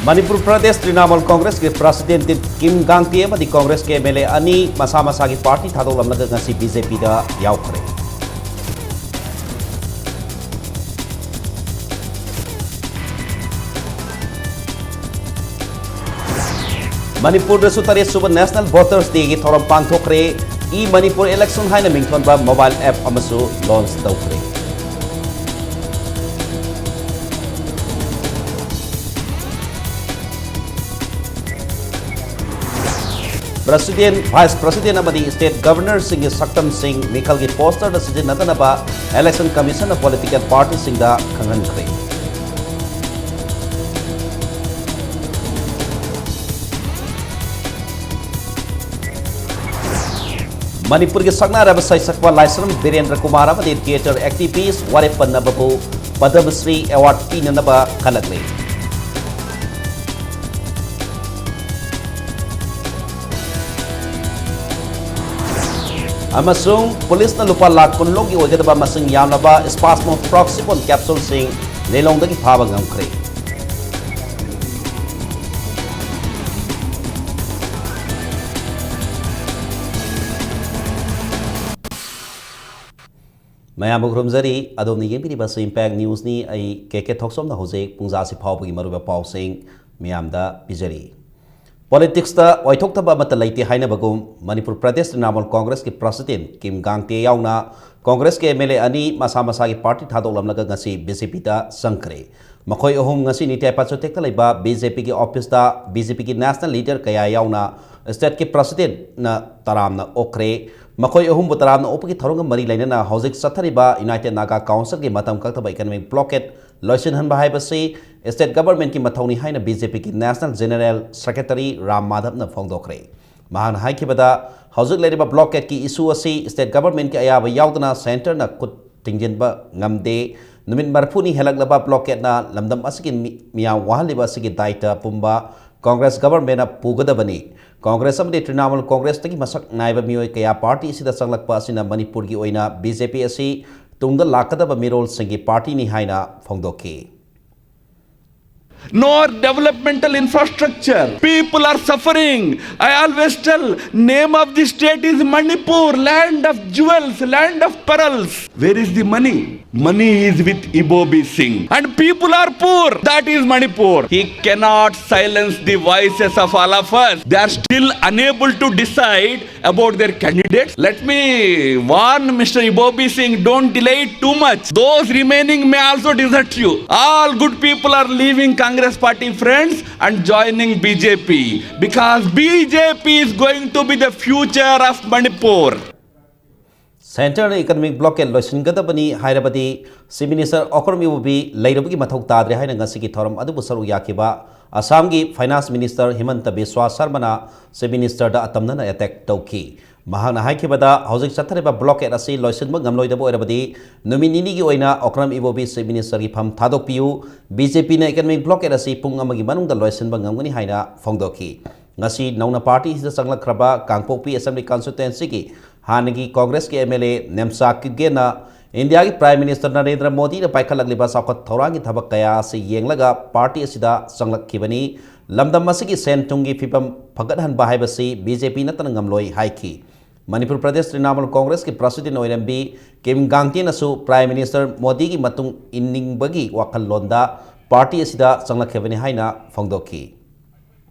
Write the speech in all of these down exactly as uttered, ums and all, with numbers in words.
Manipur Pradesh Trinamool ꯀꯣꯡꯒ꯭ꯔꯦꯁꯀꯤ president ꯀꯤꯝ ꯒꯥꯡꯇꯦ ꯑꯃꯗꯤ ꯀꯣꯡꯒ꯭ꯔꯦꯁꯀꯤ M L ꯑꯦ ꯑꯅꯤ ꯃꯁꯥ ꯃꯁꯥꯒꯤ ꯄꯥꯔꯇꯤ ꯊꯥꯗꯣꯛꯂꯝꯂꯒ ꯉꯁꯤ ꯕꯤ ꯖꯦ ꯄꯤꯗ ꯌꯥꯎꯈ꯭ꯔꯦ꯫ ꯃꯅꯤꯄꯨꯔꯗꯁꯨ ꯇꯔꯦꯠ ꯁꯨꯕ ꯅꯦꯁꯅꯦꯜ ꯚꯣꯇꯔꯁ ꯗꯦꯒꯤ ꯊꯧꯔꯝ ꯄꯥꯡꯊꯣꯛꯈ꯭ꯔꯦ꯫ ꯏ ꯃꯅꯤꯄꯨꯔ ꯏꯂꯦꯛꯁꯟ ꯍꯥꯏꯅ ꯃꯤꯡꯊꯣꯟꯕ ꯃꯣꯕꯥꯏꯜ ꯑꯦꯞ ꯑꯃꯁꯨ ꯂꯣꯟꯆ ꯇꯧꯈ꯭ꯔꯦ꯫ ꯄ꯭ꯔꯁꯤꯗꯦꯟꯠ, ꯚꯥꯏꯁ ꯄ꯭ꯔꯁꯤꯗꯦꯟꯠ ꯑꯃꯗꯤ ꯁ꯭ꯇꯦꯠ ꯒꯕꯔꯅꯔꯁꯤꯡꯒꯤ ꯁꯛꯇꯝꯁꯤꯡ ꯃꯤꯈꯜꯒꯤ ꯄꯣꯁꯇꯔꯗ ꯁꯤꯖꯤꯟꯅꯗꯅꯕ ꯏꯂꯦꯛꯁꯟ ꯀꯃꯤꯁꯟꯅ ꯄꯣꯂꯤꯇꯤꯀꯦꯜ ꯄꯥꯔꯇꯤꯁꯤꯡꯗ ꯈꯪꯍꯟꯈ꯭ꯔꯦ꯫ ꯃꯅꯤꯄꯨꯔꯒꯤ ꯁꯛꯅꯥꯏꯔꯕ ꯁꯩꯁꯛꯄ ꯂꯥꯏꯁ꯭ꯔꯝ ꯕꯤꯔꯦꯟꯗ꯭ꯔ ꯀꯨꯃꯥꯔ ꯑꯃꯗꯤ ꯊꯤꯌꯦꯇꯔ ꯑꯦꯛꯇꯤꯚꯤꯁ꯭ꯠ ꯋꯥꯔꯦꯞ ꯄꯟꯅꯕꯕꯨ ꯄꯗꯃꯁ꯭ꯔꯤ ꯑꯦꯋꯥꯔꯗ ꯄꯤꯅꯅꯕ ꯈꯜꯂꯛꯂꯦ꯫ ꯑꯃꯁꯨꯡ ꯄꯨꯂꯤꯁꯅ ꯂꯨꯄꯥ ꯂꯥꯈ ꯀꯨꯟ ꯂꯣꯝꯒꯤ ꯑꯣꯏꯒꯗꯕ ꯃꯁꯤꯡ ꯌꯥꯝꯂꯕ ꯁ꯭ꯄꯥꯁꯃꯣ ꯄ꯭ꯔꯣꯛꯁꯤꯀꯣꯟ ꯀꯦꯞꯁꯨꯜꯁꯤꯡ ꯂꯤꯂꯣꯡꯗꯒꯤ ꯐꯥꯕ ꯉꯝꯈ꯭ꯔꯦ꯫ ꯃꯌꯥꯝꯕꯨ ꯈꯨꯔꯨꯝꯖꯔꯤ꯫ ꯑꯗꯣꯝꯅ ꯌꯦꯡꯕꯤꯔꯤꯕ ꯑꯁꯤ ꯏꯝꯄꯦꯛ ꯅ꯭ꯌꯨꯁꯅꯤ꯫ ꯑꯩ ꯀꯦ ꯀꯦ ꯊꯣꯛꯆꯣꯝꯅ ꯍꯧꯖꯤꯛ ꯄꯨꯡꯖꯥꯁꯤ ꯐꯥꯎꯕꯒꯤ ꯃꯔꯨꯑꯣꯏꯕ ꯄꯥꯎꯁꯤꯡ ꯃꯤꯌꯥꯝꯗ ꯄꯤꯖꯔꯤ꯫ ꯄꯣꯂꯤꯇꯤꯛꯁꯇ ꯑꯣꯏꯊꯣꯛꯇꯕ ꯑꯃꯠꯇ ꯂꯩꯇꯦ ꯍꯥꯏꯅꯕꯒꯨꯝ, ꯃꯅꯤꯄꯨꯔ ꯄ꯭ꯔꯗꯦꯁ ꯇ꯭ꯔꯤꯅꯥꯃꯨꯜ ꯀꯣꯡꯒ꯭ꯔꯦꯁꯀꯤ ꯄ꯭ꯔꯁꯤꯗꯦꯟꯠ ꯀꯤꯝ ꯒꯥꯡꯇꯦ ꯌꯥꯎꯅ ꯀꯣꯡꯒ꯭ꯔꯦꯁꯀꯤ ꯑꯦꯝ ꯑꯦꯜ ꯑꯦ ꯑꯅꯤ ꯃꯁꯥ ꯃꯁꯥꯒꯤ ꯄꯥꯔꯇꯤ ꯊꯥꯗꯣꯛꯂꯝꯂꯒ ꯉꯁꯤ ꯕꯤ ꯖꯦ ꯄꯤꯗ ꯆꯪꯈ꯭ꯔꯦ꯫ ꯃꯈꯣꯏ ꯑꯍꯨꯝ ꯉꯁꯤ ꯅꯤꯇꯥꯏ ꯄꯥꯆꯣꯇꯦꯛꯇ ꯂꯩꯕ ꯕꯤ ꯖꯦ ꯄꯤꯒꯤ ꯑꯣꯐꯤꯁꯇ ꯕꯤ ꯖꯦ ꯄꯤꯒꯤ ꯅꯦꯁꯅꯦꯜ ꯂꯤꯗꯔ ꯀꯌꯥ ꯌꯥꯎꯅ ꯁ꯭ꯇꯦꯠꯀꯤ ꯄ꯭ꯔꯁꯤꯗꯦꯟꯠꯅ ꯇꯔꯥꯝꯅ ꯑꯣꯛꯈ꯭ꯔꯦ꯫ ꯃꯈꯣꯏ ꯑꯍꯨꯝꯕꯨ ꯇꯔꯥꯝꯅ ꯑꯣꯛꯄꯒꯤ ꯊꯧꯔꯝꯒ ꯃꯔꯤ ꯂꯩꯅꯅ ꯍꯧꯖꯤꯛ ꯆꯠꯊꯔꯤꯕ ꯌꯨꯅꯥꯏꯇꯦꯗ ꯅꯥꯒꯥ ꯀꯥꯎꯟꯁꯤꯜꯒꯤ ꯃꯇꯝ ꯀꯛꯇꯕ ꯏꯀꯅꯣꯃꯤꯛ ꯕ꯭ꯂꯣꯀꯦꯗ ꯂꯣꯏꯁꯤꯟꯍꯟꯕ ꯍꯥꯏꯕꯁꯤ ꯁ꯭ꯇꯦꯠ ꯒꯚꯔꯟꯃꯦꯟꯠꯀꯤ ꯃꯊꯧꯅꯤ ꯍꯥꯏꯅ ꯕꯤ ꯖꯦ ꯄꯤꯒꯤ ꯅꯦꯁꯅꯦꯜ ꯖꯦꯅꯔꯦꯜ ꯁꯦꯀ꯭ꯔꯦꯇꯔꯤ ꯔꯥꯝ ꯃꯥꯙꯕꯅ ꯐꯣꯡꯗꯣꯛꯈ꯭ꯔꯦ꯫ ꯃꯍꯥꯛꯅ ꯍꯥꯏꯈꯤꯕꯗ, ꯍꯧꯖꯤꯛ ꯂꯩꯔꯤꯕ ꯕ꯭ꯂꯣꯀꯦꯗꯀꯤ ꯏꯁꯨ ꯑꯁꯤ ꯁ꯭ꯇꯦꯠ ꯒꯚꯔꯟꯃꯦꯟꯠꯀꯤ ꯑꯌꯥꯕ ꯌꯥꯎꯗꯅ ꯁꯦꯟꯇꯔꯅ ꯈꯨꯠ ꯊꯤꯡꯖꯤꯟꯕ ꯉꯝꯗꯦ꯫ ꯅꯨꯃꯤꯠ ꯃꯔꯤꯐꯨꯅꯤ ꯍꯦꯜꯂꯛꯂꯕ ꯕ꯭ꯂꯣꯀꯦꯗꯅ ꯂꯝꯗꯝ ꯑꯁꯤꯒꯤ ꯃꯤ-, ꯃꯤꯌꯥꯝ ꯋꯥꯍꯜꯂꯤꯕ ꯑꯁꯤꯒꯤ ꯗꯥꯏꯇ ꯄꯨꯝꯕ ꯀꯣꯡꯒ꯭ꯔꯦꯁ ꯒꯚꯔꯟꯃꯦꯟꯠꯅ ꯄꯨꯒꯗꯕꯅꯤ꯫ ꯀꯣꯡꯒ꯭ꯔꯦꯁ ꯑꯃꯗꯤ ꯇ꯭ꯔꯤꯅꯥꯃꯨꯜ ꯀꯣꯡꯒ꯭ꯔꯦꯁꯇꯒꯤ ꯃꯁꯛ ꯅꯥꯏꯕ ꯃꯤꯑꯣꯏ ꯀꯌꯥ ꯄꯥꯔꯇꯤ ꯑꯁꯤꯗ ꯆꯪꯂꯛꯄ ꯑꯁꯤꯅ ꯃꯅꯤꯄꯨꯔꯒꯤ ꯑꯣꯏꯅ ꯕꯤ ꯖꯦ ꯄꯤ ꯑꯁꯤ ꯇꯨꯡꯗ ꯂꯥꯛꯀꯗꯕ ꯃꯤꯔꯣꯜꯁꯤꯡꯒꯤ ꯄꯥꯔꯇꯤꯅꯤ ꯍꯥꯏꯅ ꯐꯣꯡꯗꯣꯛꯈꯤ꯫ nor developmental infrastructure. People are suffering. I always tell, name of the state is Manipur, land of jewels, land of pearls. Where is the money? Money is with Ibobi Singh. And people are poor. That is Manipur. He cannot silence the voices of all of us. They are still unable to decide about their candidates. Let me warn Mister Ibobi Singh, don't delay it too much. Those remaining may also desert you. All good people are leaving Congress party, friends, and joining B J P, because B J P is going to be the future of Manipur. Centreꯅ economic blockade ꯂꯣꯏꯁꯤꯟꯒꯗꯕꯅꯤ ꯍꯥꯏꯔꯕꯗꯤ Chief Minister Okram Ibobi ꯂꯩꯔꯨꯕꯒꯤ ꯃꯊꯧ ꯇꯥꯗ꯭ꯔꯦ ꯍꯥꯏꯅ ꯉꯁꯤꯒꯤ ꯊꯧꯔꯝ ꯑꯗꯨꯕꯨ ꯁꯔꯨꯛ ꯌꯥꯈꯤꯕ ꯑꯁꯥꯝꯒꯤ Finance Minister Himanta Biswa Sarmana Chief Ministerꯗ ꯑꯇꯝꯅꯅ attack ꯇꯧꯈꯤ꯫ ꯃꯍꯥꯛꯅ ꯍꯥꯏꯈꯤꯕꯗ, ꯍꯧꯖꯤꯛ ꯆꯠꯊꯔꯤꯕ blockade ꯑꯁꯤ ꯂꯣꯏꯁꯤꯟꯕ ꯉꯝꯂꯣꯏꯗꯕ ꯑꯣꯏꯔꯕꯗꯤ ꯅꯨꯃꯤꯠ ꯅꯤꯅꯤꯒꯤ ꯑꯣꯏꯅ Okram Ibobi Chief Ministerꯒꯤ ꯐꯝ ꯊꯥꯗꯣꯛꯄꯤꯌꯨ꯫ BJPꯅ economic blockade ꯑꯁꯤ ꯄꯨꯡ ꯑꯃꯒꯤ ꯃꯅꯨꯡꯗ ꯂꯣꯏꯁꯤꯟꯕ ꯉꯝꯒꯅꯤ ꯍꯥꯏꯅ ꯐꯣꯡꯗꯣꯛꯈꯤ꯫ ꯉꯁꯤ ꯅꯧꯅ party ꯑꯁꯤꯗ ꯆꯪꯂꯛꯈ꯭ꯔꯕ ꯀꯥꯡꯄꯣꯛꯄꯤ Assembly Constituencyꯒꯤ ꯍꯥꯟꯅꯒꯤ Congressꯀꯤ MLA Nemcha Kipgenꯅ ꯏꯟꯗꯤꯌꯥꯒꯤ Prime Minister ꯅꯔꯦꯟꯗ꯭ꯔ ꯃꯣꯗꯤꯅ ꯄꯥꯏꯈꯠꯂꯛꯂꯤꯕ ꯆꯥꯎꯈꯠ ꯊꯧꯔꯥꯡꯒꯤ ꯊꯕꯛ ꯀꯌꯥ ꯑꯁꯤ ꯌꯦꯡꯂꯒ party ꯑꯁꯤꯗ ꯆꯪꯂꯛꯈꯤꯕꯅꯤ꯫ ꯂꯝꯗꯝ ꯑꯁꯤꯒꯤ ꯁꯦꯟ ꯊꯨꯝꯒꯤ ꯐꯤꯕꯝ ꯐꯒꯠꯍꯟꯕ ꯍꯥꯏꯕꯁꯤ BJP ꯅꯠꯇꯅ ꯉꯝꯂꯣꯏ ꯍꯥꯏꯈꯤ꯫ ꯃꯅꯤꯄꯨꯔ ꯄ꯭ꯔꯗꯦꯁ ꯇ꯭ꯔꯤꯅꯥꯃꯨꯜ ꯀꯣꯡꯒ꯭ꯔꯦꯁꯀꯤ President ꯑꯣꯏꯔꯝꯕꯤ ꯀꯤꯝ ꯒꯥꯡꯇꯤꯅꯁꯨ Prime Minister ꯃꯣꯗꯤꯒꯤ ꯃꯇꯨꯡ ꯏꯟꯅꯤꯡꯕꯒꯤ ꯋꯥꯈꯜꯂꯣꯟꯗ party ꯑꯁꯤꯗ ꯆꯪꯂꯛꯈꯤꯕꯅꯤ ꯍꯥꯏꯅ ꯐꯣꯡꯗꯣꯛꯈꯤ꯫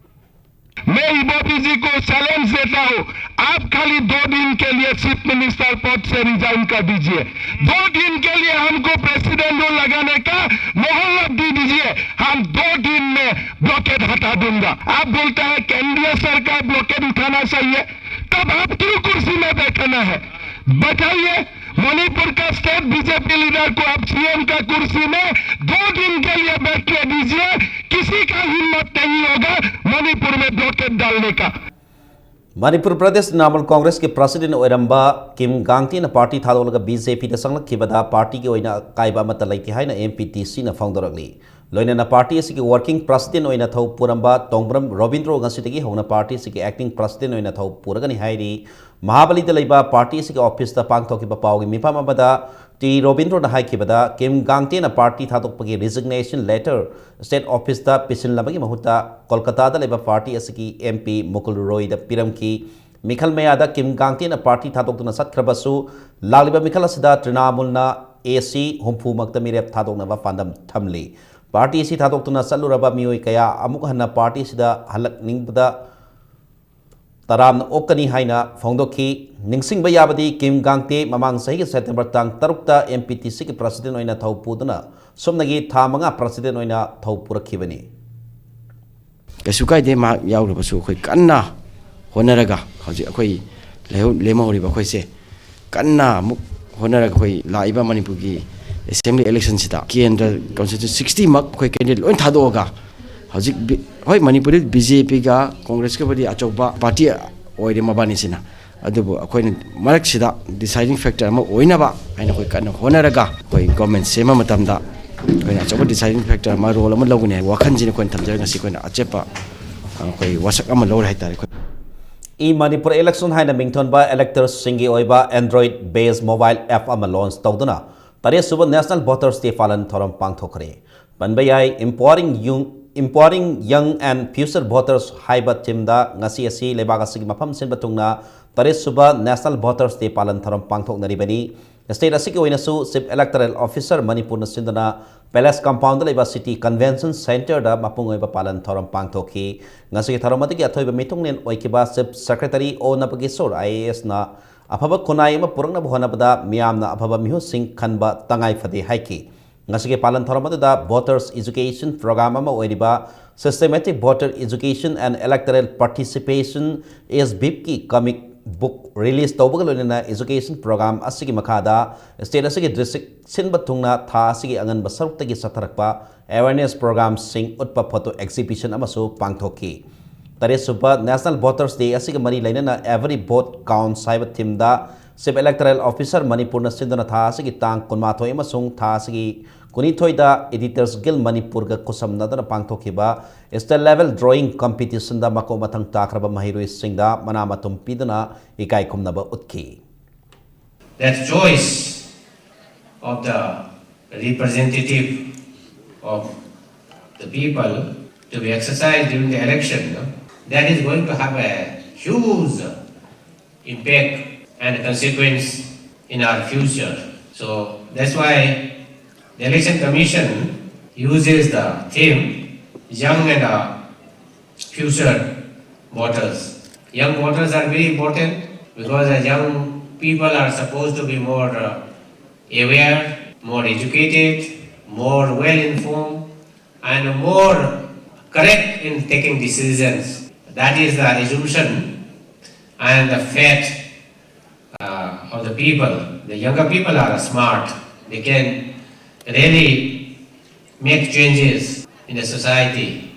मैं इबोबी जी को चैलेंज देता हूँ, आप खाली दो दिन के लिए चीफ मिनिस्टर पद से रिजाइन कर दीजिए। दो दिन के लिए हमको प्रेसिडेंट रूल लगाने का मोहलत दे दीजिए, हम दो दिन में ब्लॉकेड हटा दूंगा। आप बोलता है केंद्रीय सरकार ब्लॉकेड उठाना चाहिए, तब आप क्यों कुर्सी में बैठना है? बैठाइए। मणिपुर का स्टेट बीजेपी लीडर को आप सीएम का कुर्सी में दो दिन के लिए बैठने दीजिए। किसी का हिम्मत नहीं होगा मणिपुर में ब्लॉकेड डालने का। ꯃꯅꯤꯄꯨꯔ ꯄ꯭ꯔꯗꯦꯁ ꯇ꯭ꯔꯤꯅꯥꯃꯨꯜ ꯀꯣꯡꯒ꯭ꯔꯦꯁꯀꯤ President ꯑꯣꯏꯔꯝꯕ ꯀꯤꯝ ꯒꯥꯡꯇꯤꯅ party ꯊꯥꯗꯣꯛꯂꯒ BJPꯗ ꯆꯪꯂꯛꯈꯤꯕꯗ partyꯒꯤ ꯑꯣꯏꯅ ꯑꯀꯥꯏꯕ ꯑꯃꯠꯇ ꯂꯩꯇꯦ ꯍꯥꯏꯅ MPTCꯅ ꯐꯣꯡꯗꯣꯔꯛꯂꯤ꯫ ꯂꯣꯏꯅꯅ party ꯑꯁꯤꯒꯤ working president ꯑꯣꯏꯅ ꯊꯧ ꯄꯨꯔꯝꯕ ꯇꯣꯡꯕ꯭ꯔꯝ ꯔꯣꯕꯤꯟꯗ꯭ꯔꯣ ꯉꯁꯤꯗꯒꯤ ꯍꯧꯅ party ꯑꯁꯤꯒꯤ acting president ꯑꯣꯏꯅ ꯊꯧ ꯄꯨꯔꯒꯅꯤ ꯍꯥꯏꯔꯤ꯫ ꯃꯍꯥꯕꯂꯤꯗ ꯂꯩꯕ party ꯑꯁꯤꯒꯤ officeꯇ ꯄꯥꯡꯊꯣꯛꯈꯤꯕ ꯄꯥꯎꯒꯤ ꯃꯤꯐꯝ ꯑꯃꯗ ꯇꯤ ꯔꯣꯕꯤꯟꯗ꯭ꯔꯣꯅ ꯍꯥꯏꯈꯤꯕꯗ, ꯀꯤꯝ ꯒꯥꯡꯇꯦꯅ ꯄꯥꯔꯇꯤ ꯊꯥꯗꯣꯛꯄꯒꯤ resignation letter state office ꯇ ꯄꯤꯁꯤꯟꯂꯕꯒꯤ ꯃꯍꯨꯠꯇ ꯀꯣꯜꯀꯇꯥꯗ ꯂꯩꯕ ꯄꯥꯔꯇꯤ ꯑꯁꯤꯒꯤ M P ꯃꯨꯀꯨꯜ ꯔꯣꯏꯗ ꯄꯤꯔꯝꯈꯤ꯫ ꯃꯤꯈꯜ ꯃꯌꯥꯗ ꯀꯤꯝ ꯒꯥꯡꯇꯦꯅ ꯄꯥꯔꯇꯤ ꯊꯥꯗꯣꯛꯇꯨꯅ ꯆꯠꯈ꯭ꯔꯕꯁꯨ, ꯂꯥꯛꯂꯤꯕ ꯃꯤꯈꯜ ꯑꯁꯤꯗ ꯇ꯭ꯔꯤꯅꯥꯃꯨꯜꯅ A C ꯍꯨꯝꯐꯨ ꯃꯛꯇ ꯃꯤꯔꯦꯞ ꯊꯥꯗꯣꯛꯅꯕ ꯄꯥꯟꯗꯝ ꯊꯝꯂꯤ꯫ ꯄꯥꯔꯇꯤ ꯑꯁꯤ ꯊꯥꯗꯣꯛꯇꯨꯅ ꯆꯠꯂꯨꯔꯕ ꯃꯤꯑꯣꯏ ꯀꯌꯥ ꯑꯃꯨꯛ ꯍꯟꯅ ꯄꯥꯔꯇꯤ ꯑꯁꯤꯗ ꯍꯜꯂꯛꯅꯤꯡꯕꯗ ꯇꯔꯥꯝꯅ ꯑꯣꯛꯀꯅꯤ ꯍꯥꯏꯅ ꯐꯣꯡꯗꯣꯛꯈꯤ꯫ ꯅꯤꯡꯁꯤꯡꯕ ꯌꯥꯕꯗꯤ, ꯀꯤꯝ ꯒꯥꯡꯇꯦ ꯃꯃꯥꯡ ꯆꯍꯤꯒꯤ September ꯇꯥꯡ ꯇꯔꯨꯛꯇ M P T C ꯒꯤ president ꯑꯣꯏꯅ ꯊꯧ ꯄꯨꯗꯨꯅ ꯁꯨꯞꯅꯒꯤ ꯊꯥ ꯃꯉꯥ president ꯑꯣꯏꯅ ꯊꯧ ꯄꯨꯔꯛꯈꯤꯕꯅꯤ꯫ ꯀꯩꯁꯨ ꯀꯥꯏꯗꯦ, ꯃꯍꯥꯛ ꯌꯥꯎꯔꯕꯁꯨ ꯑꯩꯈꯣꯏ ꯀꯟꯅ ꯍꯣꯠꯅꯔꯒ, ꯍꯧꯖꯤꯛ ꯑꯩꯈꯣꯏ ꯂꯩꯍꯧ-, ꯂꯦꯝꯍꯧꯔꯤꯕ ꯑꯩꯈꯣꯏꯁꯦ ꯀꯟꯅ ꯑꯃꯨꯛ ꯍꯣꯠꯅꯔꯒ, ꯑꯩꯈꯣꯏ ꯂꯥꯛꯏꯕ ꯃꯅꯤꯄꯨꯔꯒꯤ assembly election ꯁꯤꯗ ꯀꯦꯟꯗ꯭ꯔ constituency sixty ꯃꯛ ꯑꯩꯈꯣꯏ candidate ꯂꯣꯏ ꯊꯥꯗꯣꯛꯑꯒ, ꯍꯧꯖꯤꯛ ꯕꯤ-, ꯍꯣꯏ, ꯃꯅꯤꯄꯨꯔꯗ B J P ꯒ Congress ꯀꯕꯨꯗꯤ ꯑꯆꯧꯕ party ꯑꯣꯏꯔꯦ ꯃꯕꯥꯅꯤꯁꯤꯅ, ꯑꯗꯨꯕꯨ ꯑꯩꯈꯣꯏꯅ ꯃꯔꯛꯁꯤꯗ deciding factor ꯑꯃ ꯑꯣꯏꯅꯕ ꯍꯥꯏꯅ ꯑꯩꯈꯣꯏ ꯀꯟꯅ ꯍꯣꯠꯅꯔꯒ, ꯑꯩꯈꯣꯏ government ꯁꯦꯝꯕ ꯃꯇꯝꯗ ꯑꯩꯈꯣꯏꯅ ꯑꯆꯧꯕ deciding factor ꯑꯃ, role ꯑꯃ ꯂꯧꯒꯅꯤ ꯍꯥꯏꯕ ꯋꯥꯈꯜꯁꯤꯅ ꯑꯩꯈꯣꯏꯅ ꯊꯝꯖꯔꯒ, ꯉꯁꯤ ꯑꯩꯈꯣꯏꯅ ꯑꯆꯦꯠꯄ, ꯑ, ꯑꯩꯈꯣꯏ ꯋꯥꯁꯛ ꯑꯃ ꯂꯧꯔꯦ ꯍꯥꯏꯇꯥꯔꯦ ꯑꯩꯈꯣꯏ꯫ E Manipur Election ꯍꯥꯏꯅ ꯃꯤꯡꯊꯣꯟꯕ electors ꯁꯤꯡꯒꯤ ꯑꯣꯏꯕ Android based mobile app ꯑꯃ launch ꯇꯧꯗꯨꯅ ꯇꯔꯦꯠ ꯁꯨꯕ National Voters Day ꯄꯥꯂꯟ ꯊꯧꯔꯝ ꯄꯥꯡꯊꯣꯛꯈ꯭ꯔꯦ꯫ ꯄꯟꯕ ꯌꯥꯏ, Empowering Young, Empowering Young and Future Voters ꯍꯥꯏꯕ theme ꯗ ꯉꯁꯤ ꯑꯁꯤ ꯂꯩꯕꯥꯛ ꯑꯁꯤꯒꯤ ꯃꯐꯝ ꯁꯤꯟꯕ ꯊꯨꯡꯅ ꯇꯔꯦꯠ ꯁꯨꯕ National Voters Day ꯄꯥꯂꯟ ꯊꯧꯔꯝ ꯄꯥꯡꯊꯣꯛꯅꯔꯤꯕꯅꯤ꯫ State ꯑꯁꯤꯒꯤ ꯑꯣꯏꯅꯁꯨ Chief Electoral Officer ꯃꯅꯤꯄꯨꯔꯅ ꯁꯤꯟꯗꯨꯅ Palace Compound ꯗ ꯂꯩꯕ City Convention Center ꯗ ꯃꯄꯨꯡ ꯑꯣꯏꯕ ꯄꯥꯂꯟ ꯊꯧꯔꯝ ꯄꯥꯡꯊꯣꯛꯈꯤ꯫ ꯉꯁꯤꯒꯤ ꯊꯧꯔꯝ ꯑꯗꯨꯒꯤ ꯑꯊꯣꯏꯕ ꯃꯤꯊꯨꯡꯂꯦꯟ ꯑꯣꯏꯈꯤꯕ Chief Secretary O ꯅꯕꯀꯤꯁꯣꯔ I A S ꯅ ꯑꯐꯕ ꯈꯨꯟꯅꯥꯏ ꯑꯃ ꯄꯨꯔꯛꯅꯕ ꯍꯣꯠꯅꯕꯗ ꯃꯤꯌꯥꯝꯅ ꯑꯐꯕ ꯃꯤꯍꯨꯠꯁꯤꯡ ꯈꯟꯕ ꯇꯉꯥꯏ ꯐꯗꯦ ꯍꯥꯏꯈꯤ꯫ ꯉꯁꯤꯒꯤ ꯄꯥꯂꯟ ꯊꯧꯔꯝ ꯑꯗꯨꯗ Voters Education Program ꯑꯃ ꯑꯣꯏꯔꯤꯕ Systematic Voter Education and Electoral Participation, S BEP ꯀꯤ comic book release ꯇꯧꯕꯒ ꯂꯣꯏꯅꯅ education program ꯑꯁꯤꯒꯤ ꯃꯈꯥꯗ state ꯑꯁꯤꯒꯤ district ꯁꯤꯟꯕ ꯊꯨꯡꯅ ꯊꯥ ꯑꯁꯤꯒꯤ ꯑꯉꯟꯕ ꯁꯔꯨꯛꯇꯒꯤ ꯆꯠꯊꯔꯛꯄ awareness program ꯁꯤꯡ ꯎꯠꯄ photo exhibition ꯑꯃꯁꯨ ꯄꯥꯡꯊꯣꯛꯈꯤ꯫ ꯇꯔꯦꯠ ꯁꯨꯕ National Voters Day ꯑꯁꯤꯒ ꯃꯔꯤ ꯂꯩꯅꯅ Every Vote Counts ꯍꯥꯏꯕ theme ꯗ Chief Electoral Officer ꯃꯅꯤꯄꯨꯔꯅ ꯁꯤꯟꯗꯨꯅ ꯊꯥ ꯑꯁꯤꯒꯤ ꯇꯥꯡ ꯀꯨꯟꯃꯥꯊꯣꯏ ꯑꯃꯁꯨꯡ ꯊꯥ ꯑꯁꯤꯒꯤ ꯀꯨꯟꯅꯤꯊꯣꯏꯗ Editors Guild ꯃꯅꯤꯄꯨꯔꯒ ꯈꯨꯠꯁꯝꯅꯗꯨꯅ ꯄꯥꯡꯊꯣꯛꯈꯤꯕ state level drawing competition ꯗ ꯃꯀꯣꯛ ꯃꯊꯪ ꯇꯥꯈ꯭ꯔꯕ ꯃꯍꯩꯔꯣꯏꯁꯤꯡꯗ ꯃꯅꯥ ꯃꯊꯨꯝ ꯄꯤꯗꯨꯅ ꯏꯀꯥꯏ ꯈꯨꯝꯅꯕ ꯎꯠꯈꯤ꯫ That choice of the representative of the people to be exercised during the election, no? That is going to have a huge impact and consequence in our future. So that's why the Election Commission uses the theme young and uh, future voters. Young voters are very important because the young people are supposed to be more uh, aware, more educated, more well informed, and more correct in taking decisions. That is the assumption and the faith uh, of the people. The younger people are smart. They can really make changes in the society.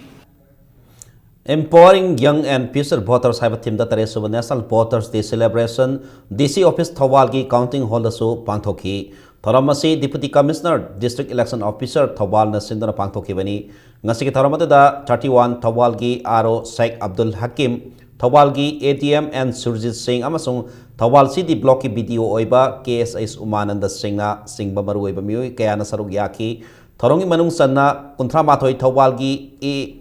Empowering Young and Future Voters ꯍꯥꯏꯕ ꯊꯤꯝꯗ ꯇꯔꯦꯠ ꯁꯨꯕ National Voters Day Celebration D C Office ꯊꯧꯕꯥꯜꯒꯤ counting hallꯗꯁꯨ ꯄꯥꯡꯊꯣꯛꯈꯤ꯫ ꯊꯧꯔꯝ ꯑꯁꯤ Deputy Commissioner, District Election Officer ꯊꯧꯕꯥꯜꯅ ꯁꯤꯟꯗꯨꯅ ꯄꯥꯡꯊꯣꯛꯈꯤꯕꯅꯤ꯫ ꯉꯁꯤꯒꯤ ꯊꯧꯔꯝ ꯑꯗꯨꯗ thirty one ꯊꯧꯕꯥꯜꯒꯤ R O Sheikh Abdul Hakim, ꯊꯧꯕꯥꯜꯒꯤ A D M N Surjit Singh ꯑꯃꯁꯨꯡ Thoubal C D Blockꯀꯤ B D O ꯑꯣꯏꯕ K S H Umananda Singhꯅ ꯆꯤꯡꯕ ꯃꯔꯨꯑꯣꯏꯕ ꯃꯤꯑꯣꯏ ꯀꯌꯥꯅ ꯁꯔꯨꯛ ꯌꯥꯈꯤ꯫ ꯊꯧꯔꯝꯒꯤ ꯃꯅꯨꯡ ꯆꯟꯅ ꯀꯨꯟꯊ꯭ꯔꯥ ꯃꯥꯊꯣꯏ ꯊꯧꯕꯥꯜꯒꯤ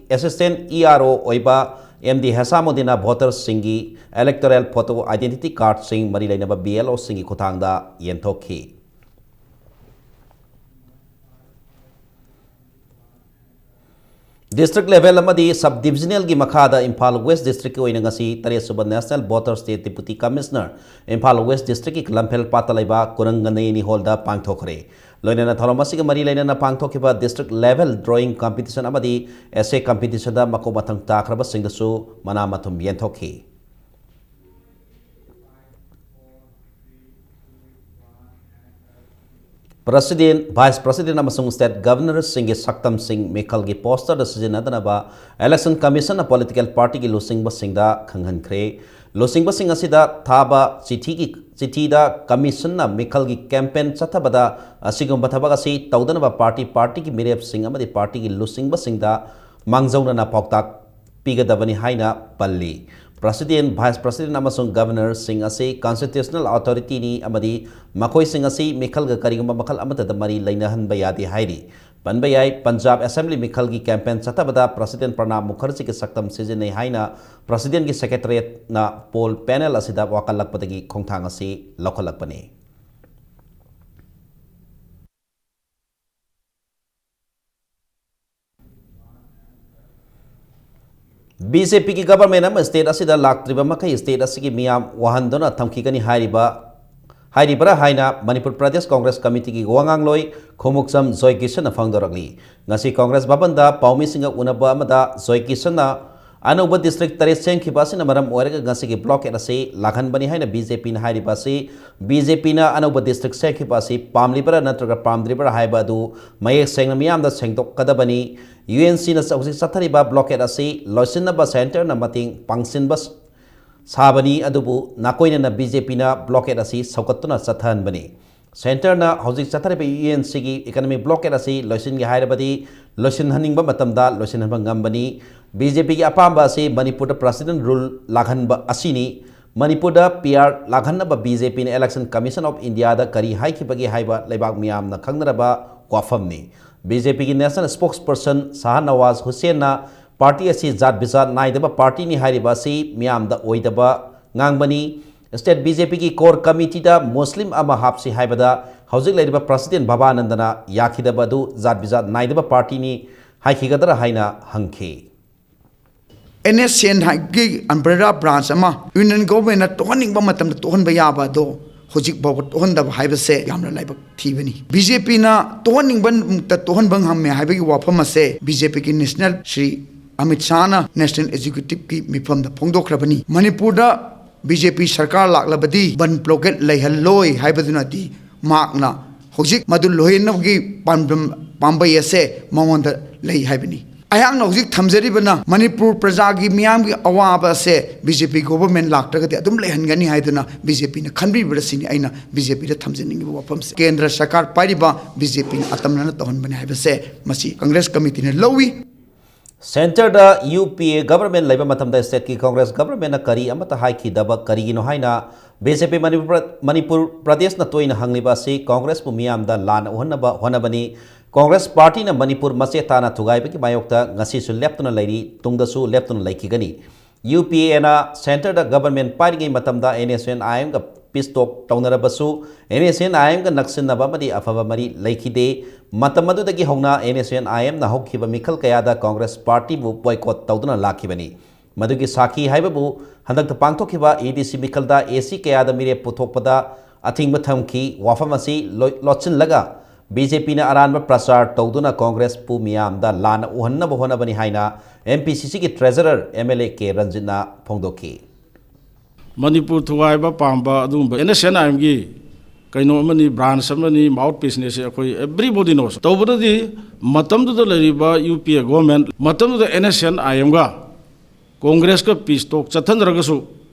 Assistant E R O ꯑꯣꯏꯕ M D Hesamuddinꯅ votersꯁꯤꯡꯒꯤ electoral photo identity cardꯁꯤꯡ ꯃꯔꯤ ꯂꯩꯅꯕ B L Oꯁꯤꯡꯒꯤ ꯈꯨꯠꯊꯥꯡꯗ ꯌꯦꯟꯊꯣꯛꯈꯤ꯫ District level ꯑꯃꯗꯤ sub divisionalꯒꯤ ꯃꯈꯥꯗ ꯏꯝꯐꯥꯜ West Districtꯀꯤ ꯑꯣꯏꯅ ꯉꯁꯤ ꯇꯔꯦꯠ ꯁꯨꯕ National Voters Day Deputy Commissioner, Imphal West Districtꯀꯤ ꯂꯝꯐꯦꯜ ꯄꯥꯠꯇ ꯂꯩꯕ ꯀꯨꯔꯪꯒꯅꯦꯅꯤ hallꯗ ꯄꯥꯡꯊꯣꯛꯈ꯭ꯔꯦ꯫ ꯂꯣꯏꯅꯅ ꯊꯧꯔꯝ ꯑꯁꯤꯒ ꯃꯔꯤ ꯂꯩꯅꯅ ꯄꯥꯡꯊꯣꯛꯈꯤꯕ district level drawing competition ꯑꯃꯗꯤ essay competitionꯗ ꯃꯀꯣꯛ ꯃꯊꯪ ꯇꯥꯈ꯭ꯔꯕꯁꯤꯡꯗꯁꯨ ꯃꯅꯥ ꯃꯊꯨꯝ ꯌꯦꯟꯊꯣꯛꯈꯤ꯫ President, Vice President ꯑꯃꯁꯨꯡ State Governorꯁꯤꯡꯒꯤ ꯁꯛꯇꯝꯁꯤꯡ ꯃꯤꯈꯜꯒꯤ posterꯗ ꯁꯤꯖꯤꯟꯅꯗꯅꯕ Election Commissionꯅ political partyꯒꯤ ꯂꯨꯆꯤꯡꯕꯁꯤꯡꯗ ꯈꯪꯍꯟꯈ꯭ꯔꯦ꯫ ꯂꯨꯆꯤꯡꯕꯁꯤꯡ ꯑꯁꯤꯗ ꯊꯥꯕ ꯆꯤꯊꯤꯒꯤ, ꯆꯤꯊꯤꯗ Commissionꯅ ꯃꯤꯈꯜꯒꯤ campaign ꯆꯠꯊꯕꯗ ꯑꯁꯤꯒꯨꯝꯕ ꯊꯕꯛ ꯑꯁꯤ ꯇꯧꯗꯅꯕ party, partyꯒꯤ ꯃꯤꯔꯦꯞꯁꯤꯡ ꯑꯃꯗꯤ partyꯒꯤ ꯂꯨꯆꯤꯡꯕꯁꯤꯡꯗ ꯃꯥꯡꯖꯧꯅꯅ ꯄꯥꯎꯇꯥꯛ ꯄꯤꯒꯗꯕꯅꯤ ꯍꯥꯏꯅ ꯄꯜꯂꯤ꯫ President, Vice President ꯑꯃꯁꯨꯡ Governorꯁꯤꯡ ꯑꯁꯤ constitutional authorityꯅꯤ ꯑꯃꯗꯤ ꯃꯈꯣꯏꯁꯤꯡ ꯑꯁꯤ ꯃꯤꯈꯜꯒ ꯀꯔꯤꯒꯨꯝꯕ ꯃꯈꯜ ꯑꯃꯠꯇꯗ ꯃꯔꯤ ꯂꯩꯅꯍꯟꯕ ꯌꯥꯗꯦ ꯍꯥꯏꯔꯤ꯫ ꯄꯟꯕ ꯌꯥꯏ, ꯄꯟꯖꯥꯕ Assembly ꯃꯤꯈꯜꯒꯤ campaign ꯆꯠꯊꯕꯗ President ꯄ꯭ꯔꯅꯥꯕ ꯃꯨꯈꯔꯖꯤꯒꯤ ꯁꯛꯇꯝ ꯁꯤꯖꯤꯟꯅꯩ ꯍꯥꯏꯅ Presidentꯀꯤ Secretariatꯅ poll panel ꯑꯁꯤꯗ ꯋꯥꯀꯠꯂꯛꯄꯗꯒꯤ ꯈꯣꯡꯊꯥꯡ ꯑꯁꯤ ꯂꯧꯈꯠꯂꯛꯄꯅꯤ꯫ BJPꯒꯤ government ꯑꯃ state ꯑꯁꯤꯗ ꯂꯥꯛꯇ꯭ꯔꯤꯕ ꯃꯈꯩ state ꯑꯁꯤꯒꯤ ꯃꯤꯌꯥꯝ ꯋꯥꯍꯟꯗꯨꯅ ꯊꯝꯈꯤꯒꯅꯤ ꯍꯥꯏꯔꯤꯕ, ꯍꯥꯏꯔꯤꯕ꯭ꯔꯥ ꯍꯥꯏꯅ ꯃꯅꯤꯄꯨꯔ ꯄ꯭ꯔꯗꯦꯁ ꯀꯣꯡꯒ꯭ꯔꯦꯁ ꯀꯃꯤꯇꯤꯒꯤ ꯋꯥꯉꯥꯡꯂꯣꯏ ꯈꯣꯡꯎꯞꯆꯝ ꯖꯣꯏꯀꯤꯁꯟꯅ ꯐꯣꯡꯗꯣꯔꯛꯂꯤ꯫ ꯉꯁꯤ ꯀꯣꯡꯒ꯭ꯔꯦꯁ ꯚꯕꯟꯗ ꯄꯥꯎꯃꯤꯁꯤꯡꯒ ꯎꯅꯕ ꯑꯃꯗ ꯖꯣꯏꯀꯤꯁꯟꯅ ꯑꯅꯧꯕ district ꯇꯔꯦꯠ ꯁꯦꯝꯈꯤꯕ ꯑꯁꯤꯅ ꯃꯔꯝ ꯑꯣꯏꯔꯒ ꯉꯁꯤꯒꯤ blockade ꯑꯁꯤ ꯂꯥꯛꯍꯟꯕꯅꯤ ꯍꯥꯏꯅ BJPꯅ ꯍꯥꯏꯔꯤꯕ ꯑꯁꯤ, BJPꯅ ꯑꯅꯧꯕ district ꯁꯦꯝꯈꯤꯕ ꯑꯁꯤ ꯄꯥꯝꯂꯤꯕ꯭ꯔꯥ ꯅꯠꯇ꯭ꯔꯒ ꯄꯥꯝꯗ꯭ꯔꯤꯕ꯭ꯔꯥ ꯍꯥꯏꯕ ꯑꯗꯨ ꯃꯌꯦꯛ ꯁꯦꯡꯅ ꯃꯤꯌꯥꯝꯗ ꯁꯦꯡꯗꯣꯛꯀꯗꯕꯅꯤ꯫ UNCꯅ ꯍꯧꯖꯤꯛ ꯆꯠꯊꯔꯤꯕ blockade ꯑꯁꯤ ꯂꯣꯏꯁꯤꯟꯅꯕ centreꯅ ꯃꯇꯦꯡ ꯄꯥꯡꯁꯤꯟꯕ ꯁꯥꯕꯅꯤ, ꯑꯗꯨꯕꯨ ꯅꯥꯀꯣꯏꯅꯅ BJPꯅ blockade ꯑꯁꯤ ꯁꯧꯒꯠꯇꯨꯅ ꯆꯠꯊꯍꯟꯕꯅꯤ꯫ Centreꯅ ꯍꯧꯖꯤꯛ ꯆꯠꯊꯔꯤꯕ UNCꯒꯤ economic blockade ꯑꯁꯤ ꯂꯣꯏꯁꯤꯟꯒꯦ ꯍꯥꯏꯔꯕꯗꯤ ꯂꯣꯏꯁꯤꯟꯍꯟꯅꯤꯡꯕ ꯃꯇꯝꯗ ꯂꯣꯏꯁꯤꯟꯍꯟꯕ ꯉꯝꯕꯅꯤ꯫ BJPꯒꯤ ꯑꯄꯥꯝꯕ ꯑꯁꯤ ꯃꯅꯤꯄꯨꯔꯗ President rule ꯂꯥꯛꯍꯟꯕ ꯑꯁꯤꯅꯤ꯫ ꯃꯅꯤꯄꯨꯔꯗ PR ꯂꯥꯛꯍꯟꯅꯕ BJPꯅ Election Commission of Indiaꯗ ꯀꯔꯤ ꯍꯥꯏꯈꯤꯕꯒꯦ ꯍꯥꯏꯕ ꯂꯩꯕꯥꯛ ꯃꯤꯌꯥꯝꯅ ꯈꯪꯅꯔꯕ ꯋꯥꯐꯝꯅꯤ꯫ BJPꯒꯤ national spokesperson ꯁꯥꯍꯅꯋꯥꯖ ꯍꯨꯁꯦꯟꯅ party ꯑꯁꯤ ꯖꯥꯠ ꯕꯤꯖꯥꯠ ꯅꯥꯏꯗꯕ partyꯅꯤ ꯍꯥꯏꯔꯤꯕ ꯑꯁꯤ ꯃꯤꯌꯥꯝꯗ ꯑꯣꯏꯗꯕ ꯉꯥꯡꯕꯅꯤ꯫ State BJPꯒꯤ core committeeꯗ Muslim ꯑꯃ ꯍꯥꯞꯁꯤ ꯍꯥꯏꯕꯗ ꯍꯧꯖꯤꯛ ꯂꯩꯔꯤꯕ President ꯚꯕꯥꯅꯟꯗꯅ ꯌꯥꯈꯤꯗꯕ ꯑꯗꯨ ꯖꯥꯠ ꯕꯤꯖꯥꯠ ꯅꯥꯏꯗꯕ partyꯅꯤ ꯍꯥꯏꯈꯤꯒꯗ꯭ꯔꯥ ꯍꯥꯏꯅ ꯍꯪꯈꯤ꯫ NSCNꯒꯤ umbrella branch ꯑꯃ Union Governmentꯅ ꯇꯣꯛꯍꯟꯅꯤꯡꯕ ꯃꯇꯝꯗ ꯇꯣꯛꯍꯟꯕ ꯌꯥꯕ ꯑꯗꯣ ꯍꯧꯖꯤꯛ ꯐꯥꯎꯕ ꯇꯣꯛꯍꯟꯗꯕ ꯍꯥꯏꯕꯁꯦ ꯌꯥꯝꯅ ꯂꯥꯏꯕꯛ ꯊꯤꯕꯅꯤ꯫ BJPꯅ ꯇꯣꯛꯍꯟꯅꯤꯡꯕ ꯃꯇꯝꯗ ꯇꯣꯛꯍꯟꯕ ꯉꯝꯃꯦ ꯍꯥꯏꯕꯒꯤ ꯋꯥꯐꯝ ꯑꯁꯦ BJPꯒꯤ national ꯁ꯭ꯔꯤ ꯑꯃꯤꯠ ꯁꯥꯍꯅ National Executiveꯀꯤ ꯃꯤꯐꯝꯗ ꯐꯣꯡꯗꯣꯛꯈ꯭ꯔꯕꯅꯤ꯫ ꯃꯅꯤꯄꯨꯔꯗ BJP ꯁꯔꯀꯥꯔ ꯂꯥꯛꯂꯕꯗꯤ ꯕꯟ blockade ꯂꯩꯍꯜꯂꯣꯏ ꯍꯥꯏꯕꯗꯨꯅꯗꯤ ꯃꯍꯥꯛꯅ ꯍꯧꯖꯤꯛ ꯃꯗꯨ ꯂꯣꯏꯍꯟꯅꯕꯒꯤ ꯄꯥꯟꯗꯝ, ꯄꯥꯝꯕꯩ ꯑꯁꯦ ꯃꯉꯣꯟꯗ ꯂꯩ ꯍꯥꯏꯕꯅꯤ꯫ ꯑꯩꯍꯥꯛꯅ ꯍꯧꯖꯤꯛ ꯊꯝꯖꯔꯤꯕꯅ ꯃꯅꯤꯄꯨꯔ ꯄ꯭ꯔꯖꯥꯒꯤ ꯃꯤꯌꯥꯝꯒꯤ ꯑꯋꯥꯕ ꯑꯁꯦ BJP government ꯂꯥꯛꯇ꯭ꯔꯒꯗꯤ ꯑꯗꯨꯝ ꯂꯩꯍꯟꯒꯅꯤ ꯍꯥꯏꯗꯨꯅ BJPꯅ ꯈꯟꯕꯤꯕ꯭ꯔꯥ ꯁꯤꯅꯤ ꯑꯩꯅ BJPꯗ ꯊꯝꯖꯅꯤꯡꯉꯤꯕ ꯋꯥꯐꯝꯁꯦ꯫ ꯀꯦꯟꯗ꯭ꯔ ꯁꯔꯀꯥꯔ ꯄꯥꯏꯔꯤꯕ BJPꯅ ꯑꯇꯝꯅꯅ ꯇꯧꯍꯟꯕꯅꯤ ꯍꯥꯏꯕꯁꯦ ꯃꯁꯤ Congress committeeꯅ ꯂꯧꯏ꯫ Centreꯗ UPA government ꯂꯩꯕ ꯃꯇꯝꯗ stateꯀꯤ Congress governmentꯅ ꯀꯔꯤ ꯑꯃꯠꯇ ꯍꯥꯏꯈꯤꯗꯕ ꯀꯔꯤꯒꯤꯅꯣ ꯍꯥꯏꯅ BJP ꯃꯅꯤꯄꯨꯔ, ꯃꯅꯤꯄꯨꯔ ꯄ꯭ꯔꯗꯦꯁꯅ ꯇꯣꯏꯅ ꯍꯪꯂꯤꯕ ꯑꯁꯤ Congressꯄꯨ ꯃꯤꯌꯥꯝꯗ ꯂꯥꯟꯅ ꯎꯍꯟꯅꯕ ꯍꯣꯠꯅꯕꯅꯤ꯫ Congress partyꯅ ꯃꯅꯤꯄꯨꯔ ꯃꯆꯦꯠ ꯇꯥꯅ ꯊꯨꯒꯥꯏꯕꯒꯤ ꯃꯥꯌꯣꯛꯇ ꯉꯁꯤꯁꯨ ꯂꯦꯞꯇꯨꯅ ꯂꯩꯔꯤ, ꯇꯨꯡꯗꯁꯨ ꯂꯦꯞꯇꯨꯅ ꯂꯩꯈꯤꯒꯅꯤ꯫ UPAꯅ centreꯗ government ꯄꯥꯏꯔꯤꯉꯩ ꯃꯇꯝꯗ NSCN-IMꯒ peace talk ꯇꯧꯅꯔꯕꯁꯨ NSCN-IMꯒ ꯅꯛꯁꯤꯟꯅꯕ ꯑꯃꯗꯤ ꯑꯐꯕ ꯃꯔꯤ ꯂꯩꯈꯤꯗꯦ꯫ ꯃꯇꯝ ꯑꯗꯨꯗꯒꯤ ꯍꯧꯅ NSCN-IMꯅ ꯍꯧꯈꯤꯕ ꯃꯤꯈꯜ ꯀꯌꯥꯗ Congress partyꯕꯨ boycott ꯇꯧꯗꯨꯅ ꯂꯥꯛꯈꯤꯕꯅꯤ꯫ ꯃꯗꯨꯒꯤ ꯁꯥꯈꯤ ꯍꯥꯏꯕꯕꯨ ꯍꯟꯗꯛꯇ ꯄꯥꯡꯊꯣꯛꯈꯤꯕ ADC ꯃꯤꯈꯜꯗ AC ꯀꯌꯥꯗ ꯃꯤꯔꯦꯞ ꯄꯨꯊꯣꯛꯄꯗ ꯑꯊꯤꯡꯕ ꯊꯝꯈꯤ꯫ ꯋꯥꯐꯝ ꯑꯁꯤ ꯂꯣꯏ-, ꯂꯣꯠꯁꯤꯜꯂꯒ BJPꯅ ꯑꯔꯥꯟꯕ ꯄ꯭ꯔꯆꯥꯔ ꯇꯧꯗꯨꯅ Congressꯄꯨ ꯃꯤꯌꯥꯝꯗ ꯂꯥꯟꯅ ꯎꯍꯟꯅꯕ ꯍꯣꯠꯅꯕꯅꯤ ꯍꯥꯏꯅ MPCCꯒꯤ treasurer MLA ꯀꯦ ꯔꯟꯖꯤꯠꯅ ꯐꯣꯡꯗꯣꯛꯈꯤ꯫ ꯃꯅꯤꯄꯨꯔ ꯊꯨꯒꯥꯏꯕ ꯄꯥꯝꯕ ꯑꯗꯨꯒꯨꯝꯕ NSCN-IMꯒꯤ ꯀꯩꯅꯣ ꯑꯃꯅꯤ, branch ꯑꯃꯅꯤ, mouthpieceꯅꯤ, ꯁꯤ ꯑꯩꯈꯣꯏ everybody knows꯫ ꯇꯧꯕꯗꯗꯤ ꯃꯇꯝꯗꯨꯗ ꯂꯩꯔꯤꯕ UPA government, ꯃꯇꯝꯗꯨꯗ NSCN-IMꯒ Congressꯀ peace talk ꯆꯠꯊꯅꯔꯒꯁꯨ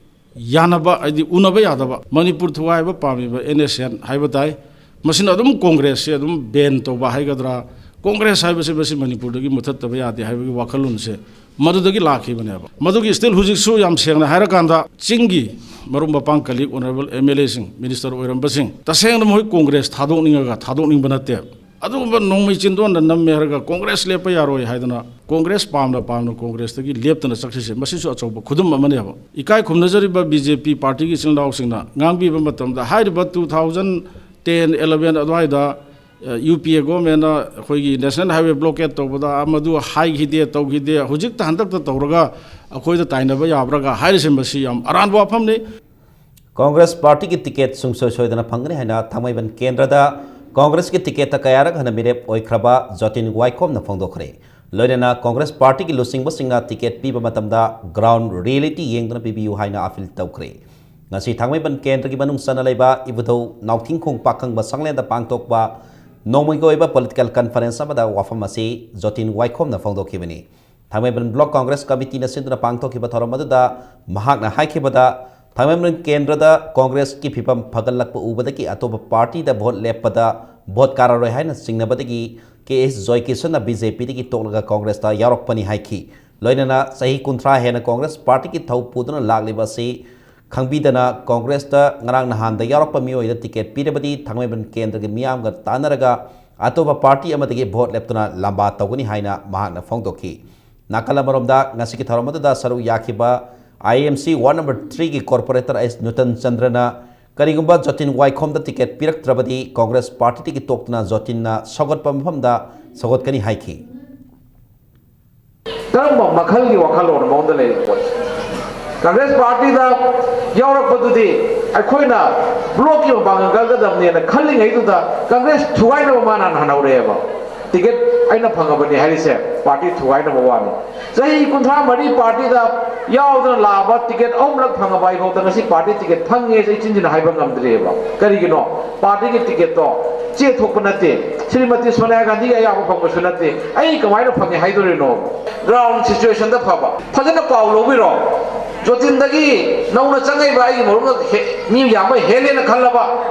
ꯌꯥꯅꯕ, ꯍꯥꯏꯗꯤ ꯎꯅꯕ ꯌꯥꯗꯕ, ꯃꯅꯤꯄꯨꯔ ꯊꯨꯒꯥꯏꯕ ꯄꯥꯝꯃꯤꯕ NSCN ꯍꯥꯏꯕ ꯇꯥꯏ꯫ ꯃꯁꯤꯅ ꯑꯗꯨꯝ Congressꯁꯦ ꯑꯗꯨꯝ ban ꯇꯧꯕ ꯍꯥꯏꯒꯗ꯭ꯔꯥ, Congress ꯍꯥꯏꯕꯁꯤ ꯃꯁꯤ ꯃꯅꯤꯄꯨꯔꯗꯒꯤ ꯃꯨꯊꯠꯇꯕ ꯌꯥꯗꯦ ꯍꯥꯏꯕꯒꯤ ꯋꯥꯈꯜꯂꯣꯟꯁꯦ ꯃꯗꯨꯗꯒꯤ ꯂꯥꯛꯈꯤꯕꯅꯦꯕ꯫ ꯃꯗꯨꯒꯤ still ꯍꯧꯖꯤꯛꯁꯨ, ꯌꯥꯝ ꯁꯦꯡꯅ ꯍꯥꯏꯔꯀꯥꯟꯗ, ꯆꯤꯡꯒꯤ ꯃꯔꯨꯞ ꯃꯄꯥꯡ, colleague, honourable MLAꯁꯤꯡ, minister ꯑꯣꯏꯔꯝꯕꯁꯤꯡ, ꯇꯁꯦꯡꯅ ꯃꯈꯣꯏ Congress ꯊꯥꯗꯣꯛꯅꯤꯡꯉꯒ ꯊꯥꯗꯣꯛꯅꯤꯡꯕ ꯅꯠꯇꯦ꯫ ꯑꯗꯨꯒꯨꯝꯕ ꯅꯣꯡꯃꯩ ꯆꯤꯟꯗꯣꯟꯗ ꯅꯝꯃꯦ ꯍꯥꯏꯔꯒ Congress ꯂꯦꯞꯄ ꯌꯥꯔꯣꯏ ꯍꯥꯏꯗꯅ Congress ꯄꯥꯝꯅ ꯄꯥꯝꯅ Congressꯇꯒꯤ ꯂꯦꯞꯇꯅ ꯆꯠꯈ꯭ꯔꯤꯁꯦ, ꯃꯁꯤꯁꯨ ꯑꯆꯧꯕ ꯈꯨꯗꯝ ꯑꯃꯅꯦꯕ꯫ ꯏꯀꯥꯏ ꯈꯨꯝꯅꯖꯔꯤꯕ BJP partyꯒꯤ ꯏꯆꯤꯜ ꯏꯅꯥꯎꯁꯤꯡꯅ ꯉꯥꯡꯕꯤꯕ ꯃꯇꯝꯗ, ꯍꯥꯏꯔꯤꯕ two thousand ten eleven ꯑꯗꯨꯋꯥꯏꯗ, ꯑ, UPA governmentꯅ ꯑꯩꯈꯣꯏꯒꯤ National Highway blockade ꯇꯧꯕꯗ, ꯑ, ꯃꯗꯨ ꯍꯥꯏꯈꯤꯗꯦ, ꯇꯧꯈꯤꯗꯦ, ꯍꯧꯖꯤꯛꯇ ꯍꯟꯗꯛꯇ ꯇꯧꯔꯒ ꯑꯩꯈꯣꯏꯗ ꯇꯥꯏꯅꯕ ꯌꯥꯕ꯭ꯔꯥꯒ ꯍꯥꯏꯔꯤꯁꯦ, ꯃꯁꯤ ꯌꯥꯝ ꯑꯔꯥꯟꯕ ꯋꯥꯐꯝꯅꯤ꯫ Congress partyꯒꯤ ticket ꯁꯨꯡꯁꯣꯏ ꯁꯣꯏꯗꯅ ꯐꯪꯒꯅꯤ ꯍꯥꯏꯅ ꯊꯥꯡꯃꯩꯕꯟ ꯀꯦꯟꯗ꯭ꯔꯗ Congressꯀꯤ ticketꯇ ꯀꯌꯥꯔꯛ ꯍꯟꯅ ꯃꯤꯔꯦꯞ ꯑꯣꯏꯈ꯭ꯔꯕ ꯖꯣꯇꯤꯟ ꯋꯥꯏꯈꯣꯝꯅ ꯐꯣꯡꯗꯣꯛꯈ꯭ꯔꯦ꯫ ꯂꯣꯏꯅꯅ Congress partyꯒꯤ ꯂꯨꯆꯤꯡꯕꯁꯤꯡꯅ ticket ꯄꯤꯕ ꯃꯇꯝꯗ ground reality ꯌꯦꯡꯗꯨꯅ ꯄꯤꯕꯤꯌꯨ ꯍꯥꯏꯅ appeal ꯇꯧꯈ꯭ꯔꯦ꯫ ꯉꯁꯤ ꯊꯥꯡꯃꯩꯕꯟ ꯀꯦꯟꯗ꯭ꯔꯒꯤ ꯃꯅꯨꯡ ꯆꯟꯅ ꯂꯩꯕ ꯏꯕꯨꯙꯧ ꯅꯥꯎꯊꯤꯡꯈꯣꯡ ꯄꯥꯈꯪꯕ ꯁꯪꯂꯦꯟꯗ ꯄꯥꯡꯊꯣꯛꯄ ꯅꯣꯡꯃꯒꯤ ꯑꯣꯏꯕ political conference ꯑꯃꯗ ꯋꯥꯐꯝ ꯑꯁꯤ ꯖꯣꯇꯤꯟ ꯋꯥꯏꯈꯣꯝꯅ ꯐꯣꯡꯗꯣꯛꯈꯤꯕꯅꯤ꯫ ꯊꯥꯡꯃꯩꯕꯟ Block Congress Committeeꯅ ꯁꯤꯟꯗꯨꯅ ꯄꯥꯡꯊꯣꯛꯈꯤꯕ ꯊꯧꯔꯝ ꯑꯗꯨꯗ ꯃꯍꯥꯛꯅ ꯍꯥꯏꯈꯤꯕꯗ, ꯊꯥꯡꯃꯩꯕꯟ ꯀꯦꯟꯗ꯭ꯔꯗ Congressꯀꯤ ꯐꯤꯕꯝ ꯐꯒꯠꯂꯛꯄ ꯎꯕꯗꯒꯤ ꯑꯇꯣꯞꯄ partyꯗ vote ꯂꯦꯞꯄꯗ ꯚꯣꯠ ꯀꯥꯔꯔꯣꯏ ꯍꯥꯏꯅ ꯆꯤꯡꯅꯕꯗꯒꯤ ꯀꯦ ꯑꯦꯁ ꯖꯣꯏꯀꯤꯁꯟꯅ ꯕꯤ ꯖꯦ ꯄꯤꯗꯒꯤ ꯇꯣꯛꯂꯒ ꯀꯣꯡꯒ꯭ꯔꯦꯁꯇ ꯌꯥꯎꯔꯛꯄꯅꯤ ꯍꯥꯏꯈꯤ꯫ ꯂꯣꯏꯅꯅ ꯆꯍꯤ ꯀꯨꯟꯊ꯭ꯔꯥ ꯍꯦꯟꯅ ꯀꯣꯡꯒ꯭ꯔꯦꯁ ꯄꯥꯔꯇꯤꯒꯤ ꯊꯧ ꯄꯨꯗꯨꯅ ꯂꯥꯛꯂꯤꯕ ꯑꯁꯤ ꯈꯪꯕꯤꯗꯅ ꯀꯣꯡꯒ꯭ꯔꯦꯁꯇ ꯉꯔꯥꯡ ꯅꯍꯥꯟꯗ ꯌꯥꯎꯔꯛꯄ ꯃꯤꯑꯣꯏꯗ ꯇꯤꯀꯦꯠ ꯄꯤꯔꯕꯗꯤ ꯊꯥꯡꯃꯩꯕꯟ ꯀꯦꯟꯗ꯭ꯔꯒꯤ ꯃꯤꯌꯥꯝꯒ ꯇꯥꯟꯅꯔꯒ ꯑꯇꯣꯞꯄ ꯄꯥꯔꯇꯤ ꯑꯃꯗꯒꯤ ꯚꯣꯠ ꯂꯦꯞꯇꯨꯅ ꯂꯝꯕꯥ ꯇꯧꯒꯅꯤ ꯍꯥꯏꯅ ꯃꯍꯥꯛꯅ ꯐꯣꯡꯗꯣꯛꯈꯤ꯫ ꯅꯥꯀꯜ ꯑꯃꯔꯣꯝꯗ ꯉꯁꯤꯒꯤ ꯊꯧꯔꯝ ꯑꯗꯨꯗ ꯁꯔꯨꯛ ꯌꯥꯈꯤꯕ ꯑꯥꯏ ꯑꯦꯝ ꯁꯤ ꯋꯥꯔꯗ ꯅꯝꯕꯔ ꯊ꯭ꯔꯤꯒꯤ ꯀꯣꯔꯄꯣꯔꯦꯇꯔ ꯑꯦꯁ ꯅꯨꯇꯟ ꯆꯟꯗ꯭ꯔꯅ ꯀꯔꯤꯒꯨꯝꯕ ꯖꯣꯇꯤꯟ ꯋꯥꯏꯈꯣꯝꯗ ꯇꯤꯀꯦꯠ ꯄꯤꯔꯛꯇ꯭ꯔꯕꯗꯤ ꯀꯣꯡꯒ꯭ꯔꯦꯁ ꯄꯥꯔꯇꯤꯗꯒꯤ ꯇꯣꯛꯇꯨꯅ ꯖꯣꯇꯤꯟꯅ ꯁꯧꯒꯠꯄ ꯃꯐꯝꯗ ꯁꯧꯒꯠꯀꯅꯤ ꯍꯥꯏꯈꯤ꯫ ꯀꯔꯝꯕ ꯃꯈꯜꯒꯤ ꯋꯥꯈꯜꯂꯣꯟ ꯑꯃ ꯃꯉꯣꯟꯗ ꯂꯩꯔꯤꯕ ꯄꯣꯠꯁꯦ? ꯀꯪꯒ꯭ꯔꯦꯁ ꯄꯥꯔꯇꯤꯗ ꯌꯥꯎꯔꯛꯄꯗꯨꯗꯤ ꯑꯩꯈꯣꯏꯅ ꯕ꯭ꯂꯣꯛꯀꯤ ꯃꯄꯥꯡꯒꯜ ꯀꯟꯒꯗꯕꯅꯦꯅ ꯈꯜꯂꯤꯉꯩꯗꯨꯗ ꯀꯪꯒ꯭ꯔꯦꯁ ꯊꯨꯒꯥꯏꯅꯕ ꯃꯥꯅ ꯍꯥꯟꯅ ꯍꯧꯔꯛꯑꯦꯕ꯫ ꯇꯤꯀꯦꯠ ꯑꯩꯅ ꯐꯪꯉꯕꯅꯤ ꯍꯥꯏꯔꯤꯁꯦ ꯄꯥꯔꯇꯤ ꯊꯨꯒꯥꯏꯅꯕ ꯋꯥꯅꯤ꯫ ꯆꯍꯤ ꯀꯨꯟꯊ꯭ꯔꯥ ꯃꯔꯤ ꯄꯥꯔꯇꯤꯗ ꯌꯥꯎꯗꯅ ꯂꯥꯛꯑꯕ, ꯇꯤꯀꯦꯠ ꯑꯍꯨꯝꯂꯛ ꯐꯪꯉꯕ ꯑꯩꯐꯥꯎꯗ ꯉꯁꯤ ꯄꯥꯔꯇꯤ ꯇꯤꯀꯦꯠ ꯐꯪꯉꯦ ꯑꯩ ꯆꯤꯟꯁꯤꯟꯅ ꯍꯥꯏꯕ ꯉꯝꯗ꯭ꯔꯤꯑꯕ꯫ ꯀꯔꯤꯒꯤꯅꯣ? ꯄꯥꯔꯇꯤꯒꯤ ꯇꯤꯀꯦꯠꯇꯣ ꯆꯦ ꯊꯣꯛꯄ ꯅꯠꯇꯦ, ꯁ꯭ꯔꯤꯃꯇꯤ ꯁꯣꯅꯤꯌꯥ ꯒꯥꯟꯙꯤꯒꯤ ꯑꯌꯥꯕ ꯐꯪꯕꯁꯨ ꯅꯠꯇꯦ꯫ ꯑꯩ ꯀꯃꯥꯏꯅ ꯐꯪꯉꯦ ꯍꯥꯏꯗꯣꯔꯤꯅꯣ? ꯒ꯭ꯔꯥꯎꯟ ꯁꯤꯆꯨꯋꯦꯁꯟꯗ ꯐꯕ, ꯐꯖꯅ ꯄꯥꯎ ꯂꯧꯕꯤꯔꯣ꯫ ꯖꯣꯇꯤꯟꯗꯒꯤ ꯅꯧꯅ ꯆꯪꯉꯛꯏꯕ ꯑꯩꯒꯤ ꯃꯔꯨꯞꯅ ꯍꯦ-, ꯃꯤ ꯌꯥꯝꯕ ꯍꯦꯜꯂꯦꯅ ꯈꯜꯂꯕ,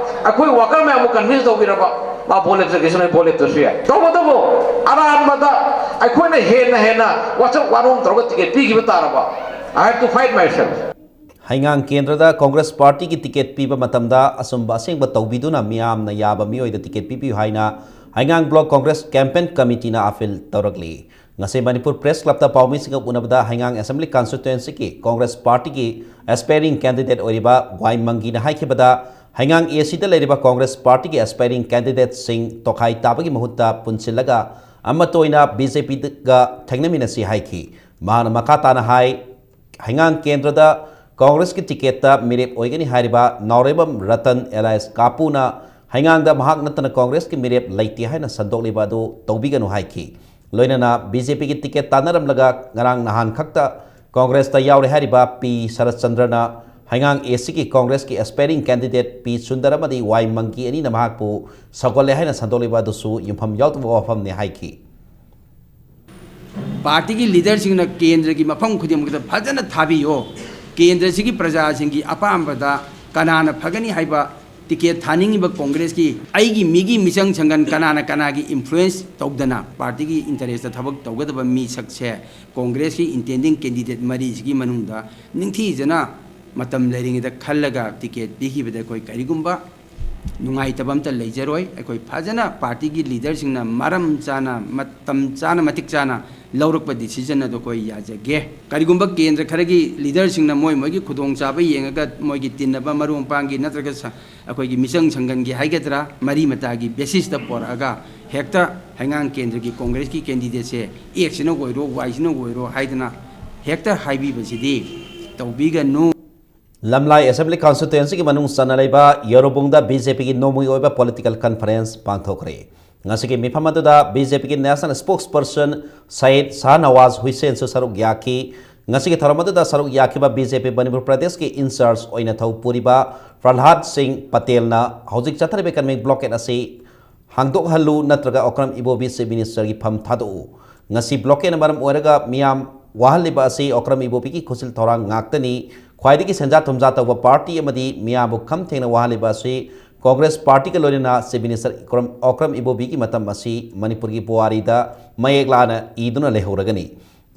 ꯑꯩꯈꯣꯏ ꯋꯥꯀꯔ ꯃꯌꯥꯝꯕꯨ ꯀꯟꯚꯤꯟꯁ ꯇꯧꯕꯤꯔꯕ, ꯃꯥ ꯚꯣꯠ ꯂꯦꯞꯆꯒꯦꯁꯨ ꯅꯣꯏ ꯚꯣꯠ ꯂꯦꯞꯇ꯭ꯔꯁꯨ ꯌꯥꯏ꯫ ꯇꯧꯕꯇꯕꯨ ꯑꯔꯥꯟꯕꯗ ꯑꯩꯈꯣꯏꯅ ꯍꯦꯟꯅ ꯍꯦꯟꯅ ꯋꯥꯆꯞ ꯋꯥꯔꯣꯝ ꯇꯧꯔꯒ ꯇꯤꯀꯦꯠ ꯄꯤꯈꯤꯕ ꯇꯥꯔꯕ, I have to fight myself꯫ ꯍꯩꯉꯥꯡ ꯀꯦꯟꯗ꯭ꯔꯗ ꯀꯣꯡꯒ꯭ꯔꯦꯁ ꯄꯥꯔꯇꯤꯒꯤ ꯇꯤꯀꯦꯠ ꯄꯤꯕ ꯃꯇꯝꯗ ꯑꯆꯨꯝꯕ ꯑꯁꯦꯡꯕ ꯇꯧꯕꯤꯗꯨꯅ ꯃꯤꯌꯥꯝꯅ ꯌꯥꯕ ꯃꯤꯑꯣꯏꯗ ꯇꯤꯀꯦꯠ ꯄꯤꯕꯤꯌꯨ ꯍꯥꯏꯅ ꯍꯩꯉꯥꯡ ꯕ꯭ꯂꯣꯛ ꯀꯣꯡꯒ꯭ꯔꯦꯁ ꯀꯦꯝꯄꯦꯟ ꯀꯃꯤꯇꯤꯅ ꯑꯥꯄꯤꯜ ꯇꯧꯔꯛꯂꯤ꯫ ꯉꯁꯤ ꯃꯅꯤꯄꯨꯔ ꯄ꯭ꯔꯦꯁ ꯀ꯭ꯂꯕꯇ ꯄꯥꯎꯃꯤꯁꯤꯡꯒ ꯎꯅꯕꯗ ꯍꯩꯉꯥꯡ ꯑꯦꯁꯦꯝꯕ꯭ꯂꯤ ꯀꯟꯁꯇꯤꯇ꯭ꯋꯦꯟꯁꯤꯒꯤ ꯀꯣꯡꯒ꯭ꯔꯦꯁ ꯄꯥꯔꯇꯤꯒꯤ ꯑꯦꯁꯄꯥꯏꯔꯤꯡ ꯀꯦꯟꯗꯤꯗꯦꯠ ꯑꯣꯏꯔꯤꯕ ꯋꯥꯏ ꯃꯪꯒꯤꯅ ꯍꯥꯏꯈꯤꯕꯗ, ꯍꯩꯉꯥꯡ ꯑꯦ ꯁꯤꯗ ꯂꯩꯔꯤꯕ ꯀꯣꯡꯒ꯭ꯔꯦꯁ ꯄꯥꯔꯇꯤꯒꯤ ꯑꯦꯁꯄꯥꯏꯔꯤꯡ ꯀꯦꯟꯗꯤꯗꯦꯠꯁꯤꯡ ꯇꯣꯈꯥꯏ ꯇꯥꯕꯒꯤ ꯃꯍꯨꯠꯇ ꯄꯨꯟꯁꯤꯜꯂꯒ ꯑꯃꯠꯇ ꯑꯣꯏꯅ ꯕꯤ ꯖꯦ ꯄꯤꯒ ꯊꯦꯡꯅꯃꯤꯟꯅꯁꯤ ꯍꯥꯏꯈꯤ꯫ ꯃꯍꯥꯛꯅ ꯃꯈꯥ ꯇꯥꯅ ꯍꯥꯏ, ꯍꯩꯉꯥꯡ ꯀꯦꯟꯗ꯭ꯔꯗ ꯀꯣꯡꯒ꯭ꯔꯦꯁꯀꯤ ꯇꯤꯀꯦꯠꯇ ꯃꯤꯔꯦꯞ ꯑꯣꯏꯒꯅꯤ ꯍꯥꯏꯔꯤꯕ ꯅꯥꯎꯔꯦꯝꯕꯝ ꯔꯇꯟ ꯑꯦꯂꯥꯏꯁ ꯀꯥꯄꯨꯅ ꯍꯩꯉꯥꯡꯗ ꯃꯍꯥꯛ ꯅꯠꯇꯅ ꯀꯣꯡꯒ꯭ꯔꯦꯁꯀꯤ ꯃꯤꯔꯦꯞ ꯂꯩꯇꯦ ꯍꯥꯏꯅ ꯁꯟꯗꯣꯛꯂꯤꯕ ꯑꯗꯨ ꯇꯧꯕꯤꯒꯅꯨ ꯍꯥꯏꯈꯤ꯫ ꯂꯣꯏꯅꯅ ꯕꯤ ꯖꯦ ꯄꯤꯒꯤ ꯇꯤꯀꯦꯠ ꯇꯥꯟꯅꯔꯝꯂꯒ ꯉꯔꯥꯡ ꯅꯍꯥꯟ ꯈꯛꯇ ꯀꯣꯡꯒ꯭ꯔꯦꯁꯇ ꯌꯥꯎꯔꯦ ꯍꯥꯏꯔꯤꯕ ꯄꯤ ꯁꯔꯠꯆꯟꯗ꯭ꯔꯅ ꯍꯩꯉꯥꯡ ꯑꯦ ꯁꯤꯒꯤ ꯀꯣꯡꯒ꯭ꯔꯦꯁꯀꯤ ꯑꯦꯁꯄꯥꯏꯔꯤꯡ ꯀꯦꯟꯗꯤꯗꯦꯠ ꯄꯤ ꯁꯨꯟꯗꯔ ꯑꯃꯗꯤ ꯋꯥꯏ ꯃꯪꯒꯤ ꯑꯅꯤꯅ ꯃꯍꯥꯛꯄꯨ ꯁꯧꯒꯠꯂꯦ ꯍꯥꯏꯅ ꯁꯟꯗꯣꯛꯂꯤꯕ ꯑꯗꯨꯁꯨ ꯌꯨꯝꯐꯝ ꯌꯥꯎꯗꯕ ꯋꯥꯐꯝꯅꯤ ꯍꯥꯏꯈꯤ꯫ ꯄꯥꯔꯇꯤꯒꯤ ꯂꯤꯗꯔꯁꯤꯡꯅ ꯀꯦꯟꯗ꯭ꯔꯒꯤ ꯃꯐꯝ ꯈꯨꯗꯤꯡꯃꯛꯇ ꯐꯖꯅ ꯊꯥꯕꯤꯌꯣ꯫ ꯀꯦꯟꯗ꯭ꯔꯁꯤꯒꯤ ꯄ꯭ꯔꯖꯥꯁꯤꯡꯒꯤ ꯑꯄꯥꯝꯕꯗ ꯀꯅꯥꯅ ꯐꯒꯅꯤ ꯍꯥꯏꯕ ꯇꯤꯀꯦꯠ ꯊꯥꯅꯤꯡꯉꯤꯕ ꯀꯣꯡꯒ꯭ꯔꯦꯁꯀꯤ ꯑꯩꯒꯤ ꯃꯤꯒꯤ ꯃꯤꯆꯪ ꯁꯪꯒꯟ ꯀꯅꯥꯅ ꯀꯅꯥꯒꯤ ꯏꯟꯐ꯭ꯂꯨꯌꯦꯟꯁ ꯇꯧꯗꯅ ꯄꯥꯔꯇꯤꯒꯤ ꯏꯟꯇꯔꯦꯁꯇ ꯊꯕꯛ ꯇꯧꯒꯗꯕ ꯃꯤꯁꯛꯁꯦ ꯀꯣꯡꯒ꯭ꯔꯦꯁꯀꯤ ꯏꯟꯇꯦꯟꯗꯤꯡ ꯀꯦꯟꯗꯤꯗꯦꯠ ꯃꯔꯤꯁꯤꯒꯤ ꯃꯅꯨꯡꯗ ꯅꯤꯡꯊꯤꯖꯅ ꯃꯇꯝ ꯂꯩꯔꯤꯉꯩꯗ ꯈꯜꯂꯒ ꯇꯤꯀꯦꯠ ꯄꯤꯈꯤꯕꯗ ꯑꯩꯈꯣꯏ ꯀꯔꯤꯒꯨꯝꯕ ꯅꯨꯡꯉꯥꯏꯇꯕ ꯑꯝꯇ ꯂꯩꯖꯔꯣꯏ꯫ ꯑꯩꯈꯣꯏ ꯐꯖꯅ ꯄꯥꯔꯇꯤꯒꯤ ꯂꯤꯗꯔꯁꯤꯡꯅ ꯃꯔꯝ ꯆꯥꯅ, ꯃꯇꯝ ꯆꯥꯅ, ꯃꯇꯤꯛ ꯆꯥꯅ ꯂꯧꯔꯛꯄ ꯗꯤꯁꯤꯖꯟ ꯑꯗꯨ ꯑꯩꯈꯣꯏ ꯌꯥꯖꯒꯦ꯫ ꯀꯔꯤꯒꯨꯝꯕ ꯀꯦꯟꯗ꯭ꯔ ꯈꯔꯒꯤ ꯂꯤꯗꯔꯁꯤꯡꯅ ꯃꯣꯏ ꯃꯣꯏꯒꯤ ꯈꯨꯗꯣꯡꯆꯥꯕ ꯌꯦꯡꯉꯒ ꯃꯣꯏꯒꯤ ꯇꯤꯟꯅꯕ ꯃꯔꯨꯞ ꯃꯄꯥꯡꯒꯤ ꯅꯠꯇ꯭ꯔꯒ ꯁ-, ꯑꯩꯈꯣꯏꯒꯤ ꯃꯤꯆꯪ ꯁꯪꯒꯟꯒꯤ ꯍꯥꯏꯒꯗ꯭ꯔꯥ, ꯃꯔꯤ ꯃꯇꯥꯒꯤ ꯕꯦꯁꯤꯁꯇ ꯄꯣꯔꯛꯑꯒ ꯍꯦꯛꯇ ꯍꯩꯉꯥꯡ ꯀꯦꯟꯗ꯭ꯔꯒꯤ ꯀꯣꯡꯒ꯭ꯔꯦꯁꯀꯤ ꯀꯦꯟꯗꯤꯗꯦꯠꯁꯦ ꯑꯦꯛꯁꯁꯤꯅ ꯑꯣꯏꯔꯣ, ꯋꯥꯏꯁꯤꯅ ꯑꯣꯏꯔꯣ ꯍꯥꯏꯗꯅ ꯍꯦꯛꯇ ꯍꯥꯏꯕꯤꯕꯁꯤꯗꯤ ꯇꯧꯕꯤꯒꯅꯨ꯫ ꯂꯝꯂꯥꯏ ꯑꯦꯁꯦꯝꯕ꯭ꯂꯤ ꯀꯟꯁꯇꯤꯇ꯭ꯋꯦꯟꯁꯤꯒꯤ ꯃꯅꯨꯡ ꯆꯟꯅ ꯂꯩꯕ ꯌꯧꯔꯨꯕꯨꯡꯗ ꯕꯤ ꯖꯦ ꯄꯤꯒꯤ ꯅꯣꯡꯃꯒꯤ ꯑꯣꯏꯕ ꯄꯣꯂꯤꯇꯤꯀꯦꯜ ꯀꯟꯐꯔꯦꯟꯁ ꯄꯥꯡꯊꯣꯛꯈ꯭ꯔꯦ꯫ ꯉꯁꯤꯒꯤ ꯃꯤꯐꯝ ꯑꯗꯨꯗ ꯕꯤ ꯖꯦ ꯄꯤꯒꯤ ꯅꯦꯁꯅꯦꯜ ꯁ꯭ꯄꯣꯛꯁ ꯄꯔꯁꯟ ꯁꯌꯤꯗ ꯁꯥꯍꯅꯋꯥꯖ ꯍꯨꯏꯁꯦꯟꯁꯨ ꯁꯔꯨꯛ ꯌꯥꯈꯤ꯫ ꯉꯁꯤꯒꯤ ꯊꯧꯔꯝ ꯑꯗꯨꯗ ꯁꯔꯨꯛ ꯌꯥꯈꯤꯕ ꯕꯤ ꯖꯦ ꯄꯤ ꯃꯅꯤꯄꯨꯔ ꯄ꯭ꯔꯗꯦꯁꯀꯤ ꯏꯟꯆꯥꯔꯖ ꯑꯣꯏꯅ ꯊꯧ ꯄꯨꯔꯤꯕ ꯄ꯭ꯔꯍ꯭ꯂꯥꯗ ꯁꯤꯡ ꯄꯇꯦꯜꯅ ꯍꯧꯖꯤꯛ ꯆꯠꯊꯔꯤꯕ ꯏꯀꯅꯃꯤꯛ ꯕ꯭ꯂꯣꯀꯦꯠ ꯑꯁꯤ ꯍꯥꯡꯗꯣꯛꯍꯜꯂꯨ ꯅꯠꯇ꯭ꯔꯒ ꯑꯣꯀ꯭ꯔꯝ ꯏꯕꯣꯕꯤ ꯆꯤꯐ ꯃꯤꯅꯤꯁꯇꯔꯒꯤ ꯐꯝ ꯊꯥꯗꯣꯛꯎ꯫ ꯉꯁꯤ ꯕ꯭ꯂꯣꯀꯦꯠꯅ ꯃꯔꯝ ꯑꯣꯏꯔꯒ ꯃꯤꯌꯥꯝ ꯋꯥꯍꯜꯂꯤꯕ ꯑꯁꯤ ꯑꯣꯀ꯭ꯔꯝ ꯏꯕꯣꯕꯤꯒꯤ ꯈꯨꯠꯁꯤꯜ ꯊꯧꯔꯥꯡ ꯉꯥꯛꯇꯅꯤ꯫ ꯈ꯭ꯋꯥꯏꯗꯒꯤ ꯁꯦꯟꯖꯥ ꯊꯨꯝꯖꯥ ꯇꯧꯕ ꯄꯥꯔꯇꯤ ꯑꯃꯗꯤ ꯃꯤꯌꯥꯝꯕꯨ ꯈꯝ ꯊꯦꯡꯅ ꯋꯥꯍꯜꯂꯤꯕ ꯑꯁꯤ ꯀꯣꯡꯒ꯭ꯔꯦꯁ ꯄꯥꯔꯇꯤꯒ ꯂꯣꯏꯅꯅ ꯆꯤꯐ ꯃꯤꯅꯤꯁꯇꯔ ꯑꯣꯀ꯭ꯔꯝ, ꯑꯣꯀ꯭ꯔꯝ ꯏꯕꯣꯕꯤꯒꯤ ꯃꯇꯝ ꯑꯁꯤ ꯃꯅꯤꯄꯨꯔꯒꯤ ꯄꯨꯋꯥꯔꯤꯗ ꯃꯌꯦꯛ ꯂꯥꯅ ꯏꯗꯨꯅ ꯂꯩꯍꯧꯔꯒꯅꯤ꯫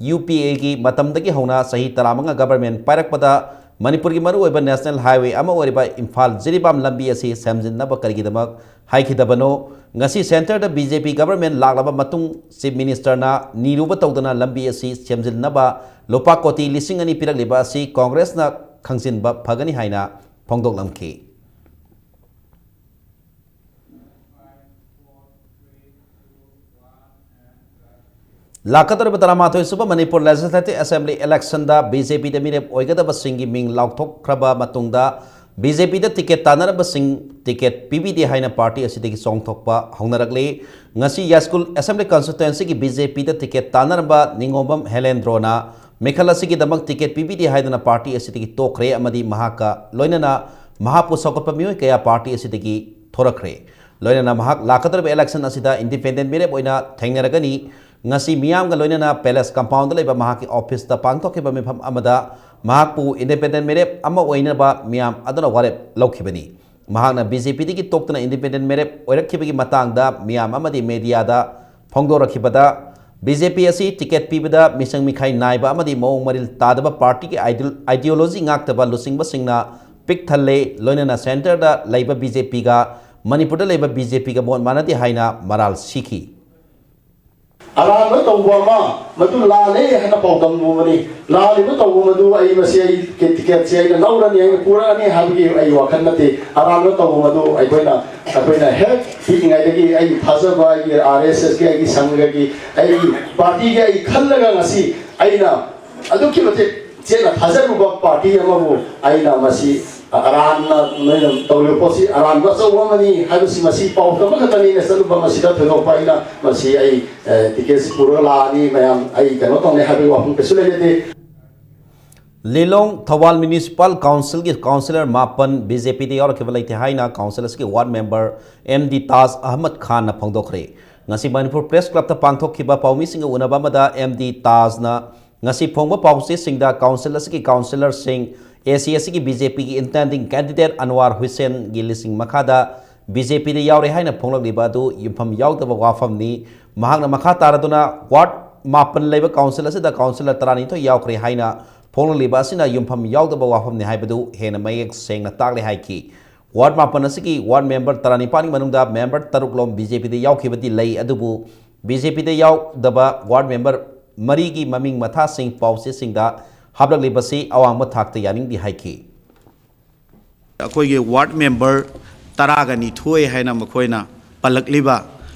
ꯌꯨ ꯄꯤ ꯑꯦꯒꯤ ꯃꯇꯝꯗꯒꯤ ꯍꯧꯅ ꯆꯍꯤ ꯇꯔꯥꯃꯉꯥ ꯒꯚꯔꯟꯃꯦꯟ ꯄꯥꯏꯔꯛꯄꯗ ꯃꯅꯤꯄꯨꯔꯒꯤ ꯃꯔꯨꯑꯣꯏꯕ ꯅꯦꯁꯅꯦꯜ ꯍꯥꯏꯋꯦ ꯑꯃ ꯑꯣꯏꯔꯤꯕ ꯏꯝꯐꯥꯜ ꯖꯤꯔꯤꯕꯥꯝ ꯂꯝꯕꯤ ꯑꯁꯤ ꯁꯦꯝꯖꯤꯟꯅꯕ ꯀꯔꯤꯒꯤꯗꯃꯛ ꯍꯥꯏꯈꯤꯗꯕꯅꯣ? ꯉꯁꯤ ꯁꯦꯟꯇꯔꯗ ꯕꯤ ꯖꯦ ꯄꯤ ꯒꯚꯔꯟꯃꯦꯟ ꯂꯥꯛꯂꯕ ꯃꯇꯨꯡ ꯆꯤꯐ ꯃꯤꯅꯤꯁꯇꯔꯅ ꯅꯤꯔꯨꯕ ꯇꯧꯗꯅ ꯂꯝꯕꯤ ꯑꯁꯤ ꯁꯦꯝꯖꯤꯟꯅꯕ ꯂꯨꯄꯥ ꯀꯣꯇꯤ ꯂꯤꯁꯤꯡ ꯑꯅꯤ ꯄꯤꯔꯛꯂꯤꯕ ꯑꯁꯤ ꯀꯣꯡꯒ꯭ꯔꯦꯁꯅ ꯈꯪꯖꯤꯟꯕ ꯐꯒꯅꯤ ꯍꯥꯏꯅ ꯐꯣꯡꯗꯣꯛꯂꯝꯈꯤ꯫ ꯂꯥꯛꯀꯗꯧꯔꯤꯕ ꯇꯔꯥꯃꯥꯊꯣꯏ ꯁꯨꯕ ꯃꯅꯤꯄꯨꯔ ꯂꯦꯖꯤꯁꯂꯦꯇꯤꯚ ꯑꯦꯁꯦꯝꯕ꯭ꯂꯤ ꯏꯂꯦꯛꯁꯟꯗ ꯕꯤ ꯖꯦ ꯄꯤꯗ ꯃꯤꯔꯦꯞ ꯑꯣꯏꯒꯗꯕꯁꯤꯡꯒꯤ ꯃꯤꯡ ꯂꯥꯎꯊꯣꯛꯈ꯭ꯔꯕ ꯃꯇꯨꯡꯗ ꯕꯤ ꯖꯦ ꯄꯤꯗ ꯇꯤꯀꯦꯠ ꯇꯥꯟꯅꯔꯝꯕꯁꯤꯡ ꯇꯤꯀꯦꯠ ꯄꯤꯕꯤꯗꯦ ꯍꯥꯏꯅ ꯄꯥꯔꯇꯤ ꯑꯁꯤꯗꯒꯤ ꯆꯣꯡꯊꯣꯛꯄ ꯍꯧꯅꯔꯛꯂꯤ꯫ ꯉꯁꯤ ꯌꯥꯏꯁ꯭ꯀꯨꯜ ꯑꯦꯁꯦꯝꯕ꯭ꯂꯤ ꯀꯟꯁꯇꯤꯇ꯭ꯋꯦꯟꯁꯤꯒꯤ ꯕꯤ ꯖꯦ ꯄꯤꯗ ꯇꯤꯀꯦꯠ ꯇꯥꯟꯅꯔꯝꯕ ꯅꯤꯉꯣꯝꯕꯝ ꯍꯦꯂꯦꯟꯗ꯭ꯔꯣꯅ ꯃꯤꯈꯜ ꯑꯁꯤꯒꯤꯗꯃꯛ ꯇꯤꯀꯦꯠ ꯄꯤꯕꯤꯗꯦ ꯍꯥꯏꯗꯨꯅ ꯄꯥꯔꯇꯤ ꯑꯁꯤꯗꯒꯤ ꯇꯣꯛꯈ꯭ꯔꯦ ꯑꯃꯗꯤ ꯃꯍꯥꯛꯀ ꯂꯣꯏꯅꯅ ꯃꯍꯥꯛꯄꯨ ꯁꯧꯒꯠꯄ ꯃꯤꯑꯣꯏ ꯀꯌꯥ ꯄꯥꯔꯇꯤ ꯑꯁꯤꯗꯒꯤ ꯊꯣꯔꯛꯈ꯭ꯔꯦ꯫ ꯂꯣꯏꯅꯅ ꯃꯍꯥꯛ ꯂꯥꯛꯀꯗꯧꯔꯤꯕ ꯏꯂꯦꯛꯁꯟ ꯑꯁꯤꯗ ꯏꯟꯗꯤꯄꯦꯟꯗꯦꯟ ꯃꯤꯔꯦꯞ ꯑꯣꯏꯅ ꯊꯦꯡꯅꯔꯒꯅꯤ꯫ ꯉꯁꯤ ꯃꯤꯌꯥꯝꯒ ꯂꯣꯏꯅꯅ ꯄꯦꯂꯦꯁ ꯀꯝꯄꯥꯎꯟꯗ ꯂꯩꯕ ꯃꯍꯥꯛꯀꯤ ꯑꯣꯐꯤꯁꯇ ꯄꯥꯡꯊꯣꯛꯈꯤꯕ ꯃꯤꯐꯝ ꯑꯃꯗ ꯃꯍꯥꯛꯄꯨ ꯏꯟꯗꯤꯄꯦꯟꯗꯦꯟ ꯃꯤꯔꯦꯞ ꯑꯃ ꯑꯣꯏꯅꯕ ꯃꯤꯌꯥꯝ ꯑꯗꯨꯅ ꯋꯥꯔꯦꯞ ꯂꯧꯈꯤꯕꯅꯤ꯫ ꯃꯍꯥꯛꯅ ꯕꯤ ꯖꯦ ꯄꯤꯗꯒꯤ ꯇꯣꯛꯇꯨꯅ ꯏꯟꯗꯤꯄꯦꯟꯗꯦꯟ ꯃꯦꯔꯦꯞ ꯑꯣꯏꯔꯛꯈꯤꯕꯒꯤ ꯃꯇꯥꯡꯗ ꯃꯤꯌꯥꯝ ꯑꯃꯗꯤ ꯃꯦꯗꯤꯌꯥꯗ ꯐꯣꯡꯗꯣꯔꯛꯈꯤꯕꯗ, ꯕꯤ ꯖꯦ ꯄꯤ ꯑꯁꯤ ꯇꯤꯀꯦꯠ ꯄꯤꯕꯗ ꯃꯤꯆꯪ ꯃꯤꯈꯥꯏ ꯅꯥꯏꯕ ꯑꯃꯗꯤ ꯃꯑꯣꯡ ꯃꯔꯤꯜ ꯇꯥꯗꯕ ꯄꯥꯔꯇꯤꯒꯤ ꯑꯥꯏꯗꯤꯌꯣ-, ꯑꯥꯏꯗꯤꯌꯣꯂꯣꯖꯤ ꯉꯥꯛꯇꯕ ꯂꯨꯆꯤꯡꯕꯁꯤꯡꯅ ꯄꯤꯛ ꯊꯜꯂꯦ, ꯂꯣꯏꯅꯅ ꯁꯦꯟꯇꯔꯗ ꯂꯩꯕ ꯕꯤ ꯖꯦ ꯄꯤꯒ ꯃꯅꯤꯄꯨꯔꯗ ꯂꯩꯕ ꯕꯤ ꯖꯦ ꯄꯤꯒ ꯃꯣꯠ ꯃꯥꯟꯅꯗꯦ ꯍꯥꯏꯅ ꯃꯔꯥꯜ ꯁꯤꯈꯤ꯫ ꯑꯔꯥꯟꯕ ꯇꯧꯕ ꯑꯃ, ꯃꯗꯨ ꯂꯥꯜꯂꯦ ꯍꯥꯏꯅ ꯄꯥꯎꯗꯝꯂꯨꯕꯅꯤ꯫ ꯂꯥꯜꯂꯤꯕ ꯇꯧꯕ ꯃꯗꯨ ꯑꯩ ꯃꯁꯤ ꯑꯩ ꯇꯤꯀꯦꯠꯁꯦ ꯑꯩꯅ ꯂꯧꯔꯅꯤ, ꯑꯩꯅ ꯄꯨꯔꯛꯑꯅꯤ ꯍꯥꯏꯕꯒꯤ ꯑꯩ ꯋꯥꯈꯜ ꯅꯠꯇꯦ꯫ ꯑꯔꯥꯟꯕ ꯇꯧꯕ ꯃꯗꯨ ꯑꯩꯈꯣꯏꯅ, ꯑꯩꯈꯣꯏꯅ ꯍꯦꯛ ꯄꯤꯛꯂꯤꯉꯩꯗꯒꯤ ꯑꯩꯒꯤ ꯊꯥꯖꯕ, ꯑꯩꯒꯤ ꯑꯥꯔ ꯑꯦꯁ ꯑꯦꯁꯀꯤ, ꯑꯩꯒꯤ ꯁꯪꯘꯒꯤ, ꯑꯩꯒꯤ ꯄꯥꯔꯇꯤꯒꯤ ꯑꯩ ꯈꯜꯂꯒ ꯉꯁꯤ ꯑꯩꯅ ꯑꯗꯨꯛꯀꯤ ꯃꯇꯤꯛ ꯆꯦꯠꯅ ꯊꯥꯖꯔꯨꯕ ꯄꯥꯔꯇꯤ ꯑꯃꯕꯨ ꯑꯩꯅ ꯃꯁꯤ ꯑꯔꯥꯟꯅ ꯅꯣꯏꯅ ꯇꯧꯔꯤꯕ ꯄꯣꯠꯁꯤ ꯑꯔꯥꯟꯕ ꯑꯆꯧꯕ ꯑꯃꯅꯤ ꯍꯥꯏꯕꯁꯤ, ꯃꯁꯤ ꯄꯥꯎꯗꯝ ꯑꯃꯈꯛꯇꯅꯤ꯫ ꯑꯩꯅ ꯆꯠꯂꯨꯕ ꯃꯁꯤꯗ ꯊꯣꯏꯗꯣꯛꯄ ꯑꯩꯅ ꯃꯁꯤ ꯑꯩ, ꯑꯦ, ꯇꯤꯀꯦꯠꯁꯤ ꯄꯨꯔꯒ ꯂꯥꯛꯑꯅꯤ, ꯃꯌꯥꯝ ꯑꯩ ꯀꯩꯅꯣ ꯇꯧꯅꯤ ꯍꯥꯏꯕꯒꯤ ꯋꯥꯐꯝ ꯀꯩꯁꯨ ꯂꯩꯖꯗꯦ꯫ ꯂꯤꯂꯣꯡ ꯊꯧꯕꯥꯜ ꯃ꯭ꯌꯨꯅꯤꯁꯤꯄꯥꯜ ꯀꯥꯎꯟꯁꯤꯜꯒꯤ ꯀꯥꯎꯟꯁꯤꯂꯔ ꯃꯥꯄꯟ ꯕꯤ ꯖꯦ ꯄꯤꯗ ꯌꯥꯎꯔꯛꯈꯤꯕ ꯂꯩꯇꯦ ꯍꯥꯏꯅ ꯀꯥꯎꯟꯁꯤꯜ ꯑꯁꯤꯒꯤ ꯋꯥꯔꯗ ꯃꯦꯝꯕꯔ ꯑꯦꯝ ꯗꯤ ꯇꯥꯖ ꯑꯍꯃꯗ ꯈꯥꯟꯅ ꯐꯣꯡꯗꯣꯛꯈ꯭ꯔꯦ꯫ ꯉꯁꯤ ꯃꯅꯤꯄꯨꯔ ꯄ꯭ꯔꯦꯁ ꯀ꯭ꯂꯕꯇ ꯄꯥꯡꯊꯣꯛꯈꯤꯕ ꯄꯥꯎꯃꯤꯁꯤꯡꯒ ꯎꯅꯕ ꯑꯃꯗ ꯑꯦꯝ ꯗꯤ ꯇꯥꯖꯅ ꯉꯁꯤ ꯐꯣꯡꯕ ꯄꯥꯎꯆꯦꯁꯤꯡꯗ ꯀꯥꯎꯟꯁꯤꯜ ꯑꯁꯤꯒꯤ ꯀꯥꯎꯟꯁꯤꯂꯔꯁꯤꯡ ꯑꯦ ꯁꯤ ꯑꯁꯤꯒꯤ ꯕꯤ ꯖꯦ ꯄꯤꯒꯤ ꯏꯟꯗꯤꯄꯦꯟꯗꯦꯟ ꯀꯦꯟꯗꯤꯗꯦꯠ ꯑꯟꯋꯥꯔ ꯍꯨꯁꯦꯟꯒꯤ ꯂꯤꯁꯤꯡ ꯃꯈꯥꯗ ꯕꯤ ꯖꯦ ꯄꯤꯗ ꯌꯥꯎꯔꯦ ꯍꯥꯏꯅ ꯐꯣꯡꯂꯛꯂꯤꯕ ꯑꯗꯨ ꯌꯨꯝꯐꯝ ꯌꯥꯎꯗꯕ ꯋꯥꯐꯝꯅꯤ꯫ ꯃꯍꯥꯛꯅ ꯃꯈꯥ ꯇꯥꯔꯗꯨꯅ ꯋꯥꯔꯗ ꯃꯥꯄꯟ ꯂꯩꯕ ꯀꯥꯎꯟꯁꯤꯜ ꯑꯁꯤꯗ ꯀꯥꯎꯟꯁꯤꯂꯔ ꯇꯔꯥꯅꯤꯊꯣꯏ ꯌꯥꯎꯈ꯭ꯔꯦ ꯍꯥꯏꯅ ꯐꯣꯡꯂꯛꯂꯤꯕ ꯑꯁꯤꯅ ꯌꯨꯝꯐꯝ ꯌꯥꯎꯗꯕ ꯋꯥꯐꯝꯅꯤ ꯍꯥꯏꯕꯗꯨ ꯍꯦꯟꯅ ꯃꯌꯦꯛ ꯁꯦꯡꯅ ꯇꯥꯛꯂꯦ ꯍꯥꯏꯈꯤ꯫ ꯋꯥꯔꯗ ꯃꯥꯄꯟ ꯑꯁꯤꯒꯤ ꯋꯥꯔꯗ ꯃꯦꯝꯕꯔ ꯇꯔꯥꯅꯤꯄꯥꯟꯒꯤ ꯃꯅꯨꯡꯗ ꯃꯦꯝꯕꯔ ꯇꯔꯨꯛꯂꯣꯝ ꯕꯤ ꯖꯦ ꯄꯤꯗ ꯌꯥꯎꯈꯤꯕꯗꯤ ꯂꯩ, ꯑꯗꯨꯕꯨ ꯕꯤ ꯖꯦ ꯄꯤꯗ ꯌꯥꯎꯗꯕ ꯋꯥꯔꯗ ꯃꯦꯝꯕꯔ ꯃꯔꯤꯒꯤ ꯃꯃꯤꯡ ꯃꯊꯥꯁꯤꯡ ꯄꯥꯎꯆꯦꯁꯤꯡꯗ ꯍꯥꯞꯂꯛꯂꯤꯕꯁꯤ ꯑꯋꯥꯡꯕ ꯊꯥꯛꯇ ꯌꯥꯅꯤꯡꯗꯦ ꯍꯥꯏꯈꯤ꯫ ꯑꯩꯈꯣꯏꯒꯤ ꯋꯥꯔꯗ ꯃꯦꯝꯕꯔ ꯇꯔꯥꯒ ꯅꯤꯊꯣꯏ ꯍꯥꯏꯅ ꯃꯈꯣꯏꯅ ꯄꯜꯂꯛꯂꯤꯕ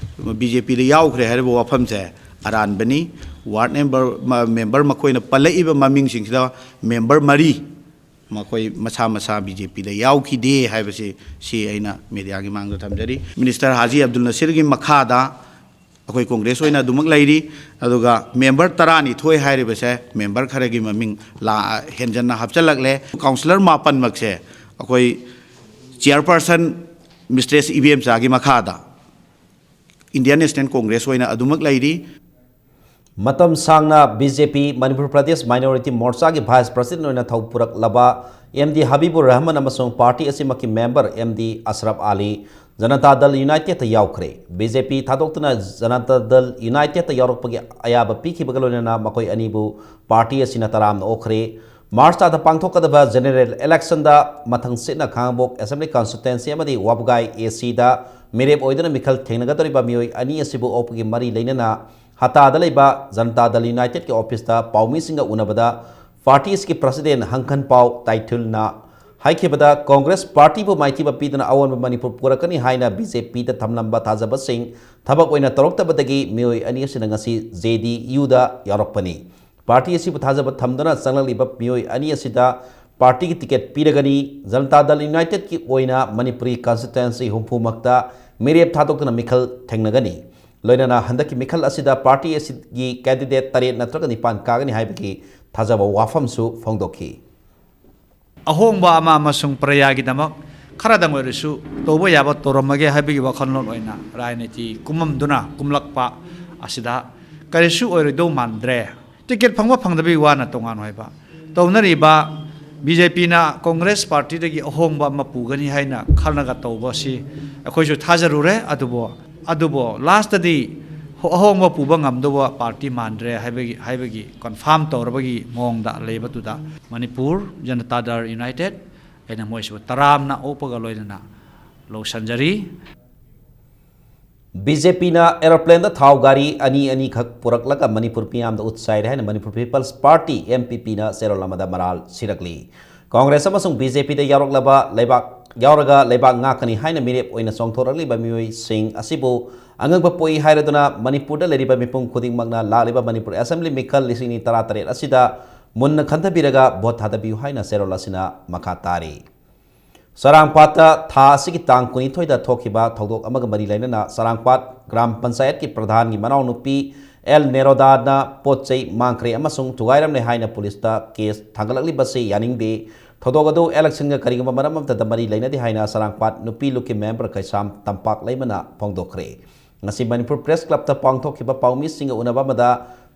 ꯕꯤ ꯖꯦ ꯄꯤꯗ ꯌꯥꯎꯈ꯭ꯔꯦ ꯍꯥꯏꯔꯤꯕ ꯋꯥꯐꯝꯁꯦ ꯑꯔꯥꯟꯕꯅꯤ꯫ ꯋꯥꯔꯗ ꯃꯦꯝꯕꯔ, ꯃ-, ꯃꯦꯝꯕꯔ ꯃꯈꯣꯏꯅ ꯄꯜꯂꯛꯏꯕ ꯃꯃꯤꯡꯁꯤꯡꯁꯤꯗ ꯃꯦꯝꯕꯔ ꯃꯔꯤ ꯃꯈꯣꯏ ꯃꯁꯥ ꯃꯁꯥ ꯕꯤ ꯖꯦ ꯄꯤꯗ ꯌꯥꯎꯈꯤꯗꯦ ꯍꯥꯏꯕꯁꯤ, ꯁꯤ ꯑꯩꯅ ꯃꯦꯗꯤꯌꯥꯒꯤ ꯃꯥꯡꯗ ꯊꯝꯖꯔꯤ꯫ ꯃꯤꯅꯤꯁꯇꯔ ꯍꯥꯖꯤ ꯑꯕꯗꯨꯜ ꯅꯁꯤꯔꯒꯤ ꯃꯈꯥꯗ ꯑꯩꯈꯣꯏ ꯀꯣꯡꯒ꯭ꯔꯦꯁ ꯑꯣꯏꯅ ꯑꯗꯨꯃꯛ ꯂꯩꯔꯤ꯫ ꯑꯗꯨꯒ ꯃꯦꯝꯕꯔ ꯇꯔꯥꯅꯤꯊꯣꯏ ꯍꯥꯏꯔꯤꯕꯁꯦ ꯃꯦꯝꯕꯔ ꯈꯔꯒꯤ ꯃꯃꯤꯡ ꯂꯥ-, ꯍꯦꯟꯖꯟꯅ ꯍꯥꯞꯆꯤꯜꯂꯛꯂꯦ꯫ ꯀꯥꯎꯟꯁꯤꯂꯔ ꯃꯥꯄꯟꯃꯛꯁꯦ ꯑꯩꯈꯣꯏ ꯆꯤꯌꯔꯄꯔꯁꯟ ꯃꯤꯁꯇ꯭ꯔꯦꯁ ꯏꯕꯦꯝꯆꯥꯒꯤ ꯃꯈꯥꯗ ꯏꯟꯗꯤꯌꯟ ꯅꯦꯁꯅꯦꯜ ꯀꯣꯡꯒ꯭ꯔꯦꯁ ꯑꯣꯏꯅ ꯑꯗꯨꯃꯛ ꯂꯩꯔꯤ꯫ ꯃꯇꯝ ꯁꯥꯡꯅ B J P Manipur Pradesh minority ꯃꯣꯔꯆꯥꯒꯤ ꯚꯥꯏꯁ ꯄ꯭ꯔꯁꯤꯗꯦꯟ ꯑꯣꯏꯅ ꯊꯧ ꯄꯨꯔꯛꯂꯕ ꯑꯦꯝ ꯗꯤ ꯍꯕꯤꯕꯨꯔ ꯔꯍꯃꯟ ꯑꯃꯁꯨꯡ ꯄꯥꯔꯇꯤ ꯑꯁꯤꯃꯛꯀꯤ member M D Ashraf Ali Janata Dal ꯌꯨꯅꯥꯏꯇꯦꯗꯇ ꯌꯥꯎꯈ꯭ꯔꯦ꯫ ꯕꯤ ꯖꯦ ꯄꯤ ꯊꯥꯗꯣꯛꯇꯨꯅ ꯖꯅꯇꯥ ꯗꯜ ꯌꯨꯅꯥꯏꯇꯦꯗꯇ ꯌꯥꯎꯔꯛꯄꯒꯤ ꯑꯌꯥꯕ ꯄꯤꯈꯤꯕꯒ ꯂꯣꯏꯅꯅ ꯃꯈꯣꯏ ꯑꯅꯤꯕꯨ ꯄꯥꯔꯇꯤ ꯑꯁꯤꯅ ꯇꯔꯥꯝꯅ ꯑꯣꯛꯈ꯭ꯔꯦ꯫ ꯃꯥꯔꯆ ꯊꯥꯗ ꯄꯥꯡꯊꯣꯛꯀꯗꯕ ꯖꯦꯅꯦꯔꯦꯜ ꯏꯂꯦꯛꯁꯟꯗ ꯃꯊꯪꯁꯤꯠꯅ ꯈꯥꯉꯕꯣꯛ ꯑꯦꯁꯦꯝꯕ꯭ꯂꯤ ꯀꯟꯁꯇꯤꯇ꯭ꯋꯦꯟꯁꯤ ꯑꯃꯗꯤ ꯋꯥꯕꯒꯥꯏ ꯑꯦ ꯁꯤꯗ ꯃꯤꯔꯦꯞ ꯑꯣꯏꯗꯨꯅ ꯃꯤꯈꯜ ꯊꯦꯡꯅꯒꯗꯧꯔꯤꯕ ꯃꯤꯑꯣꯏ ꯑꯅꯤ ꯑꯁꯤꯕꯨ ꯑꯣꯛꯄꯒꯤ ꯃꯔꯤ ꯂꯩꯅꯅ ꯍꯇꯥꯗ ꯂꯩꯕ ꯖꯅꯇꯥ ꯗꯜ ꯌꯨꯅꯥꯏꯇꯦꯗꯀꯤ ꯑꯣꯐꯤꯁꯇ ꯄꯥꯎꯃꯤꯁꯤꯡꯒ ꯎꯅꯕꯗ ꯄꯥꯔꯇꯤ ꯑꯁꯤꯒꯤ ꯄ꯭ꯔꯁꯤꯗꯦꯟ ꯍꯪꯈꯟꯄꯥꯎ ꯇꯥꯏꯊꯨꯜꯅ ꯍꯥꯏꯈꯤꯕꯗ, ꯀꯣꯡꯒ꯭ꯔꯦꯁ ꯄꯥꯔꯇꯤꯕꯨ ꯃꯥꯏꯊꯤꯕ ꯄꯤꯗꯨꯅ ꯑꯑꯣꯟꯕ ꯃꯅꯤꯄꯨꯔ ꯄꯨꯔꯛꯀꯅꯤ ꯍꯥꯏꯅ ꯕꯤ ꯖꯦ ꯄꯤꯗ ꯊꯝꯂꯝꯕ ꯊꯥꯖꯕꯁꯤꯡ ꯊꯕꯛ ꯑꯣꯏꯅ ꯇꯧꯔꯛꯇꯕꯗꯒꯤ ꯃꯤꯑꯣꯏ ꯑꯅꯤ ꯑꯁꯤꯅ ꯉꯁꯤ ꯖꯦ ꯗꯤ ꯌꯨꯗ ꯌꯥꯎꯔꯛꯄꯅꯤ꯫ ꯄꯥꯔꯇꯤ ꯑꯁꯤꯕꯨ ꯊꯥꯖꯕ ꯊꯝꯗꯨꯅ ꯆꯪꯂꯛꯂꯤꯕ ꯃꯤꯑꯣꯏ ꯑꯅꯤ ꯑꯁꯤꯗ ꯄꯥꯔꯇꯤꯒꯤ ꯇꯤꯀꯦꯠ ꯄꯤꯔꯒꯅꯤ꯫ ꯖꯅꯇꯥ ꯗꯜ ꯌꯨꯅꯥꯏꯇꯦꯗꯀꯤ ꯑꯣꯏꯅ ꯃꯅꯤꯄꯨꯔꯤ ꯀꯟꯁꯇꯤꯇ꯭ꯋꯦꯟꯁꯤ ꯍꯨꯝꯐꯨꯃꯛꯇ ꯃꯤꯔꯦꯞ ꯊꯥꯗꯣꯛꯇꯨꯅ ꯃꯤꯈꯜ ꯊꯦꯡꯅꯒꯅꯤ꯫ ꯂꯣꯏꯅꯅ ꯍꯟꯗꯛꯀꯤ ꯃꯤꯈꯜ ꯑꯁꯤꯗ ꯄꯥꯔꯇꯤ ꯑꯁꯤꯒꯤ ꯀꯦꯟꯗꯤꯗꯦꯠ ꯇꯔꯦꯠ ꯅꯠꯇ꯭ꯔꯒ ꯅꯤꯄꯥꯟ ꯀꯥꯒꯅꯤ ꯍꯥꯏꯕꯒꯤ ꯊꯥꯖꯕ ꯋꯥꯐꯝꯁꯨ ꯐꯣꯡꯗꯣꯛꯈꯤ꯫ ꯑꯍꯣꯡꯕ ꯑꯃ ꯑꯃꯁꯨꯡ ꯄ꯭ꯔꯖꯥꯒꯤꯗꯃꯛ ꯈꯔꯗꯪ ꯑꯣꯏꯔꯁꯨ ꯇꯧꯕ ꯌꯥꯕ ꯇꯧꯔꯝꯃꯒꯦ ꯍꯥꯏꯕꯒꯤ ꯋꯥꯈꯜꯂꯣꯟ ꯑꯣꯏꯅ ꯔꯥꯖꯅꯤꯇꯤ ꯀꯨꯝꯃꯝꯗꯨꯅ ꯀꯨꯝꯂꯛꯄ ꯑꯁꯤꯗ ꯀꯔꯤꯁꯨ ꯑꯣꯏꯔꯣꯏꯗꯧ ꯃꯥꯟꯗ꯭ꯔꯦ꯫ ꯇꯤꯀꯦꯠ ꯐꯪꯕ ꯐꯪꯗꯕꯒꯤ ꯋꯥꯅ ꯇꯣꯉꯥꯟ ꯑꯣꯏꯕ꯫ ꯇꯧꯅꯔꯤꯕ ꯕꯤ ꯖꯦ ꯄꯤꯅ ꯀꯣꯡꯒ꯭ꯔꯦꯁ ꯄꯥꯔꯇꯤꯗꯒꯤ ꯑꯍꯣꯡꯕ ꯑꯃ ꯄꯨꯒꯅꯤ ꯍꯥꯏꯅ ꯈꯜꯂꯒ ꯇꯧꯕꯁꯤ ꯑꯩꯈꯣꯏꯁꯨ ꯊꯥꯖꯔꯨꯔꯦ꯫ ꯑꯗꯨꯕꯨ, ꯑꯗꯨꯕꯨ ꯂꯥꯁꯇꯗꯤ ꯍꯣ-, ꯑꯍꯣꯡꯕ ꯄꯨꯕ ꯉꯝꯗꯧꯕ ꯄꯥꯔꯇꯤ ꯃꯥꯟꯗ꯭ꯔꯦ ꯍꯥꯏꯕꯒꯤ, ꯍꯥꯏꯕꯒꯤ ꯀꯟꯐꯥꯝ ꯇꯧꯔꯕꯒꯤ ꯃꯑꯣꯡꯗ ꯂꯩꯕꯗꯨꯗ ꯃꯅꯤꯄꯨꯔ ꯖꯅꯇꯥ ꯗꯜ ꯌꯨꯅꯥꯏꯇꯦꯗ ꯑꯩꯅ ꯃꯣꯏꯁꯨ ꯇꯔꯥꯝꯅ ꯑꯣꯛꯄꯒ ꯂꯣꯏꯅꯅ ꯂꯧꯁꯤꯟꯖꯔꯤ꯫ ꯕꯤ ꯖꯦ ꯄꯤꯅ ꯑꯦꯔꯣꯄ꯭ꯂꯦꯟꯗ ꯊꯥꯎ ꯒꯥꯔꯤ ꯑꯅꯤ ꯑꯅꯤꯈꯛ ꯄꯨꯔꯛꯂꯒ ꯃꯅꯤꯄꯨꯔ ꯃꯤꯌꯥꯝꯗ ꯎꯠ ꯆꯥꯏꯔꯦ ꯍꯥꯏꯅ Manipur people's party, M P ꯄꯤꯅ ꯆꯦꯔꯣꯜ ꯑꯃꯗ ꯃꯔꯥꯜ ꯁꯤꯔꯛꯂꯤ꯫ ꯀꯣꯡꯒ꯭ꯔꯦꯁ ꯑꯃꯁꯨꯡ ꯕꯤ ꯖꯦ ꯄꯤꯗ ꯌꯥꯎꯔꯛꯂꯕ ꯂꯩꯕꯥꯛ, ꯌꯥꯎꯔꯒ ꯂꯩꯕꯥꯛ ꯉꯥꯛꯀꯅꯤ ꯍꯥꯏꯅ ꯃꯤꯔꯦꯞ ꯑꯣꯏꯅ ꯆꯣꯡꯊꯣꯔꯛꯂꯤꯕ ꯃꯤꯑꯣꯏꯁꯤꯡ ꯑꯁꯤꯕꯨ ꯑꯉꯛꯄ ꯄꯣꯛꯏ ꯍꯥꯏꯔꯗꯨꯅ ꯃꯅꯤꯄꯨꯔꯗ ꯂꯩꯔꯤꯕ ꯃꯤꯄꯨꯝ ꯈꯨꯗꯤꯡꯃꯛꯅ ꯂꯥꯛꯂꯤꯕ ꯃꯅꯤꯄꯨꯔ ꯑꯦꯁꯦꯝꯕ꯭ꯂꯤ ꯃꯤꯈꯜ ꯂꯤꯁꯤꯡ ꯑꯅꯤ ꯇꯔꯥꯇꯔꯦꯠ ꯑꯁꯤꯗ ꯃꯨꯟꯅ ꯈꯟꯊꯕꯤꯔꯒ ꯚꯣꯠ ꯊꯥꯗꯕꯤꯌꯨ ꯍꯥꯏꯅ ꯆꯦꯔꯣꯜ ꯑꯁꯤꯅ ꯃꯈꯥ ꯇꯥꯔꯤ꯫ ꯆꯔꯥꯡꯄꯥꯠꯇ ꯊꯥ ꯑꯁꯤꯒꯤ ꯇꯥꯡ ꯀꯨꯟꯅꯤꯊꯣꯏꯗ ꯊꯣꯛꯈꯤꯕ ꯊꯧꯗꯣꯛ ꯑꯃꯒ ꯃꯔꯤ ꯂꯩꯅꯅ ꯆꯔꯥꯡꯄꯥꯠ ꯒ꯭ꯔꯥꯝ ꯄꯟꯆꯥꯌꯠꯀꯤ ꯄ꯭ꯔꯙꯥꯟꯒꯤ ꯃꯅꯥꯎꯅꯨꯄꯤ ꯑꯦꯜ ꯅꯦꯔꯣꯗꯥꯅ ꯄꯣꯠ ꯆꯩ ꯃꯥꯡꯈ꯭ꯔꯦ ꯑꯃꯁꯨꯡ ꯊꯨꯒꯥꯏꯔꯝꯂꯦ ꯍꯥꯏꯅ ꯄꯨꯂꯤꯁꯇ ꯀꯦꯁ ꯊꯥꯡꯒꯠꯂꯛꯂꯤꯕꯁꯤ ꯌꯥꯅꯤꯡꯗꯦ꯫ ꯊꯧꯗꯣꯛ ꯑꯗꯨ ꯏꯂꯦꯛꯁꯟꯒ ꯀꯔꯤꯒꯨꯝꯕ ꯃꯔꯝ ꯑꯃꯠꯇꯗ ꯃꯔꯤ ꯂꯩꯅꯗꯦ ꯍꯥꯏꯅ ꯆꯔꯥꯡꯄꯥꯠ ꯅꯨꯄꯤ ꯂꯨꯞꯀꯤ ꯃꯦꯝꯕꯔ ꯀꯩꯁꯥꯝ ꯇꯝꯄꯥꯛ ꯂꯩꯃꯅ ꯐꯣꯡꯗꯣꯛꯈ꯭ꯔꯦ꯫ ꯉꯁꯤ ꯃꯅꯤꯄꯨꯔ ꯄ꯭ꯔꯦꯁ ꯀ꯭ꯂꯕꯇ ꯄꯥꯡꯊꯣꯛꯈꯤꯕ ꯄꯥꯎꯃꯤꯁꯤꯡꯒ ꯎꯅꯕ ꯑꯃꯗ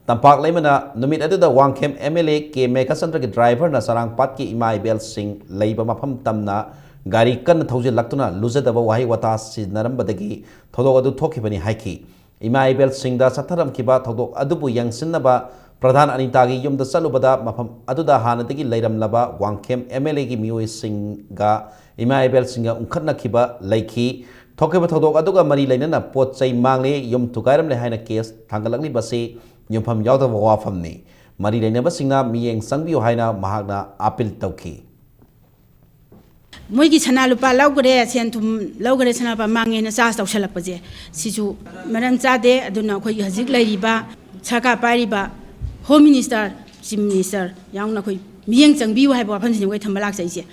ꯇꯝꯄꯥꯛ ꯂꯩꯃꯅ ꯅꯨꯃꯤꯠ ꯑꯗꯨꯗ Wangkhem M L A K ꯃꯦꯘꯆꯟꯗ꯭ꯔꯒꯤ ꯗ꯭ꯔꯥꯏꯚꯔꯅ ꯆꯔꯥꯡꯄꯥꯠꯀꯤ ꯏꯃꯥ ꯏꯕꯦꯜꯁꯤꯡ ꯂꯩꯕ ꯃꯐꯝ ꯇꯝꯅ ꯒꯥꯔꯤ ꯀꯟꯅ ꯊꯧꯖꯤꯜꯂꯛꯇꯨꯅ ꯂꯨꯖꯗꯕ ꯋꯥꯍꯩ ꯋꯥꯇꯥ ꯁꯤꯖꯤꯟꯅꯔꯝꯕꯗꯒꯤ ꯊꯧꯗꯣꯛ ꯑꯗꯨ ꯊꯣꯛꯈꯤꯕꯅꯤ ꯍꯥꯏꯈꯤ꯫ ꯏꯃꯥ ꯏꯕꯦꯜꯁꯤꯡꯗ ꯆꯠꯊꯔꯝꯈꯤꯕ ꯊꯧꯗꯣꯛ ꯑꯗꯨꯕꯨ ꯌꯦꯡꯁꯤꯟꯅꯕ ꯄ꯭ꯔꯙꯥꯟ ꯑꯅꯤꯇꯥꯒꯤ ꯌꯨꯝꯗ ꯆꯠꯂꯨꯕꯗ ꯃꯐꯝ ꯑꯗꯨꯗ ꯍꯥꯟꯅꯗꯒꯤ ꯂꯩꯔꯝꯂꯕ ꯋꯥꯡꯈꯦꯝ ꯑꯦꯝ ꯑꯦꯜ ꯑꯦꯒꯤ ꯃꯤꯑꯣꯏꯁꯤꯡꯒ ꯏꯃꯥ ꯏꯕꯦꯜꯁꯤꯡꯒ ꯎꯪꯈꯠꯅꯈꯤꯕ ꯂꯩꯈꯤ꯫ ꯊꯣꯛꯈꯤꯕ ꯊꯧꯗꯣꯛ ꯑꯗꯨꯒ ꯃꯔꯤ ꯂꯩꯅꯅ ꯄꯣꯠ ꯆꯩ ꯃꯥꯡꯂꯦ, ꯌꯨꯝ ꯊꯨꯒꯥꯏꯔꯝꯂꯦ ꯍꯥꯏꯅ ꯀꯦꯁ ꯊꯥꯡꯒꯠꯂꯛꯂꯤꯕꯁꯤ ꯌꯨꯝꯐꯝ ꯌꯥꯎꯗꯕ ꯋꯥꯐꯝꯅꯤ꯫ ꯃꯔꯤ ꯂꯩꯅꯕꯁꯤꯡꯅ ꯃꯤꯠꯌꯦꯡ ꯆꯪꯕꯤꯌꯨ ꯍꯥꯏꯅ ꯃꯍꯥꯛꯅ ꯑꯥꯄꯤꯜ ꯇꯧꯈꯤ꯫ ꯃꯣꯏꯒꯤ ꯁꯅꯥ ꯂꯨꯄꯥ ꯂꯧꯈ꯭ꯔꯦ, ꯁꯦꯟ ꯊꯨꯝ ꯂꯧꯈ꯭ꯔꯦ, ꯁꯅꯥ ꯂꯨꯄꯥ ꯃꯥꯡꯉꯦꯅ ꯆꯥꯔꯖ ꯇꯧꯁꯜꯂꯛꯄꯁꯦ, ꯁꯤꯁꯨ ꯃꯔꯝ ꯆꯥꯗꯦ꯫ ꯑꯗꯨꯅ ꯑꯩꯈꯣꯏꯒꯤ ꯍꯧꯖꯤꯛ ꯂꯩꯔꯤꯕ ꯁꯔꯀꯥꯔ ꯄꯥꯏꯔꯤꯕ ꯍꯣꯝ ꯃꯤꯅꯤꯁꯇꯔ, ꯆꯤꯐ ꯃꯤꯅꯤꯁꯇꯔ ꯌꯥꯎꯅ ꯑꯩꯈꯣꯏ ꯃꯤꯠꯌꯦꯡ ꯆꯪꯕꯤꯌꯨ ꯍꯥꯏꯕ ꯋꯥꯐꯝꯁꯤꯅꯤ ꯑꯩꯈꯣꯏ ꯊꯝꯕ ꯂꯥꯛꯆꯩꯁꯦ꯫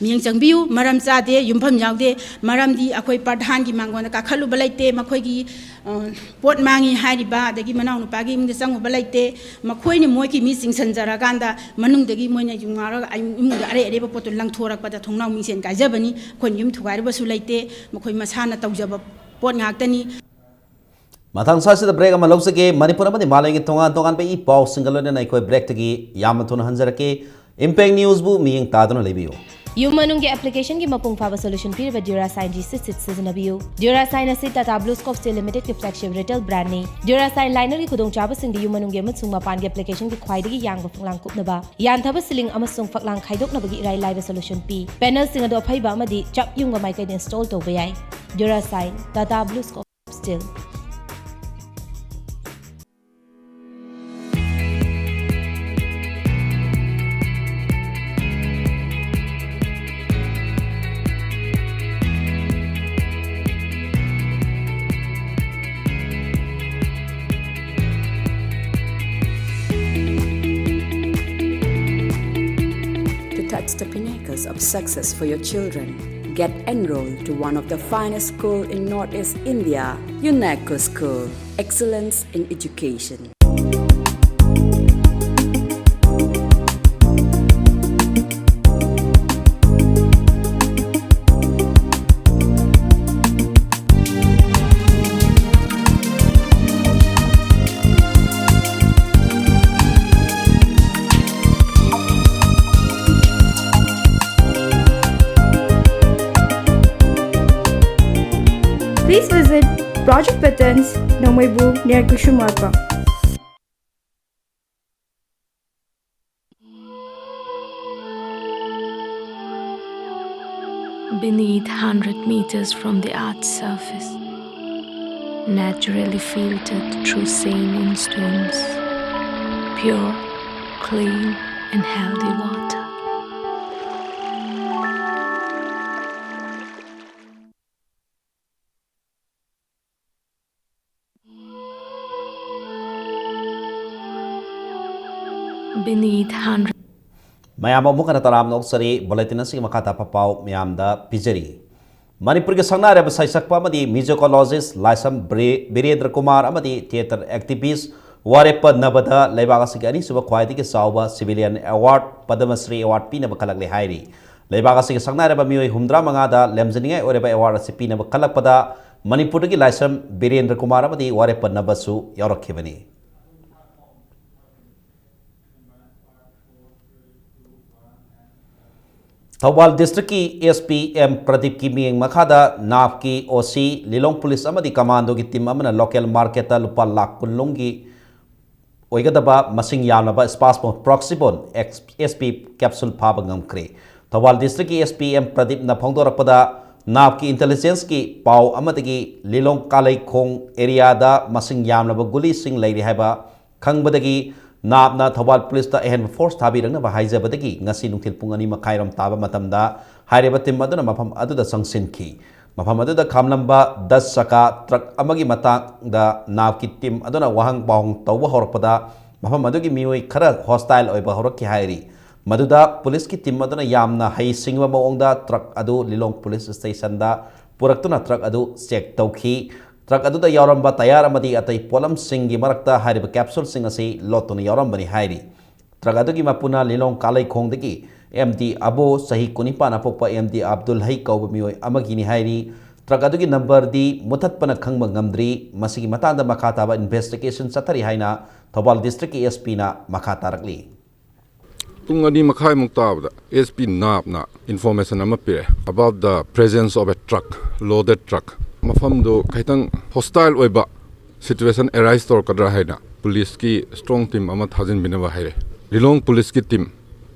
ꯃꯤꯠꯌꯦꯡ ꯆꯪꯕꯤꯌꯨ, ꯃꯔꯝ ꯆꯥꯗꯦ, ꯌꯨꯝꯐꯝ ꯌꯥꯎꯗꯦ꯫ ꯃꯔꯝꯗꯤ ꯑꯩꯈꯣꯏ ꯄ꯭ꯔꯙꯥꯟꯒꯤ ꯃꯥꯡꯒꯣꯟꯗ ꯀꯥꯈꯠꯂꯨꯕ ꯂꯩꯇꯦ, ꯃꯈꯣꯏꯒꯤ, ꯑ, ꯄꯣꯠ ꯃꯥꯡꯉꯤ ꯍꯥꯏꯔꯤꯕ, ꯑꯗꯒꯤ ꯃꯅꯥꯎꯅꯨꯄꯥꯒꯤ ꯏꯃꯨꯡꯗ ꯆꯪꯉꯨꯕ ꯂꯩꯇꯦ꯫ ꯃꯈꯣꯏꯅ ꯃꯣꯏꯒꯤ ꯃꯤ ꯆꯤꯡꯁꯤꯟꯖꯔꯀꯥꯟꯗ ꯃꯅꯨꯡꯗꯒꯤ ꯃꯣꯏꯅ ꯌꯨꯝ ꯉꯥꯎꯔꯒ ꯑꯌꯨꯝ-, ꯏꯃꯨꯡꯗ ꯑꯔꯩ ꯑꯔꯩꯕ ꯄꯣꯠꯇꯨ ꯂꯪꯊꯣꯔꯛꯄꯗ ꯊꯣꯡꯅꯥꯎ ꯃꯤꯡꯁꯦꯟ ꯀꯥꯏꯖꯕꯅꯤ꯫ ꯑꯩꯈꯣꯏꯅ ꯌꯨꯝ ꯊꯨꯒꯥꯏꯔꯨꯕꯁꯨ ꯂꯩꯇꯦ, ꯃꯈꯣꯏ ꯃꯁꯥꯅ ꯇꯧꯖꯕ ꯄꯣꯠ ꯉꯥꯛꯇꯅꯤ꯫ ꯃꯊꯪ ꯁ꯭ꯋꯥꯏꯁꯤꯗ ꯕ꯭ꯔꯦꯛ ꯑꯃ ꯂꯧꯖꯒꯦ꯫ ꯃꯅꯤꯄꯨꯔ ꯑꯃꯗꯤ ꯃꯥꯂꯦꯝꯒꯤ ꯇꯣꯉꯥꯟ ꯇꯣꯉꯥꯟꯕ ꯏ ꯄꯥꯎꯁꯤꯡꯒ ꯂꯣꯏꯅꯅ ꯑꯩꯈꯣꯏ ꯕ꯭ꯔꯦꯛꯇꯒꯤ ꯌꯥꯝꯅ ꯊꯨꯅ ꯍꯟꯖꯔꯛꯀꯦ꯫ ꯏꯝꯄꯦꯛ ꯅ꯭ꯌꯨꯁꯕꯨ ꯃꯤꯠꯌꯦꯡ ꯇꯥꯗꯨꯅ ꯂꯩꯕꯤꯌꯨ꯫ ꯌꯨꯝ ꯃꯅꯨꯡꯒꯤ ꯑꯦꯄ꯭ꯂꯤꯀꯦꯁꯟꯒꯤ ꯃꯄꯨꯡ ꯐꯥꯕ ꯁꯣꯂꯨꯁꯟ ꯄꯤꯔꯤꯕ ꯗ꯭ꯌꯨꯔꯥꯁꯥꯏꯟ ꯖꯤ ꯁꯤꯛꯁ ꯁꯤꯠ ꯁꯤꯖꯤꯟꯅꯕꯤꯌꯨ꯫ ꯗ꯭ꯌꯨꯔꯥꯁꯥꯏꯟ ꯑꯁꯤ ꯇꯥꯇꯥ ꯕ꯭ꯂꯨ ꯁ꯭ꯀꯣꯞ ꯁ꯭ꯇꯤꯜ ꯂꯤꯃꯤꯇꯦꯗꯀꯤ ꯐ꯭ꯂꯦꯒꯁꯤꯞ ꯔꯤꯇꯦꯜ ꯕ꯭ꯔꯥꯟꯗꯅꯤ꯫ ꯗ꯭ꯌꯨꯔꯥꯁꯥꯏꯟ ꯂꯥꯏꯅꯔꯒꯤ ꯈꯨꯗꯣꯡꯆꯥꯕꯁꯤꯡꯗꯤ ꯌꯨꯝ ꯃꯅꯨꯡꯒꯤ ꯑꯦꯄ꯭ꯂꯤꯀꯦꯁꯟꯒꯤ ꯈ꯭ꯋꯥꯏꯗꯒꯤ ꯌꯥꯡꯕ ꯐꯛꯂꯥꯡ ꯀꯨꯞꯅꯕ, ꯌꯥꯟꯊꯕ ꯁꯤꯂꯤꯡ ꯑꯃꯁꯨꯡ ꯐꯛꯂꯥꯡ ꯈꯥꯏꯗꯣꯛꯅꯕꯒꯤ ꯏꯔꯥꯏ ꯂꯥꯏꯕ ꯁꯣꯂꯨꯁꯟ ꯄꯤ꯫ ꯄꯦꯅꯦꯜꯁꯤꯡ ꯑꯗꯨ ꯑꯐꯩꯕ ꯑꯃꯗꯤ ꯆꯞ ꯌꯨꯡꯕ ꯃꯥꯏꯀꯩꯗ ꯏꯟꯁꯇꯣꯜ ꯇꯧꯕ ꯌꯥꯏ꯫ Durashine, Tata blue scope steel. To touch the pinnacles of success for your children, get enrolled to one of the finest school in Northeast India, UNECO School, Excellence in Education. Patterns, ꯅꯣꯡꯃꯩꯕꯨ ꯅꯦꯔ ꯀꯨꯁꯨꯃꯥꯔꯄ꯫ Beneath, hundred meters from the earth's surface, naturally filtered through saline stones, pure, clean, and healthy water. Beneath, hundred. ꯃꯌꯥꯝ ꯑꯃꯨꯛ ꯍꯟꯅ ꯇꯔꯥꯝꯅ ꯑꯣꯛꯆꯔꯤ꯫ Bulletin ꯑꯁꯤꯒꯤ ꯃꯈꯥ ꯇꯥꯕ ꯄꯥꯎ ꯃꯌꯥꯝꯗ ꯄꯤꯖꯔꯤ꯫ ꯃꯅꯤꯄꯨꯔꯒꯤ ꯁꯛꯅꯥꯏꯔꯕ ꯁꯩꯁꯛꯄ ꯑꯃꯗꯤ musicologist ꯂꯥꯏꯁ꯭ꯔꯝ ꯕꯤꯔꯦ-, ꯕꯤꯔꯦꯟꯗ꯭ꯔ ꯀꯨꯃꯥꯔ ꯑꯃꯗꯤ theatre activist ꯋꯥꯔꯦꯞꯄ ꯅꯕꯗ ꯂꯩꯕꯥꯛ ꯑꯁꯤꯒꯤ ꯑꯅꯤꯁꯨꯕ ꯈ꯭ꯋꯥꯏꯗꯒꯤ ꯆꯥꯎꯕ civilian award Padma Shri award ꯄꯤꯅꯕ ꯈꯜꯂꯛꯂꯦ ꯍꯥꯏꯔꯤ꯫ ꯂꯩꯕꯥꯛ ꯑꯁꯤꯒꯤ ꯁꯛꯅꯥꯏꯔꯕ ꯃꯤꯑꯣꯏ ꯍꯨꯝꯐꯨꯇꯔꯥ ꯃꯉꯥꯗ ꯂꯦꯝꯖꯅꯤꯡꯉꯥꯏ ꯑꯣꯏꯔꯕ award ꯑꯁꯤ ꯄꯤꯅꯕ ꯈꯜꯂꯛꯄꯗ ꯃꯅꯤꯄꯨꯔꯗꯒꯤ ꯂꯥꯏꯁ꯭ꯔꯝ ꯕꯤꯔꯦꯟꯗ꯭ꯔ ꯀꯨꯃꯥꯔ ꯑꯃꯗꯤ ꯋꯥꯔꯦꯞꯄ ꯅꯕꯁꯨ ꯌꯥꯎꯔꯛꯈꯤꯕꯅꯤ꯫ ꯊꯧꯕꯥꯜ district ꯀꯤ S P M ꯄ꯭ꯔꯗꯤꯞꯀꯤ ꯃꯤꯠꯌꯦꯡ ꯃꯈꯥꯗ NAPꯀꯤ O C, ꯂꯤꯂꯣꯡ police ꯑꯃꯗꯤ commandoꯒꯤ team ꯑꯃꯅ local marketꯇ ꯂꯨꯄꯥ ꯂꯥꯈ ꯀꯨꯟ ꯂꯣꯝꯒꯤ ꯑꯣꯏꯒꯗꯕ ꯃꯁꯤꯡ ꯌꯥꯝꯂꯕ spasmo proxybon S P capsule ꯐꯥꯕ ꯉꯝꯈ꯭ꯔꯦ꯫ ꯊꯧꯕꯥꯜ districtꯀꯤ S P M ꯄ꯭ꯔꯗꯤꯞꯅ ꯐꯣꯡꯗꯣꯔꯛꯄꯗ, NAPꯀꯤ intelligenceꯀꯤ ꯄꯥꯎ ꯑꯃꯗꯒꯤ ꯂꯤꯂꯣꯡ ꯀꯥꯂꯩꯈꯣꯡ areaꯗ ꯃꯁꯤꯡ ꯌꯥꯝꯂꯕ ꯒꯨꯂꯤꯁꯤꯡ ꯂꯩꯔꯤ ꯍꯥꯏꯕ ꯈꯪꯕꯗꯒꯤ NAPꯅ ꯊꯧꯕꯥꯜ policeꯇ ꯑꯍꯦꯟꯕ force ꯊꯥꯕꯤꯔꯛꯅꯕ ꯍꯥꯏꯖꯕꯗꯒꯤ ꯉꯁꯤ ꯅꯨꯡꯊꯤꯜ ꯄꯨꯡ ꯑꯅꯤ ꯃꯈꯥꯏꯔꯣꯝ ꯇꯥꯕ ꯃꯇꯝꯗ ꯍꯥꯏꯔꯤꯕ team ꯑꯗꯨꯅ ꯃꯐꯝ ꯑꯗꯨꯗ ꯆꯪꯁꯤꯟꯈꯤ꯫ ꯃꯐꯝ ꯑꯗꯨꯗ ꯈꯥꯝꯂꯝꯕ ꯗꯁ ꯆꯀꯥ truck ꯑꯃꯒꯤ ꯃꯇꯥꯡꯗ NAPꯀꯤ team ꯑꯗꯨꯅ ꯋꯥꯍꯪ ꯄꯥꯎꯍꯪ ꯇꯧꯕ ꯍꯧꯔꯛꯄꯗ, ꯃꯐꯝ ꯑꯗꯨꯒꯤ ꯃꯤꯑꯣꯏ ꯈꯔ hostile ꯑꯣꯏꯕ ꯍꯧꯔꯛꯈꯤ ꯍꯥꯏꯔꯤ꯫ ꯃꯗꯨꯗ policeꯀꯤ team ꯑꯗꯨꯅ ꯌꯥꯝꯅ ꯍꯩꯁꯤꯡꯕ ꯃꯑꯣꯡꯗ truck ꯑꯗꯨ ꯂꯤꯂꯣꯡ police stationꯗ ꯄꯨꯔꯛꯇꯨꯅ truck ꯑꯗꯨ check ꯇꯧꯈꯤ꯫ Truck ꯑꯗꯨꯗ ꯌꯥꯎꯔꯝꯕ tyre ꯑꯃꯗꯤ ꯑꯇꯩ ꯄꯣꯠꯂꯝꯁꯤꯡꯒꯤ ꯃꯔꯛꯇ ꯍꯥꯏꯔꯤꯕ capsuleꯁꯤꯡ ꯑꯁꯤ ꯂꯣꯠꯇꯨꯅ ꯌꯥꯎꯔꯝꯕꯅꯤ ꯍꯥꯏꯔꯤ꯫ Truck ꯑꯗꯨꯒꯤ ꯃꯄꯨꯅ ꯂꯤꯂꯣꯡ ꯀꯥꯂꯩꯈꯣꯡꯗꯒꯤ M D ꯑꯕꯣ, ꯆꯍꯤ ꯀꯨꯟꯅꯤꯄꯥꯟ ꯄꯣꯛꯄ M D ꯑꯕꯗꯨꯜ ꯍꯩ ꯀꯧꯕ ꯃꯤꯑꯣꯏ ꯑꯃꯒꯤꯅꯤ ꯍꯥꯏꯔꯤ꯫ Truck ꯑꯗꯨꯒꯤ numberꯗꯤ ꯃꯨꯊꯠꯄꯅ ꯈꯪꯕ ꯉꯝꯗ꯭ꯔꯤ꯫ ꯃꯁꯤꯒꯤ ꯃꯇꯥꯡꯗ ꯃꯈꯥ ꯇꯥꯕ investigation ꯆꯠꯊꯔꯤ ꯍꯥꯏꯅ ꯊꯧꯕꯥꯜ districtꯀꯤ S Pꯅ ꯃꯈꯥ ꯇꯥꯔꯛꯂꯤ꯫ ꯄꯨꯡ ꯑꯅꯤ ꯃꯈꯥꯏꯃꯨꯛ ꯇꯥꯕꯗ S P NAPꯅ information ꯑꯃ ꯄꯤꯔꯛꯑꯦ about the presence of a truck, loaded truck꯫ ꯃꯐꯝꯗꯨ ꯈꯤꯇꯪ ꯍꯣꯁꯇꯥꯏꯜ ꯑꯣꯏꯕ ꯁꯤꯆꯨꯋꯦꯁꯟ ꯑꯦꯔꯥꯏꯁ ꯇꯧꯔꯛꯀꯗ꯭ꯔꯥ ꯍꯥꯏꯅ ꯄꯨꯂꯤꯁꯀꯤ ꯁ꯭ꯇꯔꯣꯡ ꯇꯤꯝ ꯑꯃ ꯊꯥꯖꯤꯟꯕꯤꯅꯕ ꯍꯥꯏꯔꯦ꯫ ꯂꯤꯂꯣꯡ ꯄꯨꯂꯤꯁꯀꯤ ꯇꯤꯝ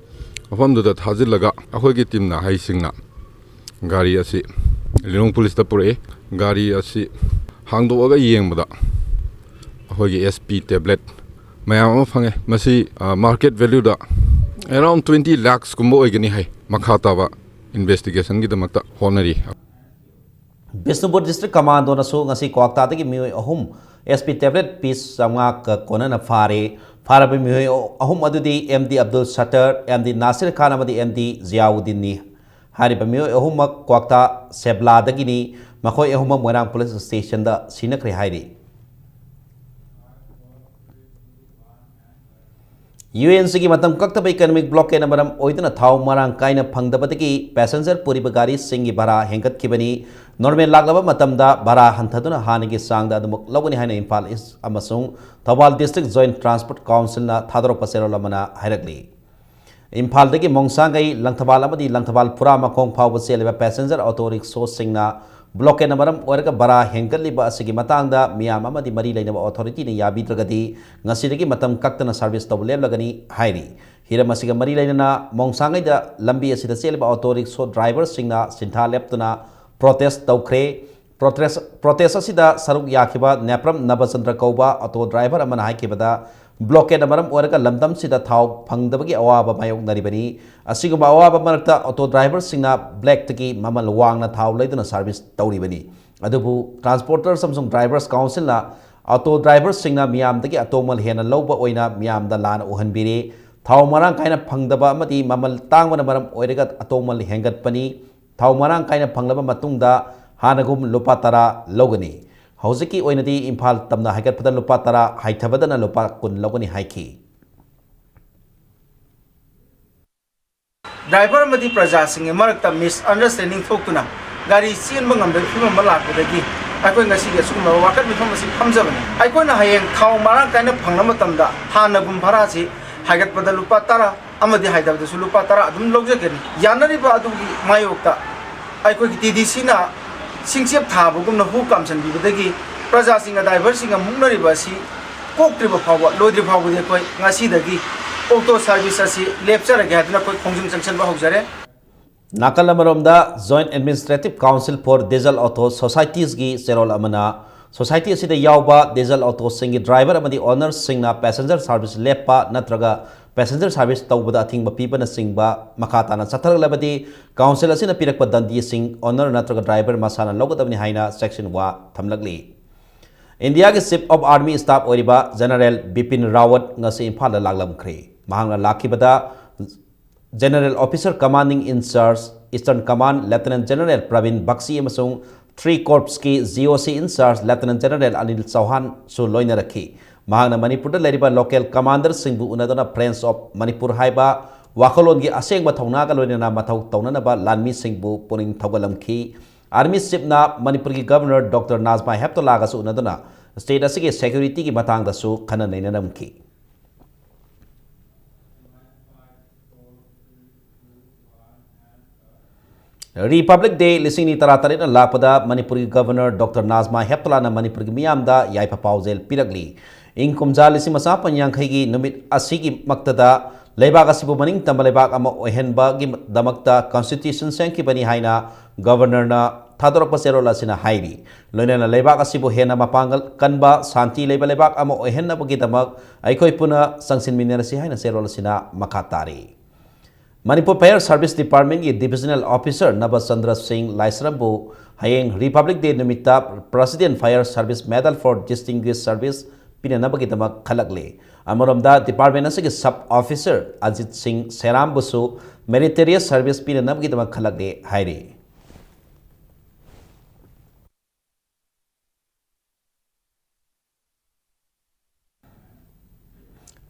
ꯃꯐꯝꯗꯨꯗ ꯊꯥꯖꯤꯜꯂꯒ ꯑꯩꯈꯣꯏꯒꯤ ꯇꯤꯝꯅ ꯍꯩꯁꯤꯡꯅ ꯒꯥꯔꯤ ꯑꯁꯤ ꯂꯤꯂꯣꯡ ꯄꯨꯂꯤꯁꯇ ꯄꯨꯔꯛꯏ꯫ ꯒꯥꯔꯤ ꯑꯁꯤ ꯍꯥꯡꯗꯣꯛꯑꯒ ꯌꯦꯡꯕꯗ ꯑꯩꯈꯣꯏꯒꯤ ꯑꯦꯁ ꯄꯤ ꯇꯦꯕ꯭ꯂꯦꯠ ꯃꯌꯥꯝ ꯑꯃ ꯐꯪꯉꯦ꯫ ꯃꯁꯤ, ꯑ, ꯃꯥꯔꯀꯦꯠ ꯚꯦꯂ꯭ꯌꯨꯗ ꯑꯦꯔꯥꯎꯟ ꯇ꯭ꯋꯦꯟꯇꯤ ꯂꯥꯈꯁꯀꯨꯝꯕ ꯑꯣꯏꯒꯅꯤ ꯍꯥꯏ꯫ ꯃꯈꯥ ꯇꯥꯕ ꯏꯟꯚꯦꯁꯇꯤꯒꯦꯁꯟꯒꯤꯗꯃꯛꯇ ꯍꯣꯠꯅꯔꯤ꯫ ꯕꯤꯁꯅꯨꯄꯨꯔ ꯗꯤꯁꯇ꯭ꯔꯤꯛ ꯀꯃꯥꯟꯗꯣꯅꯁꯨ ꯉꯁꯤ ꯀ꯭ꯋꯥꯛꯇꯥꯗꯒꯤ ꯃꯤꯑꯣꯏ ꯑꯍꯨꯝ ꯑꯦꯁ ꯄꯤ ꯇꯦꯕ꯭ꯂꯦꯠ ꯄꯤꯁ ꯆꯥꯝꯃꯉꯥꯒ ꯀꯣꯟꯅꯅ ꯐꯥꯔꯦ꯫ ꯐꯥꯔꯕ ꯃꯤꯑꯣꯏ ꯑꯍꯨꯝ ꯑꯗꯨꯗꯤ M D Abdul Sattar, M D Nasir Khan ꯑꯃꯗꯤ ꯑꯦꯝ ꯗꯤ ꯖꯤꯌꯥꯎꯗꯤꯟꯅꯤ꯫ ꯍꯥꯏꯔꯤꯕ ꯃꯤꯑꯣꯏ ꯑꯍꯨꯝꯃꯛ ꯀ꯭ꯋꯥꯛꯇꯥ ꯁꯦꯕ꯭ꯂꯥꯗꯒꯤꯅꯤ꯫ ꯃꯈꯣꯏ ꯑꯍꯨꯝꯃꯛ ꯃꯣꯏꯔꯥꯡ ꯄꯨꯂꯤꯁ ꯁ꯭ꯇꯦꯁꯟꯗ ꯁꯤꯅꯈ꯭ꯔꯦ ꯍꯥꯏꯔꯤ꯫ ꯌꯨ ꯑꯦꯟ ꯁꯤꯒꯤ ꯃꯇꯝ ꯀꯛꯇꯕ ꯏꯀꯅꯣꯃꯤꯛ ꯕ꯭ꯂꯣꯀꯦꯠꯅ ꯃꯔꯝ ꯑꯣꯏꯗꯨꯅ ꯊꯥꯎ ꯃꯔꯥꯡ ꯀꯥꯏꯅ ꯐꯪꯗꯕꯗꯒꯤ ꯄꯦꯁꯦꯟꯖꯔ ꯄꯨꯔꯤꯕ ꯒꯥꯔꯤꯁꯤꯡꯒꯤ ꯚꯔꯥ ꯍꯦꯟꯒꯠꯈꯤꯕꯅꯤ꯫ ꯅꯣꯔꯃꯦꯜ ꯂꯥꯛꯂꯕ ꯃꯇꯝꯗ ꯚꯔꯥ ꯍꯟꯊꯗꯨꯅ ꯍꯥꯟꯅꯒꯤ ꯆꯥꯡꯗ ꯑꯗꯨꯃꯛ ꯂꯧꯒꯅꯤ ꯍꯥꯏꯅ ꯏꯝꯐꯥꯜ ꯏꯁ ꯑꯃꯁꯨꯡ ꯊꯧꯕꯥꯜ ꯗꯤꯁꯇ꯭ꯔꯤꯛ ꯖꯣꯏꯟꯠ ꯇ꯭ꯔꯥꯟꯁꯄꯣꯔꯠ ꯀꯥꯎꯟꯁꯤꯜꯅ ꯊꯥꯗꯣꯔꯛꯄ ꯆꯦꯔꯣꯜ ꯑꯃꯅ ꯍꯥꯏꯔꯛꯂꯤ꯫ ꯏꯝꯐꯥꯜꯗꯒꯤ ꯃꯣꯡꯁꯥꯡꯒꯩ, ꯂꯪꯊꯕꯥꯜ ꯑꯃꯗꯤ ꯂꯪꯊꯕꯥꯜ ꯐꯨꯔꯥꯃꯈꯣꯡ ꯐꯥꯎꯕ ꯆꯦꯜꯂꯤꯕ ꯄꯦꯁꯦꯟꯖꯔ ꯑꯣꯇꯣ ꯔꯤꯛꯁꯣꯁꯤꯡꯅ ꯕ꯭ꯂꯣꯀꯦꯠꯅ ꯃꯔꯝ ꯑꯣꯏꯔꯒ ꯚꯔꯥ ꯍꯦꯟꯒꯠꯂꯤꯕ ꯑꯁꯤꯒꯤ ꯃꯇꯥꯡꯗ ꯃꯤꯌꯥꯝ ꯑꯃꯗꯤ ꯃꯔꯤ ꯂꯩꯅꯕ ꯑꯣꯊꯣꯔꯤꯇꯤꯅ ꯌꯥꯕꯤꯗ꯭ꯔꯒꯗꯤ ꯉꯁꯤꯗꯒꯤ ꯃꯇꯝ ꯀꯛꯇꯅ ꯁꯥꯔꯚꯤꯁ ꯇꯧꯕ ꯂꯦꯞꯂꯒꯅꯤ ꯍꯥꯏꯔꯤ꯫ ꯍꯤꯔꯝ ꯑꯁꯤꯒ ꯃꯔꯤ ꯂꯩꯅꯅ ꯃꯣꯡꯁꯥꯡꯒꯩꯗ ꯂꯝꯕꯤ ꯑꯁꯤꯗ ꯆꯦꯜꯂꯤꯕ ꯑꯣꯇꯣ ꯔꯤꯛꯁꯣ ꯗ꯭ꯔꯥꯏꯚꯔꯁꯤꯡꯅ ꯁꯤꯟꯊꯥ ꯂꯦꯞꯇꯨꯅ ꯄ꯭ꯔꯣꯇꯦꯁ ꯇꯧꯈ꯭ꯔꯦ꯫ ꯄ꯭ꯔꯣꯇꯦꯁ, ꯄ꯭ꯔꯣꯇꯦꯁ ꯑꯁꯤꯗ ꯁꯔꯨꯛ ꯌꯥꯈꯤꯕ ꯅꯦꯄ꯭ꯔꯝ ꯅꯕꯆꯟꯗ꯭ꯔ ꯀꯧꯕ ꯑꯣꯇꯣ ꯗ꯭ꯔꯥꯏꯚꯔ ꯑꯃꯅ ꯍꯥꯏꯈꯤꯕꯗ, ꯕ꯭ꯂꯣꯀꯦꯠꯅ ꯃꯔꯝ ꯑꯣꯏꯔꯒ ꯂꯝꯗꯝꯁꯤꯗ ꯊꯥꯎ ꯐꯪꯗꯕꯒꯤ ꯑꯋꯥꯕ ꯃꯥꯌꯣꯛꯅꯔꯤꯕꯅꯤ꯫ ꯑꯁꯤꯒꯨꯝꯕ ꯑꯋꯥꯕ ꯃꯔꯛꯇ ꯑꯣꯇꯣ ꯗ꯭ꯔꯥꯏꯚꯔꯁꯤꯡꯅ ꯕ꯭ꯂꯦꯛꯇꯒꯤ ꯃꯃꯜ ꯋꯥꯡꯅ ꯊꯥꯎ ꯂꯩꯗꯨꯅ ꯁꯥꯔꯚꯤꯁ ꯇꯧꯔꯤꯕꯅꯤ꯫ ꯑꯗꯨꯕꯨ ꯇ꯭ꯔꯥꯟꯁꯄꯣꯔꯇꯔꯁ ꯑꯃꯁꯨꯡ ꯗ꯭ꯔꯥꯏꯚꯔꯁ ꯀꯥꯎꯟꯁꯤꯜꯅ ꯑꯣꯇꯣ ꯗ꯭ꯔꯥꯏꯚꯔꯁꯤꯡꯅ ꯃꯤꯌꯥꯝꯗꯒꯤ ꯑꯇꯣꯡꯃꯜ ꯍꯦꯟꯅ ꯂꯧꯕ ꯑꯣꯏꯅ ꯃꯤꯌꯥꯝꯗ ꯂꯥꯟꯅ ꯎꯍꯟꯕꯤꯔꯦ꯫ ꯊꯥꯎ ꯃꯔꯥꯡ ꯀꯥꯏꯅ ꯐꯪꯗꯕ ꯑꯃꯗꯤ ꯃꯃꯜ ꯇꯥꯡꯕꯅ ꯃꯔꯝ ꯑꯣꯏꯔꯒ ꯑꯇꯣꯡꯃꯜ ꯍꯦꯟꯒꯠꯄꯅꯤ꯫ ꯊꯥꯎ ꯃꯔꯥꯡ ꯀꯥꯏꯅ ꯐꯪꯂꯕ ꯃꯇꯨꯡꯗ ꯍꯥꯟꯅꯒꯨꯝ ꯂꯨꯄꯥ ꯇꯔꯥ ꯂꯧꯒꯅꯤ꯫ ꯍꯧꯖꯤꯛꯀꯤ ꯑꯣꯏꯅꯗꯤ ꯏꯝꯐꯥꯜ ꯇꯝꯅ ꯍꯥꯏꯒꯠꯄꯗ ꯂꯨꯄꯥ ꯇꯔꯥ, ꯍꯥꯏꯊꯕꯗꯅ ꯂꯨꯄꯥ ꯀꯨꯟ ꯂꯧꯒꯅꯤ ꯍꯥꯏꯈꯤ꯫ ꯗ꯭ꯔꯥꯏꯚꯔ ꯑꯃꯗꯤ ꯄ꯭ꯔꯖꯥꯁꯤꯡꯒꯤ ꯃꯔꯛꯇ ꯃꯤꯁꯑꯟꯗꯔꯁ꯭ꯇꯦꯟꯗꯤꯡ ꯊꯣꯛꯇꯨꯅ ꯒꯥꯔꯤ ꯆꯦꯟꯕ ꯉꯝꯗꯕꯒꯤ ꯐꯤꯕꯝ ꯑꯃ ꯂꯥꯛꯄꯗꯒꯤ ꯑꯩꯈꯣꯏ ꯉꯁꯤꯒꯤ ꯑꯁꯤꯒꯨꯝꯂꯕ ꯋꯥꯀꯠ ꯃꯤꯐꯝ ꯑꯁꯤ ꯐꯝꯖꯕꯅꯤ꯫ ꯑꯩꯈꯣꯏꯅ ꯍꯌꯦꯡ ꯊꯥꯎ ꯃꯔꯥꯡ ꯀꯥꯏꯅ ꯐꯪꯂꯕ ꯃꯇꯝꯗ ꯍꯥꯟꯅꯒꯨꯝ ꯚꯔꯥꯁꯤ ꯍꯥꯏꯒꯠꯄꯗ ꯂꯨꯄꯥ ꯇꯔꯥ ꯑꯃꯗꯤ ꯍꯥꯏꯊꯕꯗꯁꯨ ꯂꯨꯄꯥ ꯇꯔꯥ ꯑꯗꯨꯝ ꯂꯧꯖꯒꯅꯤ꯫ ꯌꯥꯅꯔꯤꯕ ꯑꯗꯨꯒꯤ ꯃꯥꯌꯣꯛꯇ ꯑꯩꯈꯣꯏꯒꯤ ꯇꯤ ꯗꯤ ꯁꯤꯅ ꯁꯤꯡꯆꯦꯞ ꯊꯥꯕꯒꯨꯝꯅ ꯍꯨ ꯀꯥꯝꯁꯤꯟꯕꯤꯕꯗꯒꯤ ꯄ꯭ꯔꯖꯥꯁꯤꯡꯒ ꯗ꯭ꯔꯥꯏꯚꯔꯁꯤꯡꯒ ꯃꯨꯛꯅꯔꯤꯕ ꯑꯁꯤ ꯀꯣꯛꯇ꯭ꯔꯤꯕ ꯐꯥꯎꯕ, ꯂꯣꯏꯗ꯭ꯔꯤ ꯐꯥꯎꯕꯗꯤ ꯑꯩꯈꯣꯏ ꯉꯁꯤꯗꯒꯤ ꯑꯣꯛꯇꯣ ꯁꯥꯔꯚꯤꯁ ꯑꯁꯤ ꯂꯦꯞꯆꯔꯒꯦ ꯍꯥꯏꯗꯨꯅ ꯑꯩꯈꯣꯏ ꯈꯣꯡꯖꯪ ꯆꯪꯁꯤꯟꯕ ꯍꯧꯖꯔꯦ꯫ ꯅꯥꯀꯜ ꯑꯃꯔꯣꯝꯗ, Joint Administrative Council for Diesel Auto Societiesꯒꯤ ꯆꯦꯔꯣꯜ ꯑꯃꯅ ꯁꯣꯁꯥꯏꯇꯤ ꯑꯁꯤꯗ ꯌꯥꯎꯕ ꯗꯤꯖꯜ ꯑꯣꯇꯣꯁꯤꯡꯒꯤ ꯗ꯭ꯔꯥꯏꯚꯔ ꯑꯃꯗꯤ ꯑꯣꯅꯔꯁꯤꯡꯅ ꯄꯦꯁꯦꯟꯖꯔ ꯁꯥꯔꯚꯤꯁ ꯂꯦꯞꯄ ꯅꯠꯇ꯭ꯔꯒ ꯄꯦꯁꯦꯟꯖꯔ ꯁꯥꯔꯚꯤꯁ ꯇꯧꯕꯗ ꯑꯊꯤꯡꯕ ꯄꯤꯕꯅꯆꯤꯡꯕ ꯃꯈꯥ ꯇꯥꯅ ꯆꯠꯊꯔꯛꯂꯕꯗꯤ, ꯀꯥꯎꯟꯁꯤꯜ ꯑꯁꯤꯅ ꯄꯤꯔꯛꯄ ꯗꯟꯗꯤꯁꯤꯡ ꯑꯣꯅꯔ ꯅꯠꯇ꯭ꯔꯒ ꯗ꯭ꯔꯥꯏꯚꯔ ꯃꯁꯥꯅ ꯂꯧꯒꯗꯕꯅꯤ ꯍꯥꯏꯅ ꯆꯦꯛꯁꯤꯟꯋꯥ ꯊꯝꯂꯛꯂꯤ꯫ ꯏꯟꯗꯤꯌꯥꯒꯤ Chief of Army Staff ꯑꯣꯏꯔꯤꯕ ꯖꯦꯅꯔꯦꯜ ꯕꯤꯄꯤꯟ ꯔꯥꯋꯠ ꯉꯁꯤ ꯏꯝꯐꯥꯜꯗ ꯂꯥꯛꯂꯝꯈ꯭ꯔꯦ꯫ ꯃꯍꯥꯛꯅ ꯂꯥꯛꯈꯤꯕꯗ General Officer Commanding in Charge, Eastern Command, Lieutenant General Praveen ꯕꯛꯁꯤ ꯑꯃꯁꯨꯡ Three Corpsꯀꯤ G O C in charge Lieutenant General Anil ꯆꯧꯍꯥꯟꯁꯨ ꯂꯣꯏꯅꯔꯛꯈꯤ꯫ ꯃꯍꯥꯛꯅ ꯃꯅꯤꯄꯨꯔꯗ ꯂꯩꯔꯤꯕ ꯂꯣꯀꯦꯜ ꯀꯃꯥꯟꯗꯔꯁꯤꯡꯕꯨ ꯎꯅꯗꯨꯅ Friends of Manipur ꯍꯥꯏꯕ ꯋꯥꯈꯜꯂꯣꯟꯒꯤ ꯑꯁꯦꯡꯕ ꯊꯧꯅꯥꯒ ꯂꯣꯏꯅꯅ ꯃꯊꯧ ꯇꯧꯅꯅꯕ ꯂꯥꯟꯃꯤꯁꯤꯡꯕꯨ ꯄꯨꯛꯅꯤꯡ ꯊꯧꯒꯠꯂꯝꯈꯤ꯫ ꯑꯥꯔꯃꯤ ꯆꯤꯐꯅ ꯃꯅꯤꯄꯨꯔꯒꯤ ꯒꯚꯔꯅꯔ ꯗꯣꯛꯇꯔ ꯅꯥꯖꯃꯥ ꯍꯦꯞꯇꯣꯂꯥꯒꯁꯨ ꯎꯅꯗꯨꯅ ꯁ꯭ꯇꯦꯠ ꯑꯁꯤꯒꯤ ꯁꯦꯀ꯭ꯌꯨꯔꯤꯇꯤꯒꯤ ꯃꯇꯥꯡꯗꯁꯨ ꯈꯟꯅ ꯅꯩꯅꯔꯝꯈꯤ꯫ ꯔꯤꯄꯕ꯭ꯂꯤꯛ ꯗꯦ ꯂꯤꯁꯤꯡ ꯑꯅꯤ ꯇꯔꯥꯇꯔꯦꯠꯅ ꯂꯥꯛꯄꯗ ꯃꯅꯤꯄꯨꯔꯒꯤ ꯒꯚꯔꯅꯔ ꯗꯣꯛꯇꯔ ꯅꯥꯖꯃꯥ ꯍꯦꯞꯇꯨꯂꯥꯅ ꯃꯅꯤꯄꯨꯔꯒꯤ ꯃꯤꯌꯥꯝꯗ ꯌꯥꯏꯐ ꯄꯥꯎꯖꯦꯜ ꯄꯤꯔꯛꯂꯤ꯫ ꯏꯪ ꯀꯨꯝꯖꯥ ꯂꯤꯁꯤꯡ ꯑꯃ ꯆꯥꯃꯥꯄꯟ ꯌꯥꯡꯈꯩꯒꯤ ꯅꯨꯃꯤꯠ ꯑꯁꯤꯒꯤ ꯃꯛꯇꯗ ꯂꯩꯕꯥꯛ ꯑꯁꯤꯕꯨ ꯃꯅꯤꯡ ꯇꯝꯕ ꯂꯩꯕꯥꯛ ꯑꯃ ꯑꯣꯏꯍꯟꯕꯒꯤꯗꯃꯛꯇ ꯀꯟꯁꯇꯤꯇ꯭ꯌꯨꯁꯟ ꯁꯦꯝꯈꯤꯕꯅꯤ ꯍꯥꯏꯅ ꯒꯚꯔꯅꯔꯅ ꯊꯥꯗꯣꯔꯛꯄ ꯆꯦꯔꯣꯜ ꯑꯁꯤꯅ ꯍꯥꯏꯔꯤ꯫ ꯂꯣꯏꯅꯅ ꯂꯩꯕꯥꯛ ꯑꯁꯤꯕꯨ ꯍꯦꯟꯅ ꯃꯄꯥꯡꯒꯜ ꯀꯟꯕ, ꯁꯥꯟꯇꯤ ꯂꯩꯕ ꯂꯩꯕꯥꯛ ꯑꯃ ꯑꯣꯏꯍꯟꯅꯕꯒꯤꯗꯃꯛ ꯑꯩꯈꯣꯏ ꯄꯨꯟꯅ ꯆꯪꯁꯤꯟꯃꯤꯟꯅꯔꯁꯤ ꯍꯥꯏꯅ ꯆꯦꯔꯣꯜ ꯑꯁꯤꯅ ꯃꯈꯥ ꯇꯥꯔꯤ꯫ Manipur Fire Service Departmentꯀꯤ Divisional Officer ꯅꯕꯆꯟꯗ꯭ꯔ ꯁꯤꯡ ꯂꯥꯏꯁ꯭ꯔꯝꯕꯨ ꯍꯌꯦꯡ Republic Day ꯅꯨꯃꯤꯠꯇ President Fire Service Medal for Distinguished Service ꯄꯤꯅꯅꯕꯒꯤꯗꯃꯛ ꯈꯜꯂꯛꯂꯦ꯫ ꯑꯃꯔꯣꯝꯗ, ꯗꯤꯄꯥꯔꯠꯃꯦꯟ ꯑꯁꯤꯒꯤ Sub Officer ꯑꯖꯤꯠ ꯁꯤꯡ ꯁꯦꯔꯥꯝꯕꯨꯁꯨ Meritorious Service ꯄꯤꯅꯅꯕꯒꯤꯗꯃꯛ ꯈꯜꯂꯛꯂꯦ ꯍꯥꯏꯔꯤ꯫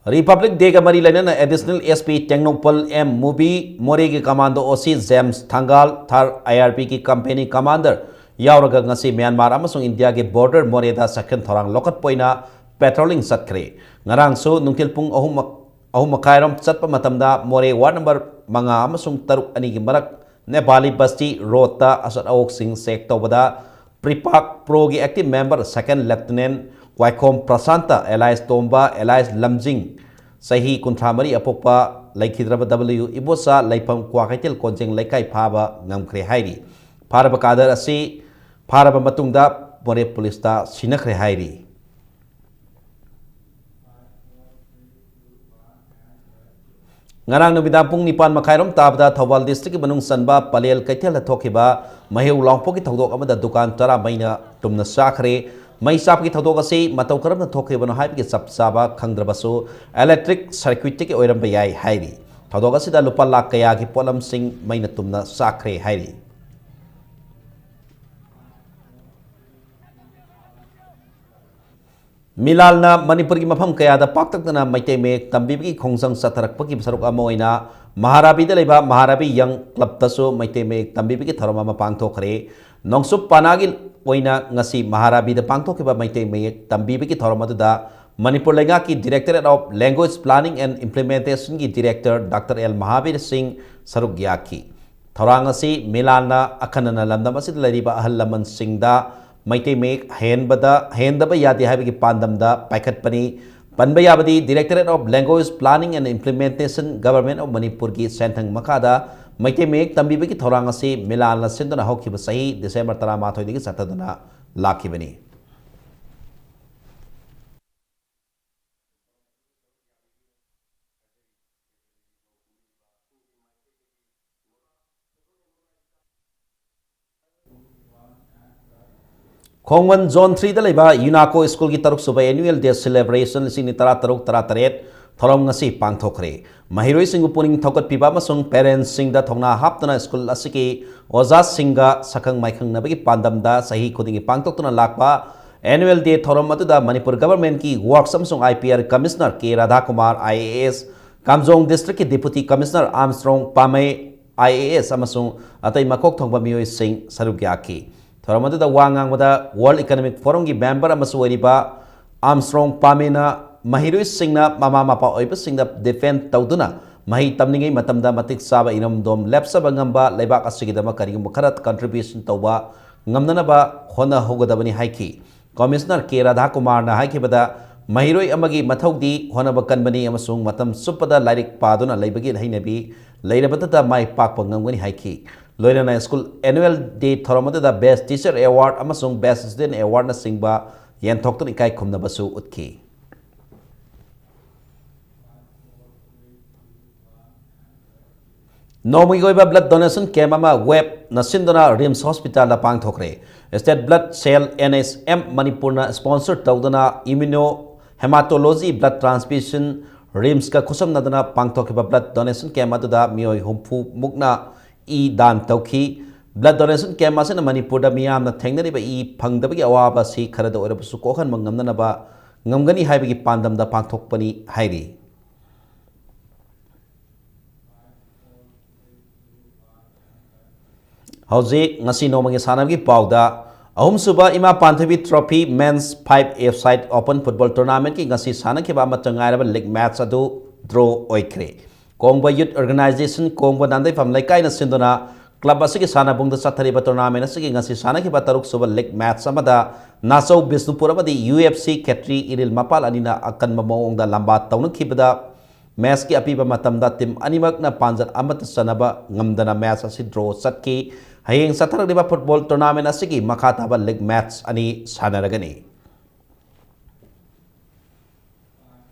Republic Dayꯒ ꯃꯔꯤ ꯂꯩꯅꯅ Additional S P Tengnoupal M ꯃꯨꯕꯤ, ꯃꯣꯔꯦꯒꯤ Commando O C James Thangal, Third I R Pꯒꯤ company commander ꯌꯥꯎꯔꯒ ꯉꯁꯤ ꯃ꯭ꯌꯥꯟꯃꯥꯔ ꯑꯃꯁꯨꯡ ꯏꯟꯗꯤꯌꯥꯒꯤ border ꯃꯣꯔꯦꯗ ꯆꯦꯛꯁꯤꯟ ꯊꯧꯔꯥꯡ ꯂꯧꯈꯠꯄ ꯑꯣꯏꯅ patrolling ꯆꯠꯈ꯭ꯔꯦ꯫ ꯉꯔꯥꯡꯁꯨ ꯅꯨꯡꯊꯤꯜ ꯄꯨꯡ ꯑꯍꯨꯝ ꯃꯛ-, ꯑꯍꯨꯝ ꯃꯈꯥꯏꯔꯣꯝ ꯆꯠꯄ ꯃꯇꯝꯗ ꯃꯣꯔꯦ ward number ꯃꯉꯥ ꯑꯃꯁꯨꯡ ꯇꯔꯨꯛ ꯑꯅꯤꯒꯤ ꯃꯔꯛ ꯅꯦꯄꯥꯂꯤ ꯕꯁꯇꯤ ꯔꯣꯗꯇ ꯑꯆꯠ ꯑꯋꯣꯛꯁꯤꯡ ꯆꯦꯛ ꯇꯧꯕꯗ ꯄ꯭ꯔꯤꯄꯥꯛ ꯄ꯭ꯔꯣꯒꯤ ꯑꯦꯛꯇꯤꯚ ꯃꯦꯝꯕꯔ ꯁꯦꯀꯦꯟ ꯂꯦꯐꯇꯤꯅꯦꯟ ꯀ꯭ꯋꯥꯏꯈꯣꯝ ꯄ꯭ꯔꯁꯥꯟꯇ, ꯑꯦꯂꯥꯏꯁ ꯇꯣꯝꯕ, ꯑꯦꯂꯥꯏꯁ ꯂꯝꯖꯤꯡ, ꯆꯍꯤ ꯀꯨꯟꯊ꯭ꯔꯥ ꯃꯔꯤ ꯑꯄꯣꯛꯄ, ꯂꯩꯈꯤꯗ꯭ꯔꯕ ꯗꯕ꯭ꯂꯤꯌꯨ ꯏꯕꯣꯆꯥ, ꯂꯩꯐꯝ ꯀ꯭ꯋꯥꯀꯩꯊꯦꯜ ꯀꯣꯟꯖꯦꯡ ꯂꯩꯀꯥꯏ ꯐꯥꯕ ꯉꯝꯈ꯭ꯔꯦ ꯍꯥꯏꯔꯤ꯫ ꯐꯥꯔꯕ ꯀꯥꯗꯔ ꯑꯁꯤ ꯐꯥꯔꯕ ꯃꯇꯨꯡꯗ ꯃꯣꯔꯦ ꯄꯨꯂꯤꯁꯇ ꯁꯤꯟꯅꯈ꯭ꯔꯦ ꯍꯥꯏꯔꯤ꯫ ꯉꯔꯥꯡ ꯅꯨꯃꯤꯗꯥꯡ ꯄꯨꯡ ꯅꯤꯄꯥꯟ ꯃꯈꯥꯏꯔꯣꯝ ꯇꯥꯕꯗ ꯊꯧꯕꯥꯜ ꯗꯤꯁꯇ꯭ꯔꯤꯛꯀꯤ ꯃꯅꯨꯡ ꯆꯟꯕ ꯄꯂꯦꯜ ꯀꯩꯊꯦꯜꯗ ꯊꯣꯛꯈꯤꯕ ꯃꯩꯍꯧ ꯂꯥꯡꯄꯣꯛꯀꯤ ꯊꯧꯗꯣꯛ ꯑꯃꯗ ꯗꯨꯀꯥꯟ ꯇꯔꯥ ꯃꯩꯅ ꯇꯨꯝꯅ ꯆꯥꯈ꯭ꯔꯦ꯫ ꯃꯩ ꯆꯥꯛꯄꯒꯤ ꯊꯧꯗꯣꯛ ꯑꯁꯤ ꯃꯇꯧ ꯀꯔꯝꯅ ꯊꯣꯛꯈꯤꯕꯅꯣ ꯍꯥꯏꯕꯒꯤ ꯆꯞ ꯆꯥꯕ ꯈꯪꯗ꯭ꯔꯕꯁꯨ, ꯏꯂꯦꯛꯇ꯭ꯔꯤꯛ ꯁꯔꯀ꯭ꯌꯨꯠꯇꯒꯤ ꯑꯣꯏꯔꯝꯕ ꯌꯥꯏ ꯍꯥꯏꯔꯤ꯫ ꯊꯧꯗꯣꯛ ꯑꯁꯤꯗ ꯂꯨꯄꯥ ꯂꯥꯈ ꯀꯌꯥꯒꯤ ꯄꯣꯠꯂꯝꯁꯤꯡ ꯃꯩꯅ ꯇꯨꯝꯅ ꯆꯥꯈ꯭ꯔꯦ ꯍꯥꯏꯔꯤ꯫ ꯃꯤꯂꯥꯜꯅ ꯃꯅꯤꯄꯨꯔꯒꯤ ꯃꯐꯝ ꯀꯌꯥꯗ ꯄꯥꯛꯇꯛꯅꯅ ꯃꯩꯇꯩ ꯃꯌꯦꯛ ꯇꯝꯕꯤꯕꯒꯤ ꯈꯣꯡꯖꯪ ꯆꯠꯊꯔꯛꯄꯒꯤ ꯁꯔꯨꯛ ꯑꯃ ꯑꯣꯏꯅ ꯃꯍꯥꯔꯥꯕꯤꯗ ꯂꯩꯕ ꯃꯍꯥꯔꯥꯕꯤ ꯌꯪ ꯀ꯭ꯂꯕꯇꯁꯨ ꯃꯩꯇꯩ ꯃꯌꯦꯛ ꯇꯝꯕꯤꯕꯒꯤ ꯊꯧꯔꯝ ꯑꯃ ꯄꯥꯡꯊꯣꯛꯈ꯭ꯔꯦ꯫ ꯅꯣꯡꯆꯨꯞ ꯄꯅꯥꯒꯤ ꯑꯣꯏꯅ ꯉꯁꯤ ꯃꯍꯥꯔꯥꯕꯤꯗ ꯄꯥꯡꯊꯣꯛꯈꯤꯕ ꯃꯩꯇꯩ ꯃꯌꯦꯛ ꯇꯝꯕꯤꯕꯒꯤ ꯊꯧꯔꯝ ꯑꯗꯨꯗ ꯃꯅꯤꯄꯨꯔ ꯂꯩꯉꯥꯛꯀꯤ Directorate of Language Planning and Implementationꯒꯤ Director Doctor L Mahavir ꯁꯤꯡ ꯁꯔꯨꯛ ꯌꯥꯈꯤ꯫ ꯊꯧꯔꯥꯡ ꯑꯁꯤ ꯃꯤꯂꯥꯟꯅ ꯑꯈꯟꯅꯅ ꯂꯝꯗꯝ ꯑꯁꯤꯗ ꯂꯩꯔꯤꯕ ꯑꯍꯜ ꯂꯃꯟꯁꯤꯡꯗ ꯃꯩꯇꯩ ꯃꯌꯦꯛ ꯍꯩꯍꯟꯕꯗ, ꯍꯩꯍꯟꯗꯕ ꯌꯥꯗꯦ ꯍꯥꯏꯕꯒꯤ ꯄꯥꯟꯗꯝꯗ ꯄꯥꯏꯈꯠꯄꯅꯤ꯫ ꯄꯟꯕ ꯌꯥꯕꯗꯤ, Directorate of Language Planning and Implementation, Government of ꯃꯅꯤꯄꯨꯔꯒꯤ ꯁꯦꯟꯊꯪ ꯃꯈꯥꯗ ꯃꯩꯇꯩ ꯃꯌꯦꯛ ꯇꯝꯕꯤꯕꯒꯤ ꯊꯧꯔꯥꯡ ꯑꯁꯤ ꯃꯤꯂꯥꯟꯅ ꯁꯤꯟꯗꯨꯅ ꯍꯧꯈꯤꯕ ꯆꯍꯤ ꯗꯤꯁꯦꯝꯕꯔ ꯇꯔꯥꯃꯥꯊꯣꯏꯗꯒꯤ ꯆꯠꯊꯗꯨꯅ ꯂꯥꯛꯈꯤꯕꯅꯤ꯫ ꯈꯣꯡꯃꯟ Zone Threeꯗ ꯂꯩꯕ ꯌꯨꯅꯥꯀꯣ ꯁ꯭ꯀꯨꯜꯒꯤ ꯇꯔꯨꯛ ꯁꯨꯕ Annual Day Celebration ꯂꯤꯁꯤꯡ ꯇꯔꯥ ꯇꯔꯨꯛ ꯇꯔꯥ ꯇꯔꯦꯠ ꯊꯧꯔꯝ ꯉꯁꯤ ꯄꯥꯡꯊꯣꯛꯈ꯭ꯔꯦ꯫ ꯃꯍꯩꯔꯣꯏꯁꯤꯡꯕꯨ ꯄꯨꯛꯅꯤꯡ ꯊꯧꯒꯠꯄꯤꯕ ꯑꯃꯁꯨꯡ parents ꯁꯤꯡꯗ ꯊꯧꯅꯥ ꯍꯥꯞꯇꯨꯅ ꯁ꯭ꯀꯨꯜ ꯑꯁꯤꯒꯤ ꯑꯣꯖꯥꯁꯤꯡꯒ ꯁꯛꯈꯪ ꯃꯥꯏꯈꯪꯅꯕꯒꯤ ꯄꯥꯟꯗꯝꯗ ꯆꯍꯤ ꯈꯨꯗꯤꯡꯒꯤ ꯄꯥꯡꯊꯣꯛꯇꯨꯅ ꯂꯥꯛꯄ Annual Day ꯊꯧꯔꯝ ꯑꯗꯨꯗ ꯃꯅꯤꯄꯨꯔ Governmentꯀꯤ Works ꯑꯃꯁꯨꯡ I P R Commissioner K Radhakumar, I A S, Kamjong Districtꯀꯤ Deputy Commissioner Armstrong Pame, I A S, ꯑꯃꯁꯨꯡ ꯑꯇꯩ ꯃꯀꯣꯛ ꯊꯣꯡꯕ ꯃꯤꯑꯣꯏꯁꯤꯡ ꯁꯔꯨꯛ ꯌꯥꯈꯤ꯫ ꯊꯧꯔꯝ ꯑꯗꯨꯗ ꯋꯥ ꯉꯥꯡꯕꯗ World Economic Forumꯒꯤ member ꯑꯃꯁꯨ ꯑꯣꯏꯔꯤꯕ ꯑꯥꯔꯝꯁꯇ꯭ꯔꯣꯡ ꯄꯥꯃꯦꯅ ꯃꯍꯩꯔꯣꯏꯁꯤꯡꯅ ꯃꯃꯥ ꯃꯄꯥ ꯑꯣꯏꯕꯁꯤꯡꯗ defend ꯇꯧꯗꯨꯅ ꯃꯍꯩ ꯇꯝꯂꯤꯉꯩ ꯃꯇꯝꯗ ꯃꯇꯤꯛ ꯆꯥꯕ ꯏꯔꯝꯗꯣꯝ ꯂꯦꯞꯆꯕ ꯉꯝꯕ ꯂꯩꯕꯥꯛ ꯑꯁꯤꯒꯤꯗꯃꯛ ꯀꯔꯤꯒꯨꯝꯕ ꯈꯔ contribution ꯇꯧꯕ ꯉꯝꯅꯅꯕ ꯍꯣꯠꯅꯍꯧꯒꯗꯕꯅꯤ ꯍꯥꯏꯈꯤ꯫ Commissioner ꯀꯦ ꯔꯥꯙꯥꯀꯨꯃꯥꯔꯅ ꯍꯥꯏꯈꯤꯕꯗ, ꯃꯍꯩꯔꯣꯏ ꯑꯃꯒꯤ ꯃꯊꯧꯗꯤ ꯍꯣꯠꯅꯕ ꯀꯟꯕꯅꯤ ꯑꯃꯁꯨꯡ ꯃꯇꯝ ꯆꯨꯞꯄꯗ ꯂꯥꯏꯔꯤꯛ ꯄꯥꯗꯨꯅ ꯂꯩꯕꯒꯤ ꯍꯩꯅꯕꯤ ꯂꯩꯔꯕꯇꯗ ꯃꯥꯏ ꯄꯥꯛꯄ ꯉꯝꯒꯅꯤ ꯍꯥꯏꯈꯤ꯫ ꯂꯣꯏꯅꯅ school annual day ꯊꯧꯔꯝ ꯑꯗꯨꯗ Best Teacher Award ꯑꯃꯁꯨꯡ Best Student Awardꯅꯆꯤꯡꯕ ꯌꯦꯟꯊꯣꯛꯇꯨꯅ ꯏꯀꯥꯏ ꯈꯨꯝꯅꯕꯁꯨ ꯎꯠꯈꯤ꯫ ꯅꯣꯡꯃꯒꯤ ꯑꯣꯏꯕ blood donation camp ꯑꯃ ꯋꯦꯞꯅ ꯁꯤꯟꯗꯨꯅ RIMS Hospitalꯗ ꯄꯥꯡꯊꯣꯛꯈ꯭ꯔꯦ꯫ State Blood Cell, NHM ꯃꯅꯤꯄꯨꯔꯅ sponsor ꯇꯧꯗꯨꯅ Immunohematology blood transfusion RIMSꯀ ꯈꯨꯠꯁꯝꯅꯗꯨꯅ ꯄꯥꯡꯊꯣꯛꯈꯤꯕ blood donation camp ꯑꯗꯨꯗ ꯃꯤꯑꯣꯏ ꯍꯨꯝꯐꯨ ꯃꯨꯛꯅ ꯏ ꯗꯥꯟ ꯇꯧꯈꯤ꯫ Blood donation camp ꯑꯁꯤꯅ ꯃꯅꯤꯄꯨꯔꯗ ꯃꯤꯌꯥꯝꯅ ꯊꯦꯡꯅꯔꯤꯕ ꯏ ꯐꯪꯗꯕꯒꯤ ꯑꯋꯥꯕ ꯑꯁꯤ ꯈꯔꯗ ꯑꯣꯏꯔꯕꯁꯨ ꯀꯣꯛꯍꯟꯕ ꯉꯝꯅꯅꯕ, ꯉꯝꯒꯅꯤ ꯍꯥꯏꯕꯒꯤ ꯄꯥꯟꯗꯝꯗ ꯄꯥꯡꯊꯣꯛꯄꯅꯤ ꯍꯥꯏꯔꯤ꯫ ꯍꯧꯖꯤꯛ ꯉꯁꯤ ꯅꯣꯡꯃꯒꯤ ꯁꯥꯟꯅꯕꯒꯤ ꯄꯥꯎꯗ, ꯑꯍꯨꯝꯁꯨꯕ ꯏꯃꯥ ꯄꯥꯟꯊꯣꯏꯕꯤ Trophy Men's Five-a-side Open Football Tournamentꯀꯤ ꯉꯁꯤ ꯁꯥꯟꯅꯈꯤꯕ ꯑꯃꯠꯇ ꯉꯥꯏꯔꯕ league match ꯑꯗꯨ draw ꯑꯣꯏꯈ꯭ꯔꯦ꯫ ꯀꯣꯡꯕ Youth Organisation, ꯀꯣꯡꯕ ꯅꯥꯟꯗꯩꯐꯝ ꯂꯩꯀꯥꯏꯅ ꯁꯤꯟꯗꯨꯅ club ꯑꯁꯤꯒꯤ ꯁꯥꯟꯅꯕꯨꯡꯗ ꯆꯠꯊꯔꯤꯕ tournament ꯑꯁꯤꯒꯤ ꯉꯁꯤ ꯁꯥꯟꯅꯈꯤꯕ ꯇꯔꯨꯛꯁꯨꯕ league match ꯑꯃꯗ ꯅꯥꯆꯧ ꯕꯤꯁꯅꯨꯄꯨꯔ ꯑꯃꯗꯤ UFC ꯈꯦꯇ꯭ꯔꯤ ꯏꯔꯤꯜ ꯃꯄꯥꯜ ꯑꯅꯤꯅ ꯑꯀꯟꯕ ꯃꯑꯣꯡꯗ ꯂꯝꯕꯥ ꯇꯧꯅꯈꯤꯕꯗ, matchꯀꯤ ꯑꯄꯤꯕ ꯃꯇꯝꯗ team ꯑꯅꯤꯃꯛꯅ ꯄꯥꯟꯖꯜ ꯑꯃꯠꯇ ꯆꯟꯅꯕ ꯉꯝꯗꯅ match ꯑꯁꯤ draw ꯆꯠꯈꯤ꯫ ꯍꯌꯦꯡ ꯆꯠꯊꯔꯛꯂꯤꯕ football tournament ꯑꯁꯤꯒꯤ ꯃꯈꯥ ꯇꯥꯕ league match ꯑꯅꯤ ꯁꯥꯟꯅꯔꯒꯅꯤ꯫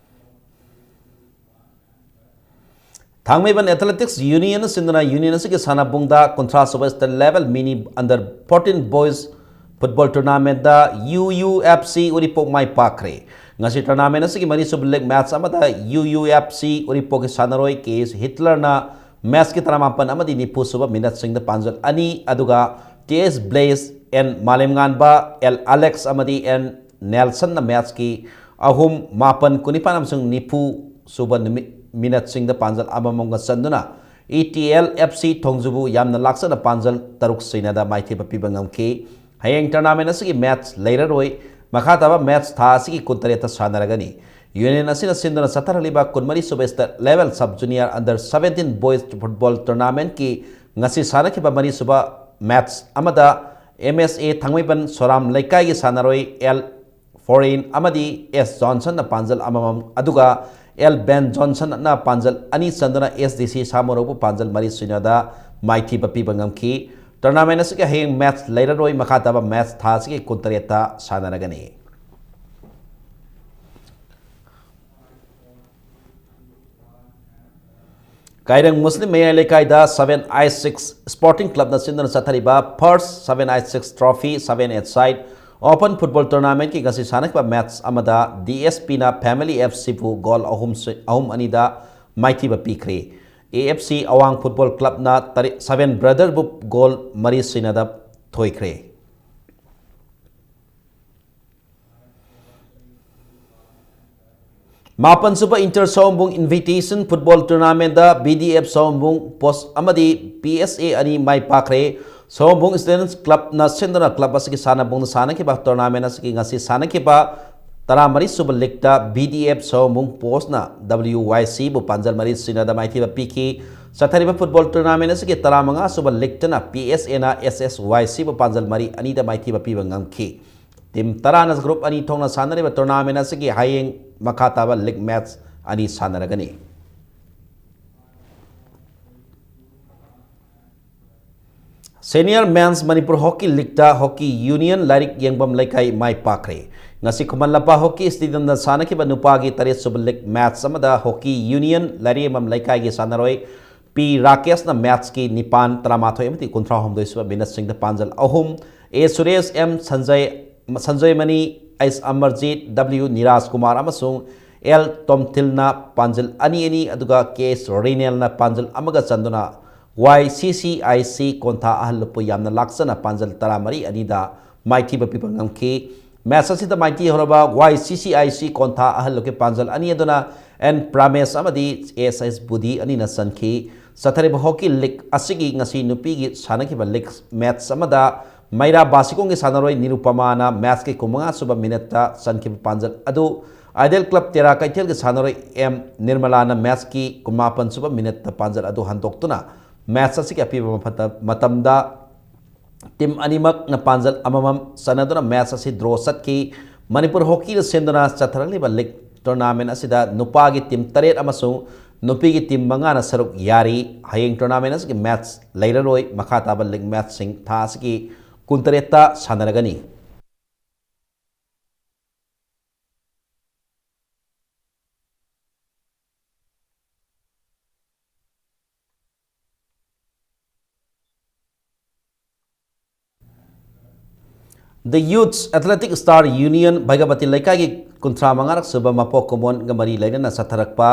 ꯊꯥꯡꯃꯩꯕꯟ Athletics Union ꯁꯤꯟꯗꯨꯅ union ꯑꯁꯤꯒꯤ ꯁꯥꯟꯅꯕꯨꯡꯗ ꯀꯨꯟꯊ꯭ꯔꯥ ꯁꯨꯕ state level mini under fourteen boys football tournamentꯗ UUFC ꯎꯔꯤꯄꯣꯛ ꯃꯥꯏ ꯄꯥꯛꯈ꯭ꯔꯦ꯫ ꯉꯁꯤ tournament ꯑꯁꯤꯒꯤ ꯃꯔꯤꯁꯨꯕ league match ꯑꯃꯗ UUFC ꯎꯔꯤꯄꯣꯛꯀꯤ ꯁꯥꯟꯅꯔꯣꯏ ꯀꯦ ꯑꯦꯁ ꯍꯤꯠꯂꯔꯅ matchꯀꯤ ꯇꯔꯥꯃꯥꯄꯟ ꯑꯃꯗꯤ ꯅꯤꯐꯨ ꯁꯨꯕ minuteꯁꯤꯡꯗ ꯄꯥꯟꯖꯜ ꯑꯅꯤ, ꯑꯗꯨꯒ T S Bless, N Malemnganba, L Alex ꯑꯃꯗꯤ ꯑꯦꯟ ꯅꯦꯜꯁꯟꯅ matchꯀꯤ ꯑꯍꯨꯝ, ꯃꯥꯄꯟ, ꯀꯨꯟꯅꯤꯄꯥꯟ ꯑꯃꯁꯨꯡ ꯅꯤꯐꯨ ꯁꯨꯕ ꯅꯨꯃꯤꯠ minuteꯁꯤꯡꯗ ꯄꯥꯟꯖꯜ ꯑꯃꯃꯝꯒ ꯆꯟꯗꯨꯅ E T L F C ꯊꯣꯡꯖꯨꯕꯨ ꯌꯥꯝꯅ ꯂꯥꯛꯆꯅ ꯄꯥꯟꯖꯜ ꯇꯔꯨꯛ ꯁꯤꯅꯗ ꯃꯥꯏꯊꯤꯕ ꯄꯤꯕ ꯉꯝꯈꯤ꯫ ꯍꯌꯦꯡ tournament ꯑꯁꯤꯒꯤ match ꯂꯩꯔꯔꯣꯏ꯫ ꯃꯈꯥ ꯇꯥꯕ match ꯊꯥ ꯑꯁꯤꯒꯤ ꯀꯨꯟꯇꯔꯦꯠꯇ ꯁꯥꯟꯅꯔꯒꯅꯤ꯫ ꯌꯨꯅꯤꯌꯟ ꯑꯁꯤꯅ ꯁꯤꯟꯗꯨꯅ ꯆꯠꯊꯔꯛꯂꯤꯕ ꯀꯨꯟꯃꯔꯤ ꯁꯨꯕ State Level Sub Junior Under Seventeen Boys Football Tournament ꯀꯤ ꯉꯁꯤ ꯁꯥꯟꯅꯈꯤꯕ ꯃꯔꯤ ꯁꯨꯕ ꯃꯦꯠꯆ ꯑꯃꯗ ꯑꯦꯝ ꯑꯦꯁ ꯑꯦ ꯊꯥꯡꯃꯩꯕꯟ ꯁꯣꯔꯥꯝ ꯂꯩꯀꯥꯏꯒꯤ ꯁꯥꯟꯅꯔꯣꯏ ꯑꯦꯜ ꯐꯣꯔꯤꯟ ꯑꯃꯗꯤ ꯑꯦꯁ ꯖꯣꯟꯁꯟꯅ ꯄꯥꯟꯖꯜ ꯑꯃꯃꯝ, ꯑꯗꯨꯒ ꯑꯦꯜ ꯕꯦꯟ ꯖꯣꯟꯁꯟꯅ ꯄꯥꯟꯖꯜ ꯑꯅꯤ ꯆꯟꯗꯨꯅ ꯑꯦꯁ ꯗꯤ ꯁꯤ ꯁꯥꯃꯨꯔꯧꯕꯨ ꯄꯥꯟꯖꯜ ꯃꯔꯤ ꯁꯨꯏꯅꯗ ꯃꯥꯏꯊꯤꯕ ꯄꯤꯕ ꯉꯝꯈꯤ꯫ ꯇꯣꯔꯅꯥꯃꯦꯟ ꯑꯁꯤꯒꯤ ꯍꯌꯦꯡ ꯃꯦꯠꯆ ꯂꯩꯔꯔꯣꯏ, ꯃꯈꯥ ꯇꯥꯕ ꯃꯦꯠꯆ ꯊꯥ ꯑꯁꯤꯒꯤ ꯀꯨꯟꯇꯔꯦꯠꯇ ꯁꯥꯟꯅꯔꯒꯅꯤ꯫ ꯀꯥꯏꯔꯪ ꯃꯨꯁꯂꯤꯝ ꯃꯌꯥꯏ ꯂꯩꯀꯥꯏꯗ Seven I Six Sporting Club ꯅ ꯁꯤꯟꯗꯨꯅ ꯆꯠꯊꯔꯤꯕ First Seven I Six Trophy Seven A Side Open Football Tournament ꯀꯤ ꯉꯁꯤ ꯁꯥꯟꯅꯈꯤꯕ ꯃꯦꯠꯆ ꯑꯃꯗ ꯗꯤ ꯑꯦꯁ ꯄꯤ ꯅ ꯐꯦꯃꯤꯂꯤ ꯑꯦꯐ ꯁꯤ ꯕꯨ ꯒꯣꯜ ꯑꯍꯨꯝ ꯁꯨ-, ꯑꯍꯨꯝ ꯑꯅꯤꯗ ꯃꯥꯏꯊꯤꯕ ꯄꯤꯈ꯭ꯔꯦ꯫ ꯑꯦ ꯑꯦꯐ ꯁꯤ ꯑꯋꯥꯡ ꯐꯨꯠꯕꯣꯜ ꯀ꯭ꯂꯕꯅ ꯇꯔꯦꯠ, Seven Brother ꯕꯨ ꯒꯣꯜ ꯃꯔꯤ ꯁꯨꯏꯅꯗ ꯊꯣꯏꯈ꯭ꯔꯦ꯫ ꯃꯥꯄꯟ ꯁꯨꯕ Inter ꯁꯑꯣꯝꯕꯨꯡ Invitation Football Tournament ꯗ ꯕꯤ ꯗꯤ ꯑꯦꯐ ꯁꯑꯣꯝꯕꯨꯡ ꯄꯣꯁ ꯑꯃꯗꯤ ꯄꯤ ꯑꯦꯁ ꯑꯦ ꯑꯅꯤ ꯃꯥꯏ ꯄꯥꯛꯈ꯭ꯔꯦ꯫ ꯁꯑꯣꯝꯕꯨꯡ Students Club ꯅ ꯁꯤꯟꯗꯨꯅ ꯀ꯭ꯂꯕ ꯑꯁꯤꯒꯤ ꯁꯥꯟꯅꯕꯨꯡꯗ ꯁꯥꯟꯅꯈꯤꯕ ꯇꯣꯔꯅꯥꯃꯦꯟ ꯑꯁꯤꯒꯤ ꯉꯁꯤ ꯁꯥꯟꯅꯈꯤꯕ ꯇꯔꯥꯃꯔꯤ ꯁꯨꯕ ꯂꯤꯒꯇ ꯕꯤ ꯗꯤ ꯑꯦꯐ ꯁꯑꯣꯝꯕꯨꯡ ꯄꯣꯁꯅ ꯗꯕ꯭ꯂꯤꯌꯨ ꯋꯥꯏ ꯁꯤ ꯕꯨ ꯄꯥꯟꯖꯜ ꯃꯔꯤ ꯁꯨꯏꯅꯗ ꯃꯥꯏꯊꯤꯕ ꯄꯤꯈꯤ꯫ ꯆꯠꯊꯔꯤꯕ ꯐꯨꯠꯕꯣꯜ ꯇꯣꯔꯅꯥꯃꯦꯟ ꯑꯁꯤꯒꯤ ꯇꯔꯥꯃꯉꯥ ꯁꯨꯕ ꯂꯤꯒꯇꯅ ꯄꯤ ꯑꯦꯁ ꯑꯦꯅ ꯑꯦꯁ ꯑꯦꯁ ꯋꯥꯏ ꯁꯤ ꯕꯨ ꯄꯥꯟꯖꯜ ꯃꯔꯤ ꯑꯅꯤꯗ ꯃꯥꯏꯊꯤꯕ ꯄꯤꯕ ꯉꯝꯈꯤ꯫ ꯇꯤꯝ ꯇꯔꯥꯅ ꯒ꯭ꯔꯨꯞ ꯑꯅꯤ ꯊꯣꯛꯅ ꯁꯥꯟꯅꯔꯤꯕ ꯇꯣꯔꯅꯥꯃꯦꯟ ꯑꯁꯤꯒꯤ ꯍꯌꯦꯡ ꯃꯈꯥ ꯇꯥꯕ ꯂꯤꯒ ꯃꯦꯠꯆ ꯑꯅꯤ ꯁꯥꯟꯅꯔꯒꯅꯤ꯫ Senior Men's Manipur Hockey League ꯇ Hockey Union ꯂꯥꯏꯔꯤꯛ ꯌꯦꯡꯕꯝ ꯂꯩꯀꯥꯏ ꯃꯥꯏ ꯄꯥꯛꯈ꯭ꯔꯦ꯫ ꯉꯁꯤ ꯈꯨꯃꯟ ꯂꯝꯄꯥꯛ ꯍꯣꯀꯤ ꯁ꯭ꯇꯦꯗꯤꯌꯝꯗ ꯁꯥꯟꯅꯈꯤꯕ ꯅꯨꯄꯥꯒꯤ ꯇꯔꯦꯠ ꯁꯨꯕ ꯂꯤꯒ ꯃꯦꯠꯆ ꯑꯃꯗ Hockey Union ꯂꯥꯏꯔꯦꯝꯕꯝ ꯂꯩꯀꯥꯏꯒꯤ ꯁꯥꯟꯅꯔꯣꯏ ꯄꯤ ꯔꯥꯀꯦꯁꯅ ꯃꯦꯠꯆꯀꯤ ꯅꯤꯄꯥꯟ, ꯇꯔꯥꯃꯥꯊꯣꯏ ꯑꯃꯗꯤ ꯀꯨꯟꯊ꯭ꯔꯥꯍꯨꯝꯗꯣꯏ ꯁꯨꯕ ꯃꯤꯅꯠꯁꯤꯡꯗ ꯄꯥꯟꯖꯜ ꯑꯍꯨꯝ, ꯑꯦ ꯁꯨꯔꯦꯁ, ꯑꯦꯝ ꯁꯟꯖꯌ, ꯁꯟꯖꯣꯏꯃꯅꯤ, ꯑꯩꯁ ꯑꯃꯔꯖꯤꯠ, ꯗꯕ꯭ꯂꯤꯌꯨ ꯅꯤꯔꯥꯖ ꯀꯨꯃꯥꯔ ꯑꯃꯁꯨꯡ ꯑꯦꯜ ꯇꯣꯝꯊꯤꯜꯅ ꯄꯥꯟꯖꯜ ꯑꯅꯤ ꯑꯅꯤ, ꯑꯗꯨꯒ ꯀꯦ ꯑꯦꯁ ꯔꯤꯅꯦꯜꯅ ꯄꯥꯟꯖꯜ ꯑꯃꯒ ꯆꯟꯗꯨꯅ ꯋꯥꯏ ꯁꯤ ꯁꯤ ꯑꯥꯏ ꯁꯤ ꯀꯣꯟꯊꯥ ꯑꯍꯜ ꯂꯨꯞꯄꯨ ꯌꯥꯝꯅ ꯂꯥꯛꯆꯅ ꯄꯥꯟꯖꯜ ꯇꯔꯥꯃꯔꯤ ꯑꯅꯤꯗ ꯃꯥꯏꯊꯤꯕ ꯄꯤꯕ ꯉꯝꯈꯤ꯫ ꯃꯦꯆ ꯑꯁꯤꯗ ꯃꯥꯏꯊꯤꯍꯧꯔꯕ ꯋꯥꯏ ꯁꯤ ꯁꯤ ꯑꯥꯏ ꯁꯤ ꯀꯣꯟꯊꯥ ꯑꯍꯜ ꯂꯨꯞꯀꯤ ꯄꯥꯟꯖꯜ ꯑꯅꯤ ꯑꯗꯨꯅ ꯑꯦꯟ ꯄ꯭ꯔꯥꯃꯦꯁ ꯑꯃꯗꯤ ꯑꯦꯁ ꯑꯦꯁ ꯕꯨꯙꯤ ꯑꯅꯤꯅ ꯆꯟꯈꯤ꯫ ꯆꯠꯊꯔꯤꯕ ꯍꯣꯀꯤ ꯂꯤꯒ ꯑꯁꯤꯒꯤ ꯉꯁꯤ ꯅꯨꯄꯤꯒꯤ ꯁꯥꯟꯅꯈꯤꯕ ꯂꯤꯒ ꯃꯦꯆ ꯑꯃꯗ ꯃꯩꯔꯥ ꯕꯥꯁꯤꯈꯣꯡꯒꯤ ꯁꯥꯟꯅꯔꯣꯏ ꯅꯤꯔꯨꯄꯃꯥꯅ ꯃꯦꯠꯁꯀꯤ ꯀꯨꯟꯃꯉꯥ ꯁꯨꯕ ꯃꯤꯅꯠꯇ ꯆꯟꯈꯤꯕ ꯄꯥꯟꯖꯜ ꯑꯗꯨ Ideal Club ꯇꯦꯔꯥ ꯀꯩꯊꯦꯜꯒꯤ ꯁꯥꯟꯅꯔꯣꯏ ꯑꯦꯝ ꯅꯤꯔꯃꯂꯥꯅ ꯃꯦꯠꯁꯀꯤ ꯀꯨꯟꯃꯥꯄꯟ ꯁꯨꯕ ꯃꯤꯅꯠꯇ ꯄꯥꯟꯖꯜ ꯑꯗꯨ ꯍꯟꯗꯣꯛꯇꯨꯅ ꯃꯦꯠꯁ ꯑꯁꯤꯒꯤ ꯑꯄꯤꯕ ꯃꯐꯝꯗ, ꯃꯇꯝꯗ ꯇꯤꯝ ꯑꯅꯤꯃꯛꯅ ꯄꯥꯟꯖꯜ ꯑꯃꯃꯝ ꯆꯟꯅꯗꯨꯅ ꯃꯦꯠꯁ ꯑꯁꯤ ꯗ꯭ꯔꯣ ꯆꯠꯈꯤ꯫ ꯃꯅꯤꯄꯨꯔ ꯍꯣꯀꯤꯗ ꯁꯦꯝꯗꯨꯅ ꯆꯠꯊꯔꯛꯂꯤꯕ ꯂꯤꯒ ꯇꯣꯔꯅꯥꯃꯦꯟ ꯑꯁꯤꯗ ꯅꯨꯄꯥꯒꯤ ꯇꯤꯝ ꯇꯔꯦꯠ ꯑꯃꯁꯨꯡ ꯅꯨꯄꯤꯒꯤ ꯇꯤꯝ ꯃꯉꯥꯅ ꯁꯔꯨꯛ ꯌꯥꯔꯤ꯫ ꯍꯌꯦꯡ ꯇꯣꯔꯅꯥꯃꯦꯟ ꯑꯁꯤꯒꯤ ꯃꯦꯠꯁ ꯂꯩꯔꯔꯣꯏ꯫ ꯃꯈꯥ ꯇꯥꯕ ꯂꯤꯒ ꯃꯦꯠꯁꯁꯤꯡ ꯊꯥ ꯑꯁꯤꯒꯤ ꯀꯨꯟꯇꯔꯦꯠꯇ ꯁꯥꯟꯅꯔꯒꯅꯤ꯫ The Youth Athletic Star Union ꯚꯩꯒꯕꯇꯤ ꯂꯩꯀꯥꯏꯒꯤ ꯀꯨꯟꯊ꯭ꯔꯥ ꯃꯉꯥꯔꯛ ꯁꯨꯕ ꯃꯄꯣꯛ ꯀꯨꯝꯑꯣꯟꯒ ꯃꯔꯤ ꯂꯩꯅꯅ ꯆꯠꯊꯔꯛꯄ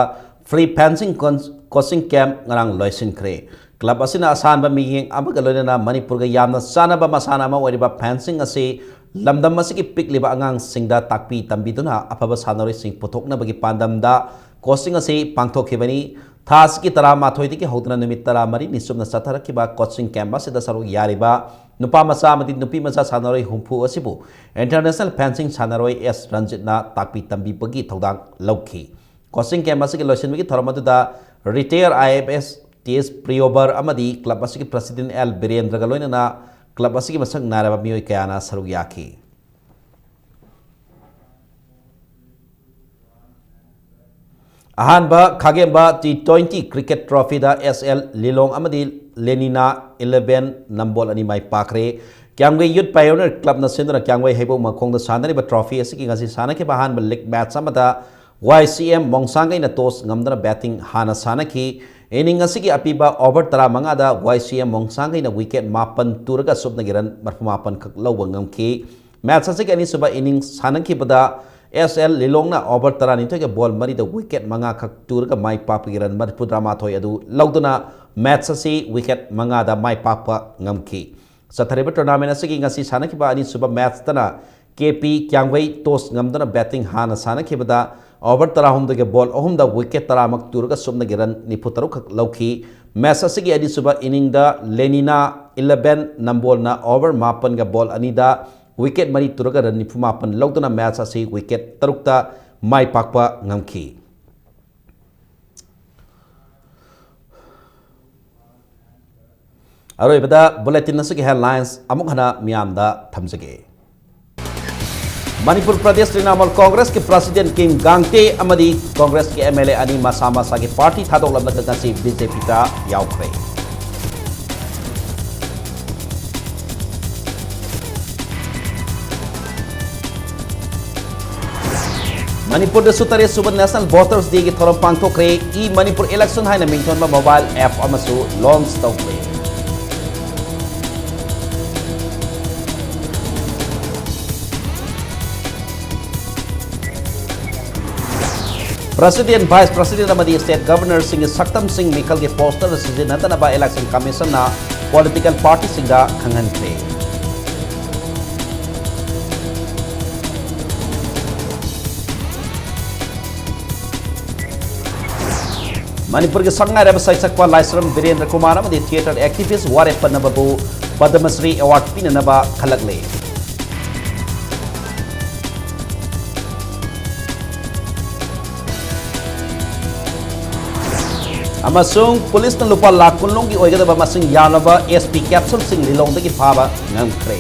ꯐ꯭ꯔꯤ ꯐꯦꯟꯁꯤꯡ ꯀꯣꯟ-, ꯀꯣꯆꯤꯡ ꯀꯦꯝꯞ ꯉꯔꯥꯡ ꯂꯣꯏꯁꯤꯟꯈ꯭ꯔꯦ꯫ ꯀ꯭ꯂꯕ ꯑꯁꯤꯅ ꯑꯁꯥꯟꯕ ꯃꯤꯠꯌꯦꯡ ꯑꯃꯒ ꯂꯣꯏꯅꯅ ꯃꯅꯤꯄꯨꯔꯒ ꯌꯥꯝꯅ ꯆꯥꯟꯅꯕ ꯃꯁꯥꯟꯅ ꯑꯃ ꯑꯣꯏꯔꯤꯕ ꯐꯦꯟꯁꯤꯡ ꯑꯁꯤ ꯂꯝꯗꯝ ꯑꯁꯤꯒꯤ ꯄꯤꯛꯂꯤꯕ ꯑꯉꯥꯡꯁꯤꯡꯗ ꯇꯥꯛꯄꯤ ꯇꯝꯕꯤꯗꯨꯅ ꯑꯐꯕ ꯁꯥꯟꯅꯔꯣꯏꯁꯤꯡ ꯄꯨꯊꯣꯛꯅꯕꯒꯤ ꯄꯥꯟꯗꯝꯗ ꯀꯣꯆꯤꯡ ꯑꯁꯤ ꯄꯥꯡꯊꯣꯛꯈꯤꯕꯅꯤ꯫ ꯊꯥ ꯑꯁꯤꯒꯤ ꯇꯔꯥꯃꯥꯊꯣꯏꯗꯒꯤ ꯍꯧꯗꯨꯅ ꯅꯨꯃꯤꯠ ꯇꯔꯥꯃꯔꯤꯅꯤ ꯆꯨꯞꯅ ꯆꯠꯊꯔꯛꯈꯤꯕ ꯀꯣꯆꯤꯡ ꯀꯦꯝꯞ ꯑꯁꯤꯗ ꯁꯔꯨꯛ ꯌꯥꯔꯤꯕ ꯅꯨꯄꯥ ꯃꯆꯥ ꯑꯃꯗꯤ ꯅꯨꯄꯤ ꯃꯆꯥ ꯁꯥꯟꯅꯔꯣꯏ ꯍꯨꯝꯐꯨ ꯑꯁꯤꯕꯨ ꯏꯟꯇꯔꯅꯦꯁꯅꯦꯜ ꯐꯦꯟꯁꯤꯡ ꯁꯥꯟꯅꯔꯣꯏ ꯑꯦꯁ ꯔꯟꯖꯤꯠꯅ ꯇꯥꯛꯄꯤ ꯇꯝꯕꯤꯕꯒꯤ ꯊꯧꯗꯥꯡ ꯂꯧꯈꯤ꯫ ꯀꯣꯆꯤꯡ ꯀꯦꯝꯞ ꯑꯁꯤꯒꯤ ꯂꯣꯏꯁꯤꯟꯕꯒꯤ ꯊꯧꯔꯝ ꯑꯗꯨꯗ ꯔꯤꯇꯥꯌꯔ ꯑꯥꯏ ꯑꯦꯐ ꯑꯦꯁ ꯇꯤ ꯑꯦꯁ ꯄ꯭ꯔꯤꯌꯣꯕꯔ ꯑꯃꯗꯤ ꯀ꯭ꯂꯕ ꯑꯁꯤꯒꯤ ꯄ꯭ꯔꯁꯤꯗꯦꯟ ꯑꯦꯜ ꯕꯤꯔꯦꯟꯗ꯭ꯔꯒ ꯂꯣꯏꯅꯅ ꯀ꯭ꯂꯕ ꯑꯁꯤꯒꯤ ꯃꯁꯛ ꯅꯥꯏꯔꯕ ꯃꯤꯑꯣꯏ ꯀꯌꯥꯅ ꯁꯔꯨꯛ ꯌꯥꯈꯤ꯫ ꯑꯍꯥꯟꯕ ꯈꯥꯒꯦꯝꯕ ꯇꯤ ꯇ꯭ꯋꯦꯟꯇꯤ ꯀ꯭ꯔꯤꯀꯦꯠ ꯇ꯭ꯔꯣꯐꯤꯗ ꯑꯦꯁ ꯑꯦꯜ ꯂꯤꯂꯣꯡ ꯑꯃꯗꯤ ꯂꯦꯅꯤꯅꯥ ꯏꯂꯦꯚꯦꯟ ꯅꯝꯕꯣꯜ ꯑꯅꯤ ꯃꯥꯏ ꯄꯥꯛꯈ꯭ꯔꯦ꯫ ꯀ꯭ꯌꯥꯝꯒꯩ ꯌꯨꯠ ꯄꯥꯏꯑꯣꯅꯤꯌꯔ ꯀ꯭ꯂꯕꯅ ꯁꯤꯟꯗꯨꯅ ꯀ꯭ꯌꯥꯝꯒꯩ ꯍꯩꯕꯣꯡ ꯃꯈꯣꯡꯗ ꯁꯥꯟꯅꯔꯤꯕ ꯇ꯭ꯔꯣꯐꯤ ꯑꯁꯤꯒꯤ ꯉꯁꯤ ꯁꯥꯟꯅꯈꯤꯕ ꯑꯍꯥꯟꯕ ꯂꯤꯒ ꯃꯦꯠꯆ ꯑꯃꯗ ꯋꯥꯏ ꯁꯤ ꯑꯦꯝ ꯃꯣꯡꯁꯥꯡꯒꯩꯅ ꯇꯣꯁ ꯉꯝꯗꯨꯅ ꯕꯦꯇꯤꯡ ꯍꯥꯟꯅ ꯁꯥꯟꯅꯈꯤ꯫ ꯏꯅꯤꯡ ꯑꯁꯤꯒꯤ ꯑꯄꯤꯕ ꯑꯣꯚꯔ ꯇꯔꯥꯃꯉꯥꯗ ꯋꯥꯏ ꯁꯤ ꯑꯦꯝ ꯃꯣꯡꯁꯥꯡꯒꯩꯅ ꯋꯤꯀꯦꯠ ꯃꯥꯄꯟ ꯇꯨꯔꯒ ꯁꯨꯞꯅꯒꯤ ꯔꯟ ꯃꯔꯐꯨ ꯃꯥꯄꯟ ꯈꯛ ꯂꯧꯕ ꯉꯝꯈꯤ꯫ ꯃꯦꯠꯆ ꯑꯁꯤꯒꯤ ꯑꯅꯤꯁꯨꯕ ꯏꯅꯤꯡ ꯁꯥꯟꯅꯈꯤꯕꯗ ꯑꯦꯁ ꯑꯦꯜ ꯂꯤꯂꯣꯡꯅ ꯑꯣꯚꯔ ꯇꯔꯥꯅꯤꯊꯣꯏꯒ ꯕꯣꯜ ꯃꯔꯤꯗ ꯋꯤꯀꯦꯠ ꯃꯉꯥ ꯈꯛ ꯇꯨꯔꯒ ꯃꯥꯏ ꯄꯥꯛꯄꯒꯤ ꯔꯟ ꯃꯔꯐꯨꯇꯔꯥꯃꯥꯊꯣꯏ ꯑꯗꯨ ꯂꯧꯗꯨꯅ ꯃꯦꯠꯆ ꯑꯁꯤ ꯋꯤꯀꯦꯠ ꯃꯉꯥꯗ ꯃꯥꯏ ꯄꯥꯛꯄ ꯉꯝꯈꯤ꯫ ꯆꯠꯊꯔꯤꯕ ꯇꯣꯔꯅꯥꯃꯦꯟ ꯑꯁꯤꯒꯤ ꯉꯁꯤ ꯁꯥꯟꯅꯈꯤꯕ ꯑꯅꯤꯁꯨꯕ ꯃꯦꯠꯆꯇꯅ ꯀꯦ ꯄꯤ ꯀ꯭ꯌꯥꯝꯒꯩ ꯇꯣꯁ ꯉꯝꯗꯨꯅ ꯕꯦꯇꯤꯡ ꯍꯥꯟꯅ ꯁꯥꯟꯅꯈꯤꯕꯗ ꯑꯣꯚꯔ ꯇꯔꯥꯍꯨꯝꯗꯣꯏꯒꯤ ꯕꯣꯜ ꯑꯍꯨꯝꯗ ꯋꯤꯀꯦꯠ ꯇꯔꯥꯃꯛ ꯇꯨꯔꯒ ꯁꯨꯞꯅꯒꯤ ꯔꯟ ꯅꯤꯐꯨꯇꯔꯨꯛ ꯈꯛ ꯂꯧꯈꯤ꯫ Match ꯑꯁꯤꯒꯤ ꯑꯅꯤꯁꯨꯕ inningꯗ ꯂꯦꯅꯤꯅꯥ eleven ꯅꯝꯕꯣꯜꯅ over ꯃꯥꯄꯟꯒ ball ꯑꯅꯤꯗ wicket ꯃꯔꯤ ꯇꯨꯔꯒ run ꯅꯤꯐꯨ ꯃꯥꯄꯟ ꯂꯧꯗꯨꯅ match ꯑꯁꯤ wicket ꯇꯔꯨꯛꯇ ꯃꯥꯏ ꯄꯥꯛꯄ ꯉꯝꯈꯤ꯫ ꯑꯔꯣꯏꯕꯗ bulletin ꯑꯁꯤꯒꯤ headlines ꯑꯃꯨꯛ ꯍꯟꯅ ꯃꯤꯌꯥꯝꯗ ꯊꯝꯖꯒꯦ꯫ ꯃꯅꯤꯄꯨꯔ ꯄ꯭ꯔꯗꯦꯁ ꯇ꯭ꯔꯤꯅꯥꯃꯨꯜ ꯀꯣꯡꯒ꯭ꯔꯦꯁꯀꯤ president ꯀꯤꯝ ꯒꯥꯡꯇꯦ ꯑꯃꯗꯤ ꯀꯣꯡꯒ꯭ꯔꯦꯁꯀꯤ MLA ꯑꯅꯤ ꯃꯁꯥ ꯃꯁꯥꯒꯤ party ꯊꯥꯗꯣꯛꯂꯝꯂꯒ ꯉꯁꯤ BJPꯗ ꯌꯥꯎꯈ꯭ꯔꯦ꯫ ꯃꯅꯤꯄꯨꯔꯗꯁꯨ ꯇꯔꯦꯠ ꯁꯨꯕ National Voters Dayꯒꯤ ꯊꯧꯔꯝ ꯄꯥꯡꯊꯣꯛꯈ꯭ꯔꯦ꯫ E Manipur Election ꯍꯥꯏꯅ ꯃꯤꯡꯊꯣꯟꯕ mobile app ꯑꯃꯁꯨ launch ꯇꯧꯈ꯭ꯔꯦ꯫ President, Vice President ꯑꯃꯗꯤ State Governorꯁꯤꯡꯒꯤ ꯁꯛꯇꯝꯁꯤꯡ ꯃꯤꯈꯜꯒꯤ poster ꯁꯤꯖꯤꯟꯅꯗꯅꯕ Election Commissionꯅ political partyꯁꯤꯡꯗ ꯈꯪꯍꯟꯈ꯭ꯔꯦ꯫ ꯃꯅꯤꯄꯨꯔꯒꯤ ꯁꯛꯅꯥꯏꯔꯕ ꯁꯩꯁꯛꯄ ꯂꯥꯏꯁ꯭ꯔꯝ ꯕꯤꯔꯦꯟꯗ꯭ꯔ ꯀꯨꯃꯥꯔ ꯑꯃꯗꯤ theatre activist ꯋꯥꯔꯦꯞ ꯄꯟꯅꯕꯕꯨ ꯄꯗꯃ ꯁ꯭ꯔꯤ award ꯄꯤꯅꯅꯕ ꯈꯜꯂꯛꯂꯦ꯫ ꯑꯃꯁꯨꯡ ꯄꯨꯂꯤꯁꯅ ꯂꯨꯄꯥ ꯂꯥꯈ ꯀꯨꯟ ꯂꯣꯝꯒꯤ ꯑꯣꯏꯒꯗꯕ ꯃꯁꯤꯡ ꯌꯥꯝꯂꯕ SP capsuleꯁꯤꯡ ꯂꯤꯂꯣꯡꯗꯒꯤ ꯐꯥꯕ ꯉꯝꯈ꯭ꯔꯦ꯫